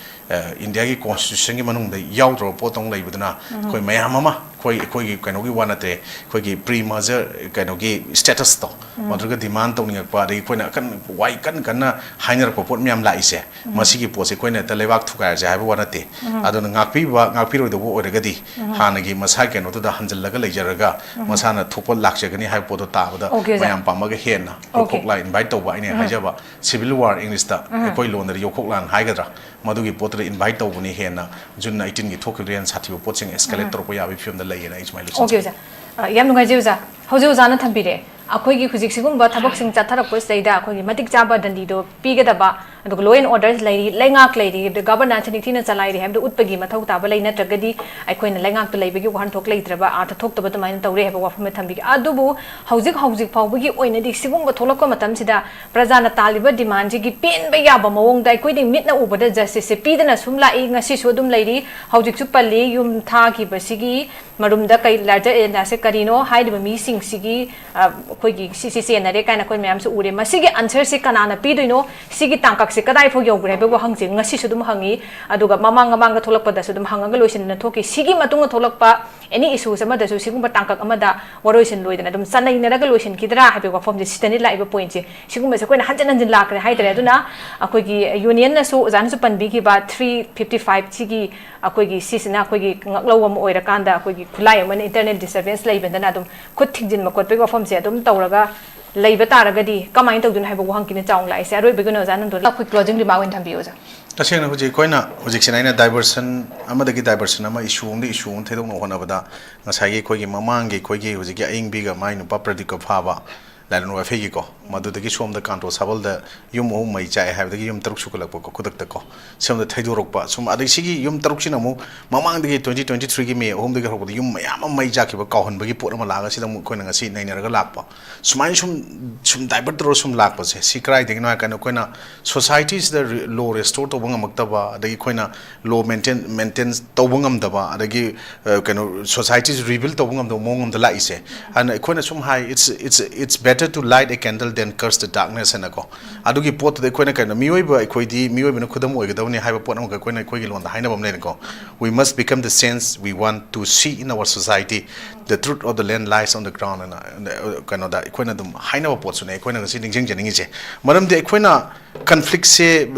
ꯏꯟꯗꯤꯌꯥꯒꯤ ꯀꯣꯟꯁꯇꯤꯇ꯭ꯌꯨꯁꯟꯒꯤ ꯃꯅꯨꯡꯗ ꯌꯥꯎꯗ꯭ꯔꯕ ꯄꯣꯠꯇꯧꯅ ꯂꯩꯕꯗꯨꯅ ꯑꯩꯈꯣꯏ ꯃꯌꯥꯝ ꯑꯃ ꯑꯩꯈꯣꯏ ꯑꯩꯈꯣꯏꯒꯤ ꯀꯩꯅꯣꯒꯤ ꯋꯥ ꯅꯠꯇ꯭ꯔꯦ, ꯑꯩꯈꯣꯏꯒꯤ ꯄ꯭ꯔꯤ ꯃꯔꯖꯔ ꯀꯩꯅꯣꯒꯤ ꯁ꯭ꯇꯦꯇꯁꯇꯣ, ꯃꯗꯨꯒ ꯗꯤꯃꯥꯟ ꯇꯧꯅꯤꯡꯉꯛꯄ, ꯑꯗꯒꯤ ꯑꯩꯈꯣꯏꯅ ꯑꯀꯟ ꯋꯥꯏ ꯀꯟ ꯀꯟꯅ ꯍꯥꯏꯅꯔꯛꯄ ꯄꯣꯠ ꯃꯌꯥꯝ ꯂꯥꯛꯏꯁꯦ, ꯃꯁꯤꯒꯤ ꯄꯣꯠꯁꯦ ꯑꯩꯈꯣꯏꯅ ꯍꯦꯛꯇ ꯂꯩꯕꯥꯛ ꯊꯨꯒꯥꯏꯔꯁꯦ ꯍꯥꯏꯕ ꯋꯥ ꯅꯠꯇꯦ꯫ ꯑꯗꯨꯅ ꯉꯥꯛꯄꯤꯕ ꯉꯥꯛꯄꯤꯔꯣꯏꯗꯧꯕ ꯑꯣꯏꯔꯒꯗꯤ, ꯍꯥꯟꯅꯒꯤ ꯃꯁꯥꯒꯤ ꯀꯩꯅꯣꯗꯨꯗ ꯍꯟꯖꯤꯜꯂꯒ ꯂꯩꯖꯔꯒ, ꯃꯁꯥꯅ ꯊꯣꯛꯄ ꯂꯥꯛꯆꯒꯅꯤ ꯍꯥꯏꯕ ꯄꯣꯠꯇꯣ ꯇꯥꯕꯗ, OK, ꯑꯣꯖꯥ꯫ ꯃꯌꯥꯝ ꯄꯥꯝꯃꯒ ꯍꯦꯟꯅ OK꯫ ꯌꯣꯛꯈꯣꯛꯂꯥ ꯏꯟꯚꯥꯏꯠ ꯇꯧꯕ, ꯑꯩꯅ ꯍꯥꯏꯖꯕ ꯁꯤꯚꯤꯜ ꯋꯥꯔ ꯏꯪꯂꯤꯁꯇ ꯑꯩꯈꯣꯏ ꯂꯣꯟꯗꯗꯤ ꯌꯣꯛꯈꯣꯛꯂꯥꯟ ꯍꯥꯏꯒꯗ꯭ꯔꯥ, ꯃꯗꯨꯒꯤ ꯄꯣꯠꯇꯨꯗ ꯏꯟꯚꯥꯏꯠ ꯇꯧꯕꯅꯤ꯫ ꯍꯦꯟꯅ ꯖꯨꯟ ꯑꯩꯠꯇꯤꯟꯒꯤ ꯊꯣꯛꯈꯤꯕꯗꯨ ꯍꯦꯟꯅ ꯁꯥꯊꯤꯕ ꯄꯣꯠꯁꯤꯡ ꯑꯦꯁꯀꯦꯂꯦꯠ ꯇꯧꯔꯛꯄ ꯌꯥꯕꯒꯤ ꯐꯤꯕꯝꯗ ꯂꯩꯌꯦꯅ ꯑꯩ ꯁꯨꯃꯥꯏꯅ OK, ꯂꯧꯁꯤꯟꯖꯩ꯫ ꯑꯣꯖꯥ꯫ ꯑ, ꯌꯥꯝ ꯅꯨꯡꯉꯥꯏꯖꯩ, ꯑꯣꯖꯥ꯫ ꯍꯧꯖꯤꯛ ꯑꯣꯖꯥꯅ ꯊꯝꯕꯤꯔꯦ, ꯑꯩꯈꯣꯏꯒꯤ ꯍꯧꯖꯤꯛ ꯁꯤꯒꯨꯝꯕ ꯊꯕꯛꯁꯤꯡ ꯆꯠꯊꯔꯛꯄꯁꯤꯗꯩꯗ ꯑꯩꯈꯣꯏꯒꯤ ꯃꯇꯤꯛ ꯆꯥꯕ ꯗꯟꯗꯤꯗꯣ ꯄꯤꯒꯗꯕ, ꯑꯗꯨꯒ law and order ꯂꯩꯔꯤ, ꯂꯩꯉꯥꯛ ꯂꯩꯔꯤ, ꯑꯗ governance ꯅꯤꯡꯊꯤꯅ ꯆꯂꯥꯏꯔꯤ ꯍꯥꯏꯕꯗꯨ ꯎꯠꯄꯒꯤ ꯃꯊꯧ ꯇꯥꯕ ꯂꯩ, ꯅꯠꯇ꯭ꯔꯒꯗꯤ ꯑꯩꯈꯣꯏꯅ ꯂꯩꯉꯥꯛꯇ ꯂꯩꯕꯒꯤ ꯋꯥꯍꯟꯊꯣꯛ ꯂꯩꯇ꯭ꯔꯕ, ꯑꯥꯔꯊ ꯊꯣꯛꯇꯕ ꯑꯗꯨꯃꯥꯏꯅ ꯇꯧꯔꯦ ꯍꯥꯏꯕ ꯋꯥꯐꯝ ꯑꯃ ꯊꯝꯕꯤꯒꯦ꯫ ꯑꯗꯨꯕꯨ ꯍꯧꯖꯤꯛ ꯍꯧꯖꯤꯛ ꯐꯥꯎꯕꯒꯤ ꯑꯣꯏꯅꯗꯤ ꯁꯤꯒꯨꯝꯕ ꯊꯣꯛꯂꯛꯄ ꯃꯇꯝꯁꯤꯗ ꯄ꯭ꯔꯖꯥꯅ ꯇꯥꯜꯂꯤꯕ ꯗꯤꯃꯥꯟꯁꯤꯒꯤ ꯄꯦꯟꯕ ꯌꯥꯕ ꯃꯑꯣꯡꯗ ꯑꯩꯈꯣꯏꯗꯤ ꯃꯤꯠꯅ ꯎꯕꯗ ꯖꯁꯇꯤꯁꯁꯦ ꯄꯤꯗꯅ ꯁꯨꯝ ꯂꯥꯛꯏ, ꯉꯁꯤꯁꯨ ꯑꯗꯨꯝ ꯂꯩꯔꯤ꯫ ꯍꯧꯖꯤꯛꯁꯨ ꯄꯜꯂꯤ, ꯌꯨꯝ ꯊꯥꯈꯤꯕꯁꯤꯒꯤ ꯃꯔꯨꯝꯗ ꯀꯩ ꯂꯥꯔꯖꯔ ꯑꯦꯖꯦꯟꯗꯥꯁꯦ ꯀꯔꯤꯅꯣ? ꯍꯥꯏꯔꯤꯕ ꯃꯤꯁꯤꯡꯁꯤꯒꯤ, ꯑ, ꯑꯩꯈꯣꯏꯒꯤ ꯁꯤꯁꯤ ꯆꯦꯟꯅꯔꯦ ꯀꯥꯏꯅ ꯑꯩꯈꯣꯏ ꯃꯌꯥꯝꯁꯨ ꯎꯔꯦ꯫ ꯃꯁꯤꯒꯤ ꯑꯟꯁꯔꯁꯤ ꯀꯅꯥꯅ ꯄꯤꯗꯣꯏꯅꯣ? ꯁꯤꯒꯤ ꯇꯥꯡꯀꯛꯁꯦ ꯀꯗꯥꯏ ꯐꯥꯎ ꯌꯧꯈ꯭ꯔꯦ ꯍꯥꯏꯕꯒꯤ ꯋꯥꯍꯪꯁꯦ ꯉꯁꯤꯁꯨ ꯑꯗꯨꯝ ꯍꯪꯉꯤ, ꯑꯗꯨꯒ ꯃꯃꯥꯡ ꯃꯃꯥꯡꯗ ꯊꯣꯛꯂꯛꯄꯗꯁꯨ ꯑꯗꯨꯝ ꯍꯪꯉꯒ ꯂꯣꯏꯁꯤꯟꯗꯅ ꯊꯣꯛꯈꯤ꯫ ꯁꯤꯒꯤ ꯃꯇꯨꯡꯗ ꯊꯣꯛꯂꯛꯄ any issues ꯑꯃꯗꯁꯨ ꯁꯤꯒꯨꯝꯕ ꯇꯥꯡꯀꯛ ꯑꯃꯗ ꯋꯥꯔꯣꯏꯁꯤꯟ ꯂꯣꯏꯗꯅ ꯑꯗꯨꯝ ꯆꯅꯩꯅꯔꯒ ꯂꯣꯏꯁꯤꯟꯈꯤꯗ꯭ꯔꯥ ꯍꯥꯏꯕꯒꯤ ꯋꯥꯐꯝꯁꯦ ꯁꯤꯗꯅꯤ ꯂꯥꯛꯏꯕ ꯄꯣꯏꯟꯠꯁꯦ꯫ ꯁꯤꯒꯨꯝꯕꯁꯦ ꯑꯩꯈꯣꯏꯅ ꯍꯟꯖꯤꯟ ꯍꯟꯖꯤꯟ ꯂꯥꯛꯈ꯭ꯔꯦ ꯍꯥꯏꯇꯥꯔꯦ꯫ ꯑꯗꯨꯅ ꯑꯩꯈꯣꯏꯒꯤ ꯌꯨꯅꯤꯌꯟꯅꯁꯨ, ꯑꯣꯖꯥꯅꯁꯨ ꯄꯟꯕꯤꯈꯤꯕ three fifty five ꯁꯤꯒꯤ ꯑꯩꯈꯣꯏꯒꯤ ꯁꯤꯁꯤꯅ ꯑꯩꯈꯣꯏꯒꯤ ꯉꯛꯂꯧ ꯑꯃ ꯑꯣꯏꯔꯀꯥꯟꯗ ꯑꯩꯈꯣꯏꯒꯤ ꯈꯨꯠꯂꯥꯏ ꯑꯃꯅ internal disturbance ꯂꯩꯕꯗꯅ ꯑꯗꯨꯝ ꯈꯨꯠ ꯊꯤꯡꯖꯤꯟꯕ ꯈꯣꯠꯄꯒꯤ ꯋꯥꯐꯝꯁꯦ ꯑꯗꯨꯝ ꯇꯧꯔꯒ ꯂꯩꯕ ꯇꯥꯔꯒꯗꯤ ꯀꯃꯥꯏꯅ ꯇꯧꯗꯣꯏꯅꯣ ꯍꯥꯏꯕ ꯋꯥꯍꯪꯁꯤꯅ ꯆꯥꯎꯅ ꯂꯥꯛꯏꯁꯦ꯫ ꯑꯔꯣꯏꯕꯒꯤ ꯑꯣꯏꯅ ꯑꯣꯖꯥ ꯅꯟꯗꯣ ꯑꯩꯈꯣꯏ closing remark ꯑꯣꯏꯅ ꯊꯝꯕꯤꯌꯨ ꯑꯣꯖꯥ꯫ ꯇꯁꯦꯡꯅ ꯍꯧꯖꯤꯛ ꯑꯩꯈꯣꯏꯅ ꯍꯧꯖꯤꯛꯁꯤꯅ ꯑꯩꯅ diversion ꯑꯃꯗꯒꯤ diversion ꯑꯃ, issue ꯑꯃꯗꯒꯤ issue ꯑꯃ ꯊꯩꯗꯣꯛꯅꯕ ꯍꯣꯠꯅꯕꯗ ꯉꯁꯥꯏꯒꯤ ꯑꯩꯈꯣꯏꯒꯤ ꯃꯃꯥꯡꯒꯤ ꯑꯩꯈꯣꯏꯒꯤ ꯍꯧꯖꯤꯛꯀꯤ ꯑꯏꯪꯕꯤꯒ ꯃꯥꯏ ꯅꯨꯄꯥ ꯄ꯭ꯔꯗꯤꯞꯀ ꯐꯥꯕ ꯂꯥꯏꯂꯣꯟ ꯋꯥꯏꯐꯩꯒꯤꯀꯣ, ꯃꯗꯨꯗꯒꯤ ꯁꯣꯝꯗ ꯀꯥꯟꯇꯣ ꯁꯥꯕꯜꯗ ꯌꯨꯝ ꯑꯍꯨꯝ ꯃꯩ ꯆꯥꯛꯑꯦ ꯍꯥꯏꯕꯗꯒꯤ ꯌꯨꯝ ꯇꯔꯨꯛ ꯁꯨꯒꯠꯂꯛꯄꯀꯣ, ꯈꯨꯗꯛꯇꯀꯣ, ꯁꯣꯝꯗ ꯊꯩꯗꯣꯔꯛꯄ꯫ ꯁꯨꯝ ꯑꯗꯩ ꯁꯤꯒꯤ ꯌꯨꯝ ꯇꯔꯨꯛꯁꯤꯅ ꯑꯃꯨꯛ ꯃꯃꯥꯡꯗꯒꯤ twenty twenty threeꯒꯤ May ꯑꯍꯨꯝꯗꯒꯤ ꯍꯧꯔꯛꯄꯗ ꯌꯨꯝ ꯃꯌꯥꯝ ꯑꯃ ꯃꯩ ꯆꯥꯛꯈꯤꯕ ꯀꯥꯎꯍꯟꯕꯒꯤ ꯄꯣꯠ ꯑꯃ ꯂꯥꯛꯑꯒ ꯁꯤꯗ ꯑꯃꯨꯛ ꯑꯩꯈꯣꯏꯅ ꯉꯁꯤ ꯅꯩꯅꯔꯒ ꯂꯥꯛꯄ꯫ ꯁꯨꯃꯥꯏꯅ ꯁꯨꯝ ꯁꯨꯝ divert ꯇꯧꯔ ꯁꯨꯝ ꯂꯥꯛꯄꯁꯦ, ꯁꯤ ꯀꯗꯥꯏꯗꯒꯤꯅꯣ ꯍꯥꯏ ꯀꯥꯟꯗ ꯑꯩꯈꯣꯏꯅ societyꯁꯤꯗ ꯔꯤ-, law restore ꯇꯧꯕ ꯉꯝꯃꯛꯇꯕ, ꯑꯗꯒꯤ ꯑꯩꯈꯣꯏꯅ law maintain, maintain ꯇꯧꯕ ꯉꯝꯗꯕ, ꯑꯗꯒꯤ, ꯑ, ꯀꯩꯅꯣ, societyꯁꯤ rebuild ꯇꯧꯕ ꯉꯝꯗꯕ ꯃꯑꯣꯡ ꯑꯃꯗ ꯂꯥꯛꯏꯁꯦ꯫ ꯑꯗꯨꯅ ꯑꯩꯈꯣꯏꯅ ꯁꯨꯝ ꯍꯥꯏ, it's, it's, it's better Better to light a candle than curse the darkness ꯍꯥꯏꯅꯀꯣ꯫ ꯑꯗꯨꯒꯤ ꯄꯣꯠꯇꯨꯗ ꯑꯩꯈꯣꯏꯅ ꯀꯩꯅꯣ, ꯃꯤꯑꯣꯏꯕ ꯑꯩꯈꯣꯏꯗꯤ ꯃꯤꯑꯣꯏꯕꯅ ꯈꯨꯗꯝ ꯑꯣꯏꯒꯗꯕꯅꯤ ꯍꯥꯏꯕ ꯄꯣꯠ ꯑꯃꯈꯛ ꯑꯩꯈꯣꯏꯅ ꯑꯩꯈꯣꯏꯒꯤ ꯂꯣꯟꯗ ꯍꯥꯏꯅꯕ ꯑꯃ ꯂꯩꯔꯦꯀꯣ. We must become the saints we want to see in our society. The truth of the land lies on the ground ꯍꯥꯏꯅ, ꯑ, ꯀꯩꯅꯣꯗ ꯑꯩꯈꯣꯏꯅ ꯑꯗꯨꯝ ꯍꯥꯏꯅꯕ ꯄꯣꯠꯁꯨꯅꯦ ꯑꯩꯈꯣꯏꯅ ꯉꯁꯤ ꯅꯤꯡꯁꯤꯡꯖꯅꯤꯡꯉꯤꯁꯦ. ꯃꯔꯝꯗꯤ ꯑꯩꯈꯣꯏꯅ ꯀꯟꯐ꯭ꯂꯤꯛꯁꯦ,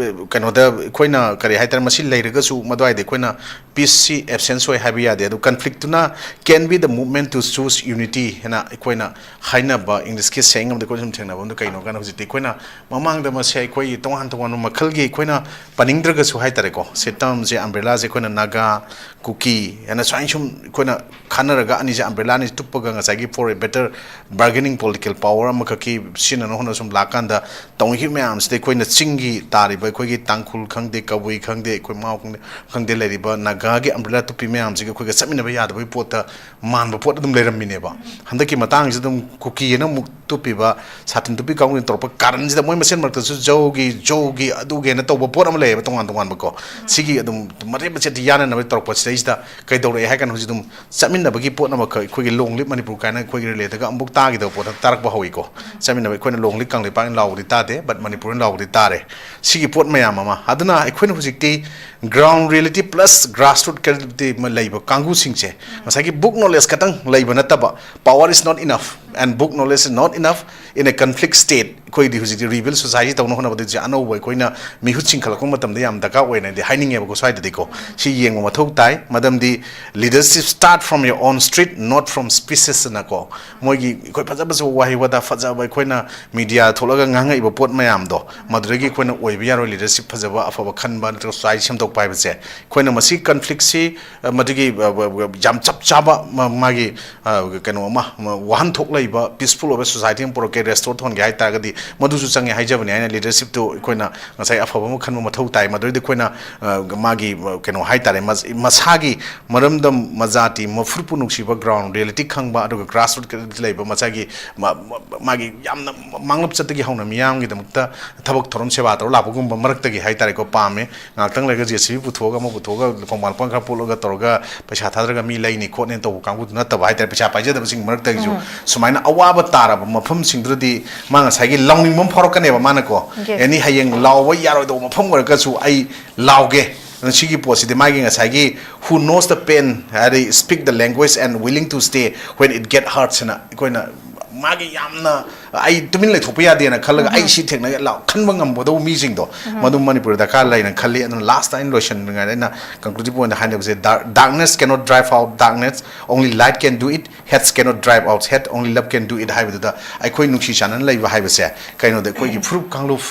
ꯀꯩꯅꯣꯗ ꯑꯩꯈꯣꯏꯅ ꯀꯔꯤ ꯍꯥꯏꯇꯥꯔꯦ, ꯃꯁꯤ ꯂꯩꯔꯒꯁꯨ ꯃꯗꯨꯋꯥꯏꯗ ꯑꯩꯈꯣꯏꯅ ꯄꯤꯁꯁꯤ ꯑꯦꯕꯁꯦꯟꯁ ꯑꯣꯏ ꯍꯥꯏꯕ ꯌꯥꯗꯦ. ꯑꯗꯨ ꯀꯟꯐ꯭ꯂꯤꯛꯇꯨꯅ can be the movement to choose unity ꯍꯥꯏꯅ ꯑꯩꯈꯣꯏꯅ ꯍꯥꯏꯅꯕ ꯏꯪꯂꯤꯁꯀꯤ ꯁꯦꯡ ꯑꯃꯗ ꯑꯩꯈꯣꯏꯅ ꯁꯨꯝ ꯊꯦꯡꯅꯕ ꯑꯃꯗ ꯀꯩꯅꯣ ꯀꯥꯟꯗ, ꯍꯧꯖꯤꯛꯇꯤ ꯑꯩꯈꯣꯏꯅ ꯃꯃꯥꯡꯗ ꯃꯁꯦ ꯑꯩꯈꯣꯏꯒꯤ ꯇꯣꯉꯥꯟ ꯇꯣꯉꯥꯟꯕ ꯃꯈꯜꯒꯤ ꯑꯩꯈꯣꯏꯅ ꯄꯟꯅꯤꯡꯗ꯭ꯔꯒꯁꯨ ꯍꯥꯏꯇꯥꯔꯦꯀꯣ, ꯁꯦ ꯇꯔꯝꯁꯦ, ꯑꯝꯕ꯭ꯔꯦꯂꯥꯁꯦ ꯑꯩꯈꯣꯏꯅ ꯅꯥꯒꯥ, ꯀꯨꯀꯤ ꯍꯥꯏꯅ ꯁꯨꯃꯥꯏꯅ ꯁꯨꯝ ꯑꯩꯈꯣꯏꯅ ꯈꯟꯅꯔꯒ ꯑꯅꯤꯁꯦ ꯑꯝꯕ꯭ꯔꯦꯂꯥ ꯑꯅꯤꯁꯦ ꯇꯨꯞꯄꯒ ꯉꯁꯥꯏꯒꯤ for a better bargaining political power ꯑꯃꯈꯛꯀꯤ ꯁꯤꯖꯤꯟꯅꯅ ꯍꯣꯠꯅ ꯁꯨꯝ ꯂꯥꯛꯀꯥꯟꯗ ꯇꯧꯅꯈꯤꯕ ꯃꯌꯥꯝꯁꯤꯗ ꯑꯩꯈꯣꯏꯅ ꯆꯤꯡꯒꯤ ꯇꯥꯔꯤꯕ ꯑꯩꯈꯣꯏꯒꯤ ꯇꯥꯡꯈꯨꯜ ꯈꯪꯗꯦ, ꯀꯕꯨꯏ ꯈꯪꯗꯦ, ꯑꯩꯈꯣꯏ ꯃꯥꯎ ꯈꯪꯗꯦ, ꯈꯪꯗꯦ ꯂꯩꯔꯤꯕ ꯅꯥꯒꯥꯒꯤ ꯑꯝꯕ꯭ꯔꯦꯂꯥ ꯇꯨꯞꯄꯤ ꯃꯌꯥꯝꯁꯤꯒ ꯑꯩꯈꯣꯏꯒ ꯆꯠꯃꯤꯟꯅꯕ ꯌꯥꯗꯕꯒꯤ ꯄꯣꯠꯇ ꯃꯥꯟꯕ ꯄꯣꯠ ꯑꯗꯨꯝ ꯂꯩꯔꯝꯃꯤꯅꯦꯕ꯫ ꯍꯟꯗꯛꯀꯤ ꯃꯇꯥꯡꯁꯤꯗ ꯑꯗꯨꯝ ꯀꯨꯀꯤꯅ ꯑꯃꯨꯛ ꯇꯨꯞꯄꯤꯕ, ꯁꯥꯇꯤꯟ ꯇꯨꯞꯄꯤ ꯀꯥꯡꯕꯨꯅ ꯇꯧꯔꯛꯄ ꯀꯥꯔꯟꯁꯤꯗ ꯃꯣꯏ ꯃꯁꯦꯟ ꯃꯔꯛꯇꯁꯨ ꯖꯧꯒꯤ, ꯖꯧꯒꯤ, ꯑꯗꯨꯒꯤꯅ ꯇꯧꯕ ꯄꯣꯠ ꯑꯃ ꯂꯩꯌꯦꯕ ꯇꯣꯉꯥꯟ ꯇꯣꯉꯥꯟꯕꯀꯣ꯫ ꯁꯤꯒꯤ ꯑꯗꯨꯝ ꯃꯔꯦꯞ ꯃꯆꯦꯠꯇ ꯌꯥꯅꯅꯕ ꯇꯧꯔꯛꯄꯁꯤꯗꯩꯁꯤꯗ ꯀꯩꯗꯧꯔꯛꯑꯦ ꯍꯥꯏ ꯀꯥꯟꯗ ꯍꯧꯖꯤꯛ ꯑꯗꯨꯝ ꯆꯠꯃꯤꯟꯅꯕꯒꯤ ꯄꯣꯠ ꯑꯃꯈꯛ ꯑꯩꯈꯣꯏꯒꯤ ꯂꯣꯡ ꯂꯤꯞ ꯃꯅꯤꯄꯨꯔ ꯀꯥꯏꯅ ꯑꯩꯈꯣꯏꯒꯤ ꯔꯤꯂꯦꯗꯒ ꯑꯃꯨꯛ ꯇꯥꯈꯤꯗꯕ ꯄꯣꯠ ꯑꯃ ꯇꯥꯔꯛꯄ ꯍꯧꯋꯤꯀꯣ꯫ ꯆꯠꯃꯤꯟꯅꯕ ꯑꯩꯈꯣꯏꯅ ꯂꯣꯡ ꯂꯤꯞ ꯀꯪꯂꯩꯄꯥꯛꯅ ꯂꯥꯎꯕꯗꯤ ꯇꯥꯗꯦ, but ꯃꯅꯤꯄꯨꯔꯅ ꯂꯥꯎꯕꯗꯤ ꯇꯥꯔꯦ꯫ ꯁꯤꯒꯤ ꯄꯣꯠ ꯃꯌꯥꯝ ꯑꯃ ꯑꯗꯨꯅ ꯑꯩꯈꯣꯏꯅ ꯍꯧꯖꯤꯛꯇꯤ ground reality plus grassroot reality ꯑꯃ ꯂꯩꯕ ꯀꯥꯡꯕꯨꯁꯤꯡꯁꯦ ꯉꯁꯥꯏꯒꯤ book knowledge ꯈꯛꯇꯪ ꯂꯩꯕ ꯅꯠꯇꯕ, power is not enough and book knowledge is not enough in a conflict state. ꯑꯩꯈꯣꯏꯗꯤ ꯍꯧꯖꯤꯛꯇꯤ ꯔꯤꯕꯦꯜ ꯁꯣꯁꯥꯏꯇꯤ ꯇꯧꯅ ꯍꯣꯠꯅꯕꯗ ꯍꯧꯖꯤꯛ ꯑꯅꯧꯕ ꯑꯩꯈꯣꯏꯅ ꯃꯤꯍꯨꯠ ꯆꯤꯡꯈꯠꯂꯛꯄ ꯃꯇꯝꯗ ꯌꯥꯝ ꯗꯔꯀꯥꯔ ꯑꯣꯏꯅꯗꯤ ꯍꯥꯏꯅꯤꯡꯉꯦꯕꯀꯣ꯫ ꯁ꯭ꯋꯥꯏꯗꯗꯤꯀꯣ ꯁꯤ ꯌꯦꯡꯕ ꯃꯊꯧ ꯇꯥꯏ, ꯃꯔꯝꯗꯤ leadership start from your own street, not from speeches ꯅꯀꯣ꯫ ꯃꯣꯏꯒꯤ ꯑꯩꯈꯣꯏ ꯐꯖ ꯐꯖꯕ ꯋꯥꯍꯩ ꯋꯥꯇꯥ ꯐꯖꯕ ꯑꯩꯈꯣꯏꯅ ꯃꯤꯗꯤꯌꯥ ꯊꯣꯛꯂꯒ ꯉꯥꯡꯉꯛꯏꯕ ꯄꯣꯠ ꯃꯌꯥꯝꯗꯣ ꯃꯗꯨꯗꯒꯤ ꯑꯩꯈꯣꯏꯅ ꯑꯣꯏꯕ ꯌꯥꯔꯣꯏ꯫ ꯂꯤꯗꯔꯁꯤꯞ ꯐꯖꯕ ꯑꯐꯕ ꯈꯟꯕ ꯅꯠꯇ꯭ꯔꯒ ꯁꯣꯁꯥꯏꯇꯤ ꯁꯦꯝꯗꯣꯛꯄ ꯍꯥꯏꯕꯁꯦ ꯑꯩꯈꯣꯏꯅ ꯃꯁꯤ ꯀꯟꯐ꯭ꯂꯤꯛꯁꯤ, ꯑ, ꯃꯗꯨꯒꯤ, ꯑ, ꯑ, ꯑ, ꯌꯥꯝ ꯆꯞ ꯆꯥꯕ ꯃ-, ꯃꯥꯒꯤ, ꯑ, ꯀꯩꯅꯣ ꯑꯃ, ꯃ-, ꯋꯥꯍꯟꯊꯣꯛ ꯂꯩꯕ ꯄꯤꯁꯐꯨꯜ ꯑꯣꯏꯕ ꯁꯣꯁꯥꯏꯇꯤ ꯑꯃ ꯄꯨꯔꯛꯀꯦ, ꯔꯦꯁꯇꯣꯔ ꯊꯣꯟꯒꯦ ꯍꯥꯏ ꯇꯥꯔꯒꯗꯤ ꯃꯗꯨꯁꯨ ꯆꯪꯉꯦ ꯍꯥꯏꯖꯕꯅꯤ꯫ ꯑꯩꯅ ꯂꯤꯗꯔꯁꯤꯞꯇꯨ ꯑꯩꯈꯣꯏꯅ ꯉꯁꯥꯏ ꯑꯐꯕ ꯑꯃ ꯈꯟꯕ ꯃꯊꯧ ꯇꯥꯏ꯫ ꯃꯗꯨꯗꯩꯗ ꯑꯩꯈꯣꯏꯅ, ꯑ, ꯃꯥꯒꯤ, ꯑ, ꯀꯩꯅꯣ ꯍꯥꯏꯇꯥꯔꯦ, ꯃꯁ-, ꯃꯁꯥꯒꯤ ꯃꯔꯝꯗꯝ ꯃꯖꯥꯇꯤ ꯃꯐꯨꯔꯨꯞꯄꯨ ꯅꯨꯡꯁꯤꯕ, ꯒ꯭ꯔꯥꯎꯟ ꯔꯤꯌꯦꯂꯤꯇꯤ ꯈꯪꯕ, ꯑꯗꯨꯒ ꯒ꯭ꯔꯥꯁ ꯔꯨꯠꯇ ꯂꯩꯕ ꯃꯁꯥꯒꯤ ꯃ-, ꯃ-, ꯃꯥꯒꯤ ꯌꯥꯝꯅ ꯃꯥꯡꯂꯞ ꯆꯠꯇꯒꯤ ꯍꯧꯅ ꯃꯤꯌꯥꯝꯒꯤꯗꯃꯛꯇ ꯊꯕꯛ ꯊꯧꯔꯝ ꯁꯦꯕꯥ ꯇꯧꯔ ꯂꯥꯛꯄꯒꯨꯝꯕ ꯃꯔꯛꯇꯒꯤ ꯍꯥꯏꯇꯥꯔꯦꯀꯣ, ꯄꯥꯝꯃꯦ꯫ ꯉꯥꯏꯍꯥꯛꯇꯪ ꯂꯩꯔꯒ ꯖꯦ ꯁꯤ ꯕꯤ ꯄꯨꯊꯣꯛꯑꯒ, ꯑꯃ ꯄꯨꯊꯣꯛꯑꯒ, ꯈꯣꯡꯕꯥꯟ ꯂꯨꯄꯥꯟ ꯈꯔ ꯄꯣꯠꯂꯒ ꯇꯧꯔꯒ ꯄꯩꯁꯥ ꯊꯥꯗꯔꯒ ꯃꯤ ꯂꯩꯅꯤ ꯈꯣꯠꯅꯤ ꯇꯧꯕ ꯀꯥꯡꯕꯨꯗꯨ ꯅꯠꯇꯕ ꯍꯥꯏꯇꯥꯔꯦ꯫ ꯄꯩꯁꯥ ꯄꯥꯏꯖꯗꯕꯁꯤꯡ ꯃꯔꯛꯇꯒꯤꯁꯨ ꯁꯨꯃꯥꯏꯅ ꯑꯋꯥꯕ ꯇꯥꯔꯕ ꯃꯐꯝꯁꯤꯡꯗꯨꯗꯗꯤ ꯃꯥ ꯉꯁꯥꯏꯒꯤ ꯂꯥꯎꯅꯤꯡꯕ ꯑꯃ ꯐꯥꯎꯔꯛꯀꯅꯦꯕ ꯃꯥꯅꯀꯣ꯫ Yes. ꯑꯦꯅꯤ ꯍꯌꯦꯡ ꯂꯥꯎꯕ ꯌꯥꯔꯣꯏꯗꯧꯕ ꯃꯐꯝ ꯑꯣꯏꯔꯒꯁꯨ ꯑꯩ ꯂꯥꯎꯒꯦ꯫ ꯑꯗꯨꯅ ꯁꯤꯒꯤ ꯄꯣꯠꯁꯤꯗꯤ ꯃꯥꯒꯤ ꯉꯁꯥꯏꯒꯤ "Who knows the pain" ꯍꯥꯏꯗꯤ "speak the language and willing to stay when it get hard" ꯍꯥꯏꯅ ꯑꯩꯈꯣꯏꯅ ꯃꯥꯒꯤ ꯌꯥꯝꯅ ꯑꯩ ꯇꯨꯃꯤꯟ ꯂꯩꯊꯣꯛꯄ ꯌꯥꯗꯦꯅ ꯈꯜꯂꯒ ꯑꯩ ꯁꯤ ꯊꯦꯡꯅꯒꯦ ꯂꯥꯎ ꯈꯟꯕ ꯉꯝꯒꯗꯧꯕ ꯃꯤꯁꯤꯡꯗꯣ, ꯃꯗꯨ ꯃꯅꯤꯄꯨꯔꯗ ꯗꯔꯀꯥꯔ ꯂꯩꯅ ꯈꯜꯂꯤ꯫ ꯑꯗꯨꯅ ꯂꯥꯁꯇ ꯑꯩꯅ ꯂꯣꯏꯁꯤꯟꯅꯤꯡꯉꯥꯏꯗ ꯑꯩꯅ ꯀꯟꯀ꯭ꯂꯨꯁꯤꯞ ꯑꯣꯏꯅ ꯍꯥꯏꯅꯕꯁꯦ, "Dark-, darkness cannot drive out darkness, only light can do it, heads cannot drive out hate, only love can do it" ꯍꯥꯏꯕꯗꯨꯗ ꯑꯩꯈꯣꯏ ꯅꯨꯡꯁꯤ ꯆꯥꯟꯅꯅ ꯂꯩꯕ ꯍꯥꯏꯕꯁꯦ ꯀꯩꯅꯣꯗ ꯑꯩꯈꯣꯏꯒꯤ ꯐꯨꯔꯨꯞ ꯀꯥꯡꯂꯨꯞ,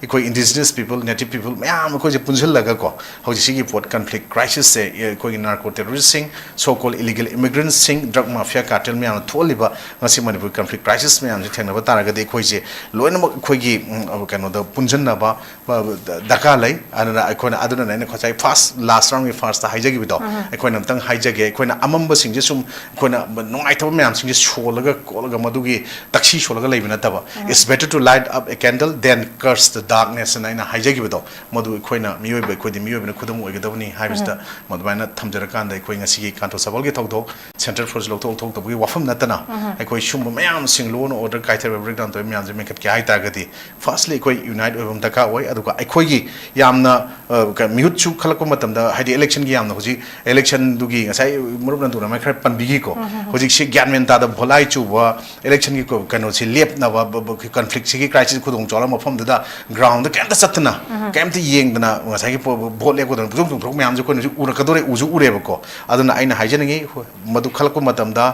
ꯑꯩꯈꯣꯏ indigenous people, native people ꯃꯌꯥꯝ ꯑꯩꯈꯣꯏꯁꯦ ꯄꯨꯟꯁꯤꯜꯂꯒꯀꯣ, ꯍꯧꯖꯤꯛ ꯁꯤꯒꯤ ꯄꯣꯠ ꯀꯟꯐ꯭ꯂꯤꯛ ꯀ꯭ꯔꯥꯏꯁꯤꯁꯁꯦ ꯑꯩꯈꯣꯏꯒꯤ narco ꯇꯦꯔꯣꯔꯤꯁꯁꯤꯡ, so called illegal immigrantꯁꯤꯡ, drug mafia cartel ꯃꯌꯥꯝꯅ ꯊꯣꯛꯍꯜꯂꯤꯕ ꯉꯁꯤ ꯃꯅꯤꯄꯨꯔ ꯀꯟꯐ꯭ꯂꯤꯛ ꯀ꯭ꯔꯥꯏꯁꯤꯁ ꯃꯌꯥꯝꯁꯦ ꯊꯦꯡꯅꯕ ꯇꯥꯔꯒꯗꯤ ꯑꯩꯈꯣꯏꯁꯦ ꯂꯣꯏꯅꯃꯛ ꯑꯩꯈꯣꯏꯒꯤ, ꯎꯝ, ꯀꯩꯅꯣꯗ ꯄꯨꯟꯁꯤꯟꯅꯕ, ꯑ, ꯗꯔꯀꯥꯔ ꯂꯩ꯫ ꯑꯗꯨꯅ ꯑꯩꯈꯣꯏꯅ, ꯑꯗꯨꯅꯅꯦ ꯑꯩꯅ ꯉꯁꯥꯏ first, last roundꯒꯤ firstꯇ ꯍꯥꯏꯖꯈꯤꯕꯗꯣ, ꯑꯩꯈꯣꯏꯅ ꯑꯝꯇꯪ ꯍꯥꯏꯖꯒꯦ꯫ ꯑꯩꯈꯣꯏꯅ ꯑꯃꯝꯕꯁꯤꯡꯁꯦ ꯁꯨꯝ ꯑꯩꯈꯣꯏꯅ ꯅꯨꯡꯉꯥꯏꯇꯕ ꯃꯌꯥꯝꯁꯤꯡꯁꯦ ꯁꯣꯜꯂꯒ ꯈꯣꯠꯂꯒ ꯃꯗꯨꯒꯤ ꯇꯛꯁꯤ ꯁꯣꯜꯂꯒ ꯂꯩꯕ ꯅꯠꯇꯕ, "It's better to light up a candle than curse the darkness" ꯍꯥꯏꯅ ꯑꯩꯅ ꯍꯥꯏꯖꯈꯤꯕꯗꯣ, ꯃꯗꯨ ꯑꯩꯈꯣꯏꯅ ꯃꯤꯑꯣꯏꯕ, ꯑꯩꯈꯣꯏꯗꯤ ꯃꯤꯑꯣꯏꯕꯅ ꯈꯨꯗꯝ ꯑꯣꯏꯒꯗꯕꯅꯤ ꯍꯥꯏꯕꯁꯤꯗ ꯃꯗꯨꯃꯥꯏꯅ ꯊꯝꯖꯔꯀꯥꯟꯗ ꯑꯩꯈꯣꯏ ꯉꯁꯤꯒꯤ ꯀꯥꯟꯇꯣ ꯁꯕꯜꯒꯤ ꯊꯧꯗꯣꯛ, central force ꯂꯧꯊꯣꯛ ꯂꯧꯊꯣꯛꯇꯕꯒꯤ ꯋꯥꯐꯝ ꯅꯠꯇꯅ, ꯑꯩꯈꯣꯏ ꯁꯨꯝꯕ ꯃꯌꯥꯝꯁꯤꯡ law and order ꯀꯥꯏꯊꯔꯛꯄ, breakdown ꯇꯧꯔꯤꯕ ꯃꯌꯥꯝꯁꯦ ꯃꯦꯟꯈꯠꯀꯦ ꯍꯥꯏ ꯇꯥꯔꯒꯗꯤ firstly ꯑꯩꯈꯣꯏ unite ꯑꯣꯏꯕ ꯑꯃ ꯗꯔꯀꯥꯔ ꯑꯣꯏ꯫ ꯑꯗꯨꯒ ꯑꯩꯈꯣꯏꯒꯤ ꯌꯥꯝꯅ, ꯑ, ꯀ-, ꯃꯤꯍꯨꯠꯁꯨ ꯈꯜꯂꯛꯄ ꯃꯇꯝꯗ, ꯍꯥꯏꯗꯤ electionꯒꯤ ꯌꯥꯝꯅ ꯍꯧꯖꯤꯛ electionꯗꯨꯒꯤ ꯉꯁꯥꯏ ꯃꯔꯨꯞꯅ ꯇꯨꯅ ꯈꯔ ꯄꯟꯕꯤꯈꯤꯀꯣ, ꯍꯧꯖꯤꯛꯁꯤ ꯒ꯭ꯌꯥꯟ ꯃꯦꯟ ꯇꯥꯗꯕ ꯚꯣꯂꯥꯏ ꯆꯨꯕ electionꯒꯤ ꯀ-, ꯀꯩꯅꯣꯁꯤ ꯂꯦꯞꯅꯕ, ꯕ-, ꯕ-, conflictꯁꯤꯒꯤ crisis ꯈꯨꯗꯣꯡ ꯆꯥꯔꯕ ꯃꯐꯝꯗꯨꯗ groundꯗ ꯀꯩꯝꯇ ꯆꯠꯇꯅ, ꯀꯩꯝꯇ ꯌꯦꯡꯗꯅ ꯉꯁꯥꯏꯒꯤ ꯄꯣ-, vote ꯂꯦꯞꯀꯗꯧꯅꯤ, ꯄꯨꯡꯊꯣꯛ ꯆꯣꯡꯊꯣꯛ ꯃꯌꯥꯝꯁꯦ ꯑꯩꯈꯣꯏꯅꯁꯨ ꯎꯔꯛꯀꯗꯧꯔꯦ, ꯎꯁꯨ ꯎꯔꯦꯕꯀꯣ꯫ ꯑꯗꯨꯅ ꯑꯩꯅ ꯍꯥꯏꯖꯅꯤꯡꯉꯤ, ꯍꯣ-, ꯃꯗꯨ ꯈꯜꯂꯛꯄ ꯃꯇꯝꯗ,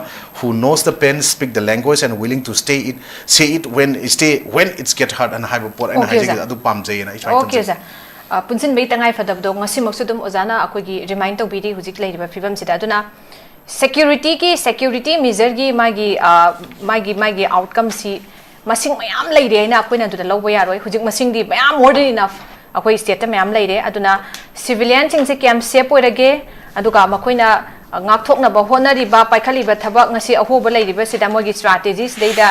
"Who knows the pain, speak the language and willing to stay it, say it when, stay when it's get hard" ꯍꯥꯏꯅ ꯍꯥꯏꯕ ꯄꯣꯠ ꯑꯩꯅ Okay, ꯍꯥꯏꯖꯒꯦ, sir. ꯑꯗꯨ ꯄꯥꯝꯖꯩꯌꯦꯅ ꯑꯩ ꯁꯨꯃꯥꯏꯅ Okay, ꯊꯝꯖꯒꯦ꯫ Sir. ꯑ, ꯄꯨꯟꯁꯤꯟꯕꯒꯤ ꯇꯉꯥꯏ ꯐꯗꯕꯗꯣ ꯉꯁꯤꯃꯛꯁꯨ ꯑꯗꯨꯝ ꯑꯣꯖꯥꯅ ꯑꯩꯈꯣꯏꯒꯤ remind ꯇꯧꯕꯤꯔꯤ ꯍꯧꯖꯤꯛ ꯂꯩꯔꯤꯕ ꯐꯤꯕꯝꯁꯤꯗ꯫ ꯑꯗꯨꯅ securityꯒꯤ, security measureꯒꯤ ꯃꯥꯒꯤ, ꯑ, ꯃꯥꯒꯤ, ꯃꯥꯒꯤ outcomeꯁꯤ ꯃꯁꯤꯡ ꯃꯌꯥꯝ ꯂꯩꯔꯦ ꯍꯥꯏꯅ ꯑꯩꯈꯣꯏꯅ ꯑꯗꯨꯗ ꯂꯧꯕ ꯌꯥꯔꯣꯏ꯫ ꯍꯧꯖꯤꯛ ꯃꯁꯤꯡꯗꯤ ꯃꯌꯥꯝ, more than enough, ꯑꯩꯈꯣꯏ state ꯇ ꯃꯌꯥꯝ ꯂꯩꯔꯦ꯫ ꯑꯗꯨꯅ civilian ꯁꯤꯡꯁꯦ ꯀꯌꯥꯝ safe ꯑꯣꯏꯔꯒꯦ, ꯑꯗꯨꯒ ꯃꯈꯣꯏꯅ, ꯑ, ꯉꯥꯛꯊꯣꯛꯅꯕ ꯍꯣꯠꯅꯔꯤꯕ, ꯄꯥꯏꯈꯠꯂꯤꯕ ꯊꯕꯛ, ꯉꯁꯤ ꯑꯍꯣꯕ ꯂꯩꯔꯤꯕꯁꯤꯗ ꯃꯣꯏꯒꯤ strategy ꯁꯤꯗꯩꯗ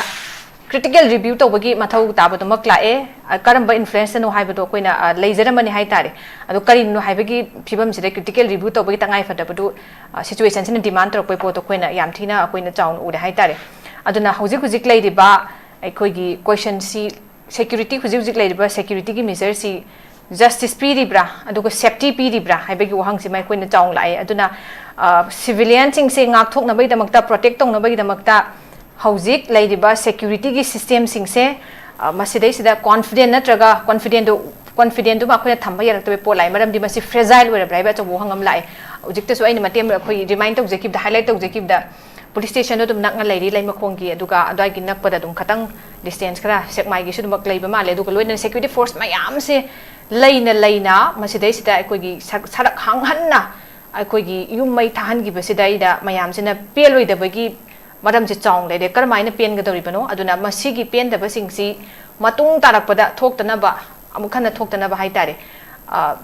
critical review ꯇꯧꯕꯒꯤ ꯃꯊꯧ ꯇꯥꯕꯗꯨꯃꯛ ꯂꯥꯛꯑꯦ꯫ ꯑ, ꯀꯔꯝꯕ influence ꯅꯅꯣ ꯍꯥꯏꯕꯗꯣ ꯑꯩꯈꯣꯏꯅ, ꯑ, ꯂꯩꯖꯔꯝꯃꯅꯤ ꯍꯥꯏꯇꯥꯔꯦ꯫ ꯑꯗꯣ ꯀꯔꯤꯅꯣ ꯍꯥꯏꯕꯒꯤ ꯐꯤꯕꯝꯁꯤꯗ critical review ꯇꯧꯕꯒꯤ ꯇꯉꯥꯏ ꯐꯗꯕꯗꯨ, ꯑ, situation ꯁꯤꯅ demand ꯇꯧꯔꯛꯄꯒꯤ ꯄꯣꯠꯇꯣ ꯑꯩꯈꯣꯏꯅ ꯌꯥꯝ ꯊꯤꯅ ꯑꯩꯈꯣꯏꯅ ꯆꯥꯎꯅ ꯎꯔꯦ ꯍꯥꯏꯇꯥꯔꯦ꯫ ꯑꯗꯨꯅ ꯍꯧꯖꯤꯛ ꯍꯧꯖꯤꯛ ꯂꯩꯔꯤꯕ ꯑꯩꯈꯣꯏꯒꯤ question ꯁꯤ, security, ꯍꯧꯖꯤꯛ ꯍꯧꯖꯤꯛ ꯂꯩꯔꯤꯕ security ꯒꯤ measure ꯁꯤ justice ꯄꯤꯔꯤꯕ꯭ꯔꯥ, ꯑꯗꯨꯒ safety ꯄꯤꯔꯤꯕ꯭ꯔꯥ ꯍꯥꯏꯕꯒꯤ ꯋꯥꯍꯪꯁꯤꯃ ꯑꯩꯈꯣꯏꯅ ꯆꯥꯎꯅ ꯂꯥꯛꯑꯦ꯫ ꯑꯗꯨꯅ, ꯑ, civilian ꯁꯤꯡꯁꯦ ꯉꯥꯛꯊꯣꯛꯅꯕꯒꯤꯗꯃꯛꯇ, protect ꯇꯧꯅꯕꯒꯤꯗꯃꯛꯇ ꯍꯧꯖꯤꯛ ꯂꯩꯔꯤꯕ security ꯒꯤ system ꯁꯤꯡꯁꯦ, ꯑ, ꯃꯁꯤꯗꯩꯁꯤꯗ confident ꯅꯠꯇ꯭ꯔꯒ confident ꯗꯨ, confident ꯗꯨꯃ ꯑꯩꯈꯣꯏꯅ ꯊꯝꯕ ꯌꯥꯔꯛꯇꯕ ꯄꯣꯠ ꯂꯥꯛꯑꯦ꯫ ꯃꯔꯝꯗꯤ ꯃꯁꯤ fragile ꯑꯣꯏꯔꯕ꯭ꯔꯥ ꯍꯥꯏꯕ ꯑꯆꯧꯕ ꯋꯥꯍꯪ ꯑꯃ ꯂꯥꯛꯑꯦ꯫ ꯍꯧꯖꯤꯛꯇꯁꯨ ꯑꯩꯅ ꯃꯇꯦꯛ ꯑꯃ ꯑꯩꯈꯣꯏ remind ꯇꯧꯖꯈꯤꯕꯗ, highlight ꯇꯧꯖꯈꯤꯕꯗ, police station ꯗꯨ ꯑꯗꯨꯝ ꯅꯛꯅ ꯂꯩꯔꯤ, ꯂꯩꯃꯈꯣꯡꯒꯤ, ꯑꯗꯨꯒ ꯑꯗꯨꯋꯥꯏꯒꯤ ꯅꯛꯄꯗ ꯑꯗꯨꯝ ꯈꯇꯪ distance ꯈꯔ ꯁꯦꯛꯃꯥꯏꯒꯤꯁꯨ ꯑꯗꯨꯃꯛ ꯂꯩꯕ ꯃꯥꯜꯂꯦ꯫ ꯑꯗꯨꯒ ꯂꯣꯏꯅꯅ security force ꯃꯌꯥꯝꯁꯦ ꯂꯩꯅ ꯂꯩꯅ ꯃꯁꯤꯗꯩꯁꯤꯗ ꯑꯩꯈꯣꯏꯒꯤ ꯁꯛ-, ꯁꯔꯛ ꯍꯥꯡꯍꯟꯅ ꯑꯩꯈꯣꯏꯒꯤ ꯌꯨꯝ ꯃꯩ ꯊꯥꯍꯟꯈꯤꯕꯁꯤꯗ ꯑꯩꯗ ꯃꯌꯥꯝꯁꯤꯅ ꯄꯦꯜꯂꯣꯏꯗꯕꯒꯤ ꯃꯔꯝꯁꯦ ꯆꯥꯎꯅ ꯂꯩꯔꯦ꯫ ꯀꯔꯝꯍꯥꯏꯅ ꯄꯦꯟꯒꯗꯧꯔꯤꯕꯅꯣ? ꯑꯗꯨꯅ ꯃꯁꯤꯒꯤ ꯄꯦꯟꯗꯕꯁꯤꯡꯁꯤ ꯃꯇꯨꯡ ꯇꯥꯔꯛꯄꯗ ꯊꯣꯛꯇꯅꯕ, ꯑꯃꯨꯛ ꯍꯟꯅ ꯊꯣꯛꯇꯅꯕ ꯍꯥꯏꯇꯥꯔꯦ, ꯑ,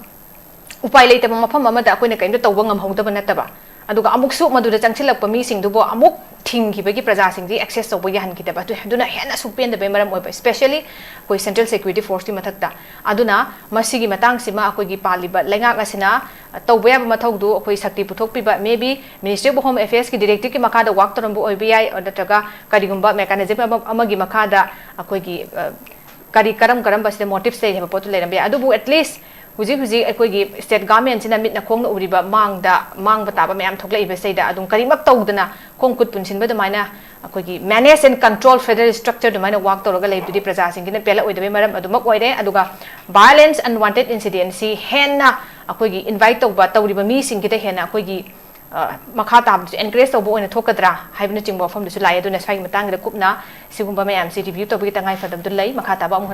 ꯎꯄꯥꯏ ꯂꯩꯇꯕ ꯃꯐꯝ ꯑꯃꯗ ꯑꯩꯈꯣꯏꯅ ꯀꯔꯤꯝꯇ ꯇꯧꯕ ꯉꯝꯍꯧꯗꯕ ꯅꯠꯇꯕ, ꯑꯗꯨꯒ ꯑꯃꯨꯛꯁꯨ ꯃꯗꯨꯗ ꯆꯪꯁꯤꯜꯂꯛꯄ ꯃꯤꯁꯤꯡꯗꯨꯕꯨ ꯑꯃꯨꯛ ꯊꯤꯡꯈꯤꯕꯒꯤ ꯄ꯭ꯔꯖꯥꯁꯤꯡꯁꯤ access ꯇꯧꯕ ꯌꯥꯍꯟꯈꯤꯗꯕ, ꯑꯗꯨ, ꯑꯗꯨꯅ ꯍꯦꯟꯅ ꯑꯁꯨꯛ ꯄꯦꯟꯗꯕꯒꯤ ꯃꯔꯝ ꯑꯣꯏꯕ, especially ꯑꯩꯈꯣꯏ central security force ꯀꯤ ꯃꯊꯛꯇ꯫ ꯑꯗꯨꯅ ꯃꯁꯤꯒꯤ ꯃꯇꯥꯡꯁꯤꯃ ꯑꯩꯈꯣꯏꯒꯤ ꯄꯥꯜꯂꯤꯕ ꯂꯩꯉꯥꯛ ꯑꯁꯤꯅ ꯇꯧꯕ ꯌꯥꯕ ꯃꯊꯧꯗꯨ ꯑꯩꯈꯣꯏ ꯁꯛꯇꯤ ꯄꯨꯊꯣꯛꯄꯤꯕ, maybe Ministry of Home Affairs ꯀꯤ directive ꯀꯤ ꯃꯈꯥꯗ work ꯇꯧꯔꯝꯕ ꯑꯣꯏꯕ ꯌꯥꯏ, ꯅꯠꯇ꯭ꯔꯒ ꯀꯔꯤꯒꯨꯝꯕ mechanism ꯑꯃ, ꯑꯃꯒꯤ ꯃꯈꯥꯗ ꯑꯩꯈꯣꯏꯒꯤ, ꯑ, ꯀꯔꯤ, ꯀꯔꯝ ꯀꯔꯝꯕ ꯁꯤꯗ motives ꯂꯩ ꯍꯥꯏꯕ ꯄꯣꯠꯇꯨ ꯂꯩꯔꯝꯕ ꯌꯥꯏ꯫ ꯑꯗꯨꯕꯨ at least ꯍꯧꯖꯤꯛ ꯍꯧꯖꯤꯛ ꯑꯩꯈꯣꯏꯒꯤ state government ꯁꯤꯅ ꯃꯤꯠꯅ ꯈꯣꯡꯅ ꯎꯔꯤꯕ ꯃꯥꯡꯗ, ꯃꯥꯡꯕ ꯇꯥꯕ ꯃꯌꯥꯝ ꯊꯣꯛꯂꯛꯏꯕꯁꯤꯗꯩꯗ ꯑꯗꯨꯝ ꯀꯔꯤꯃꯛ ꯇꯧꯗꯅ ꯈꯣꯡ ꯈꯨꯠ ꯄꯨꯟꯁꯤꯟꯕ ꯑꯗꯨꯃꯥꯏꯅ ꯑꯩꯈꯣꯏꯒꯤ manage and control federal structure ꯑꯗꯨꯃꯥꯏꯅ work ꯇꯧꯔꯒ ꯂꯩꯕꯗꯨꯗꯤ ꯄ꯭ꯔꯖꯥꯁꯤꯡꯒꯤꯅ ꯄꯦꯜꯂꯛꯑꯣꯏꯗꯕꯒꯤ ꯃꯔꯝ ꯑꯗꯨꯃꯛ ꯑꯣꯏꯔꯦ꯫ ꯑꯗꯨꯒ violence, unwanted incident ꯁꯤ ꯍꯦꯟꯅ ꯑꯩꯈꯣꯏꯒꯤ invite ꯇꯧꯕ, ꯇꯧꯔꯤꯕ ꯃꯤꯁꯤꯡꯒꯤꯗ ꯍꯦꯟꯅ ꯑꯩꯈꯣꯏꯒꯤ, ꯑ, ꯃꯈꯥ ꯇꯥꯕꯗꯁꯨ encourage ꯇꯧꯕ ꯑꯣꯏꯅ ꯊꯣꯛꯀꯗ꯭ꯔꯥ ꯍꯥꯏꯕꯅꯆꯤꯡꯕ ꯋꯥꯐꯝꯗꯨꯁꯨ ꯂꯥꯛꯑꯦ꯫ ꯑꯗꯨꯅ ꯁ꯭ꯋꯥꯏꯒꯤ ꯃꯇꯥꯡꯗ ꯀꯨꯞꯅ ꯁꯤꯒꯨꯝꯕ ꯃꯌꯥꯝꯁꯤ review ꯇꯧꯕꯒꯤ ꯇꯉꯥꯏ ꯐꯗꯕꯗꯨ ꯂꯩ꯫ ꯃꯈꯥ ꯇꯥꯕ ꯑꯃꯨꯛ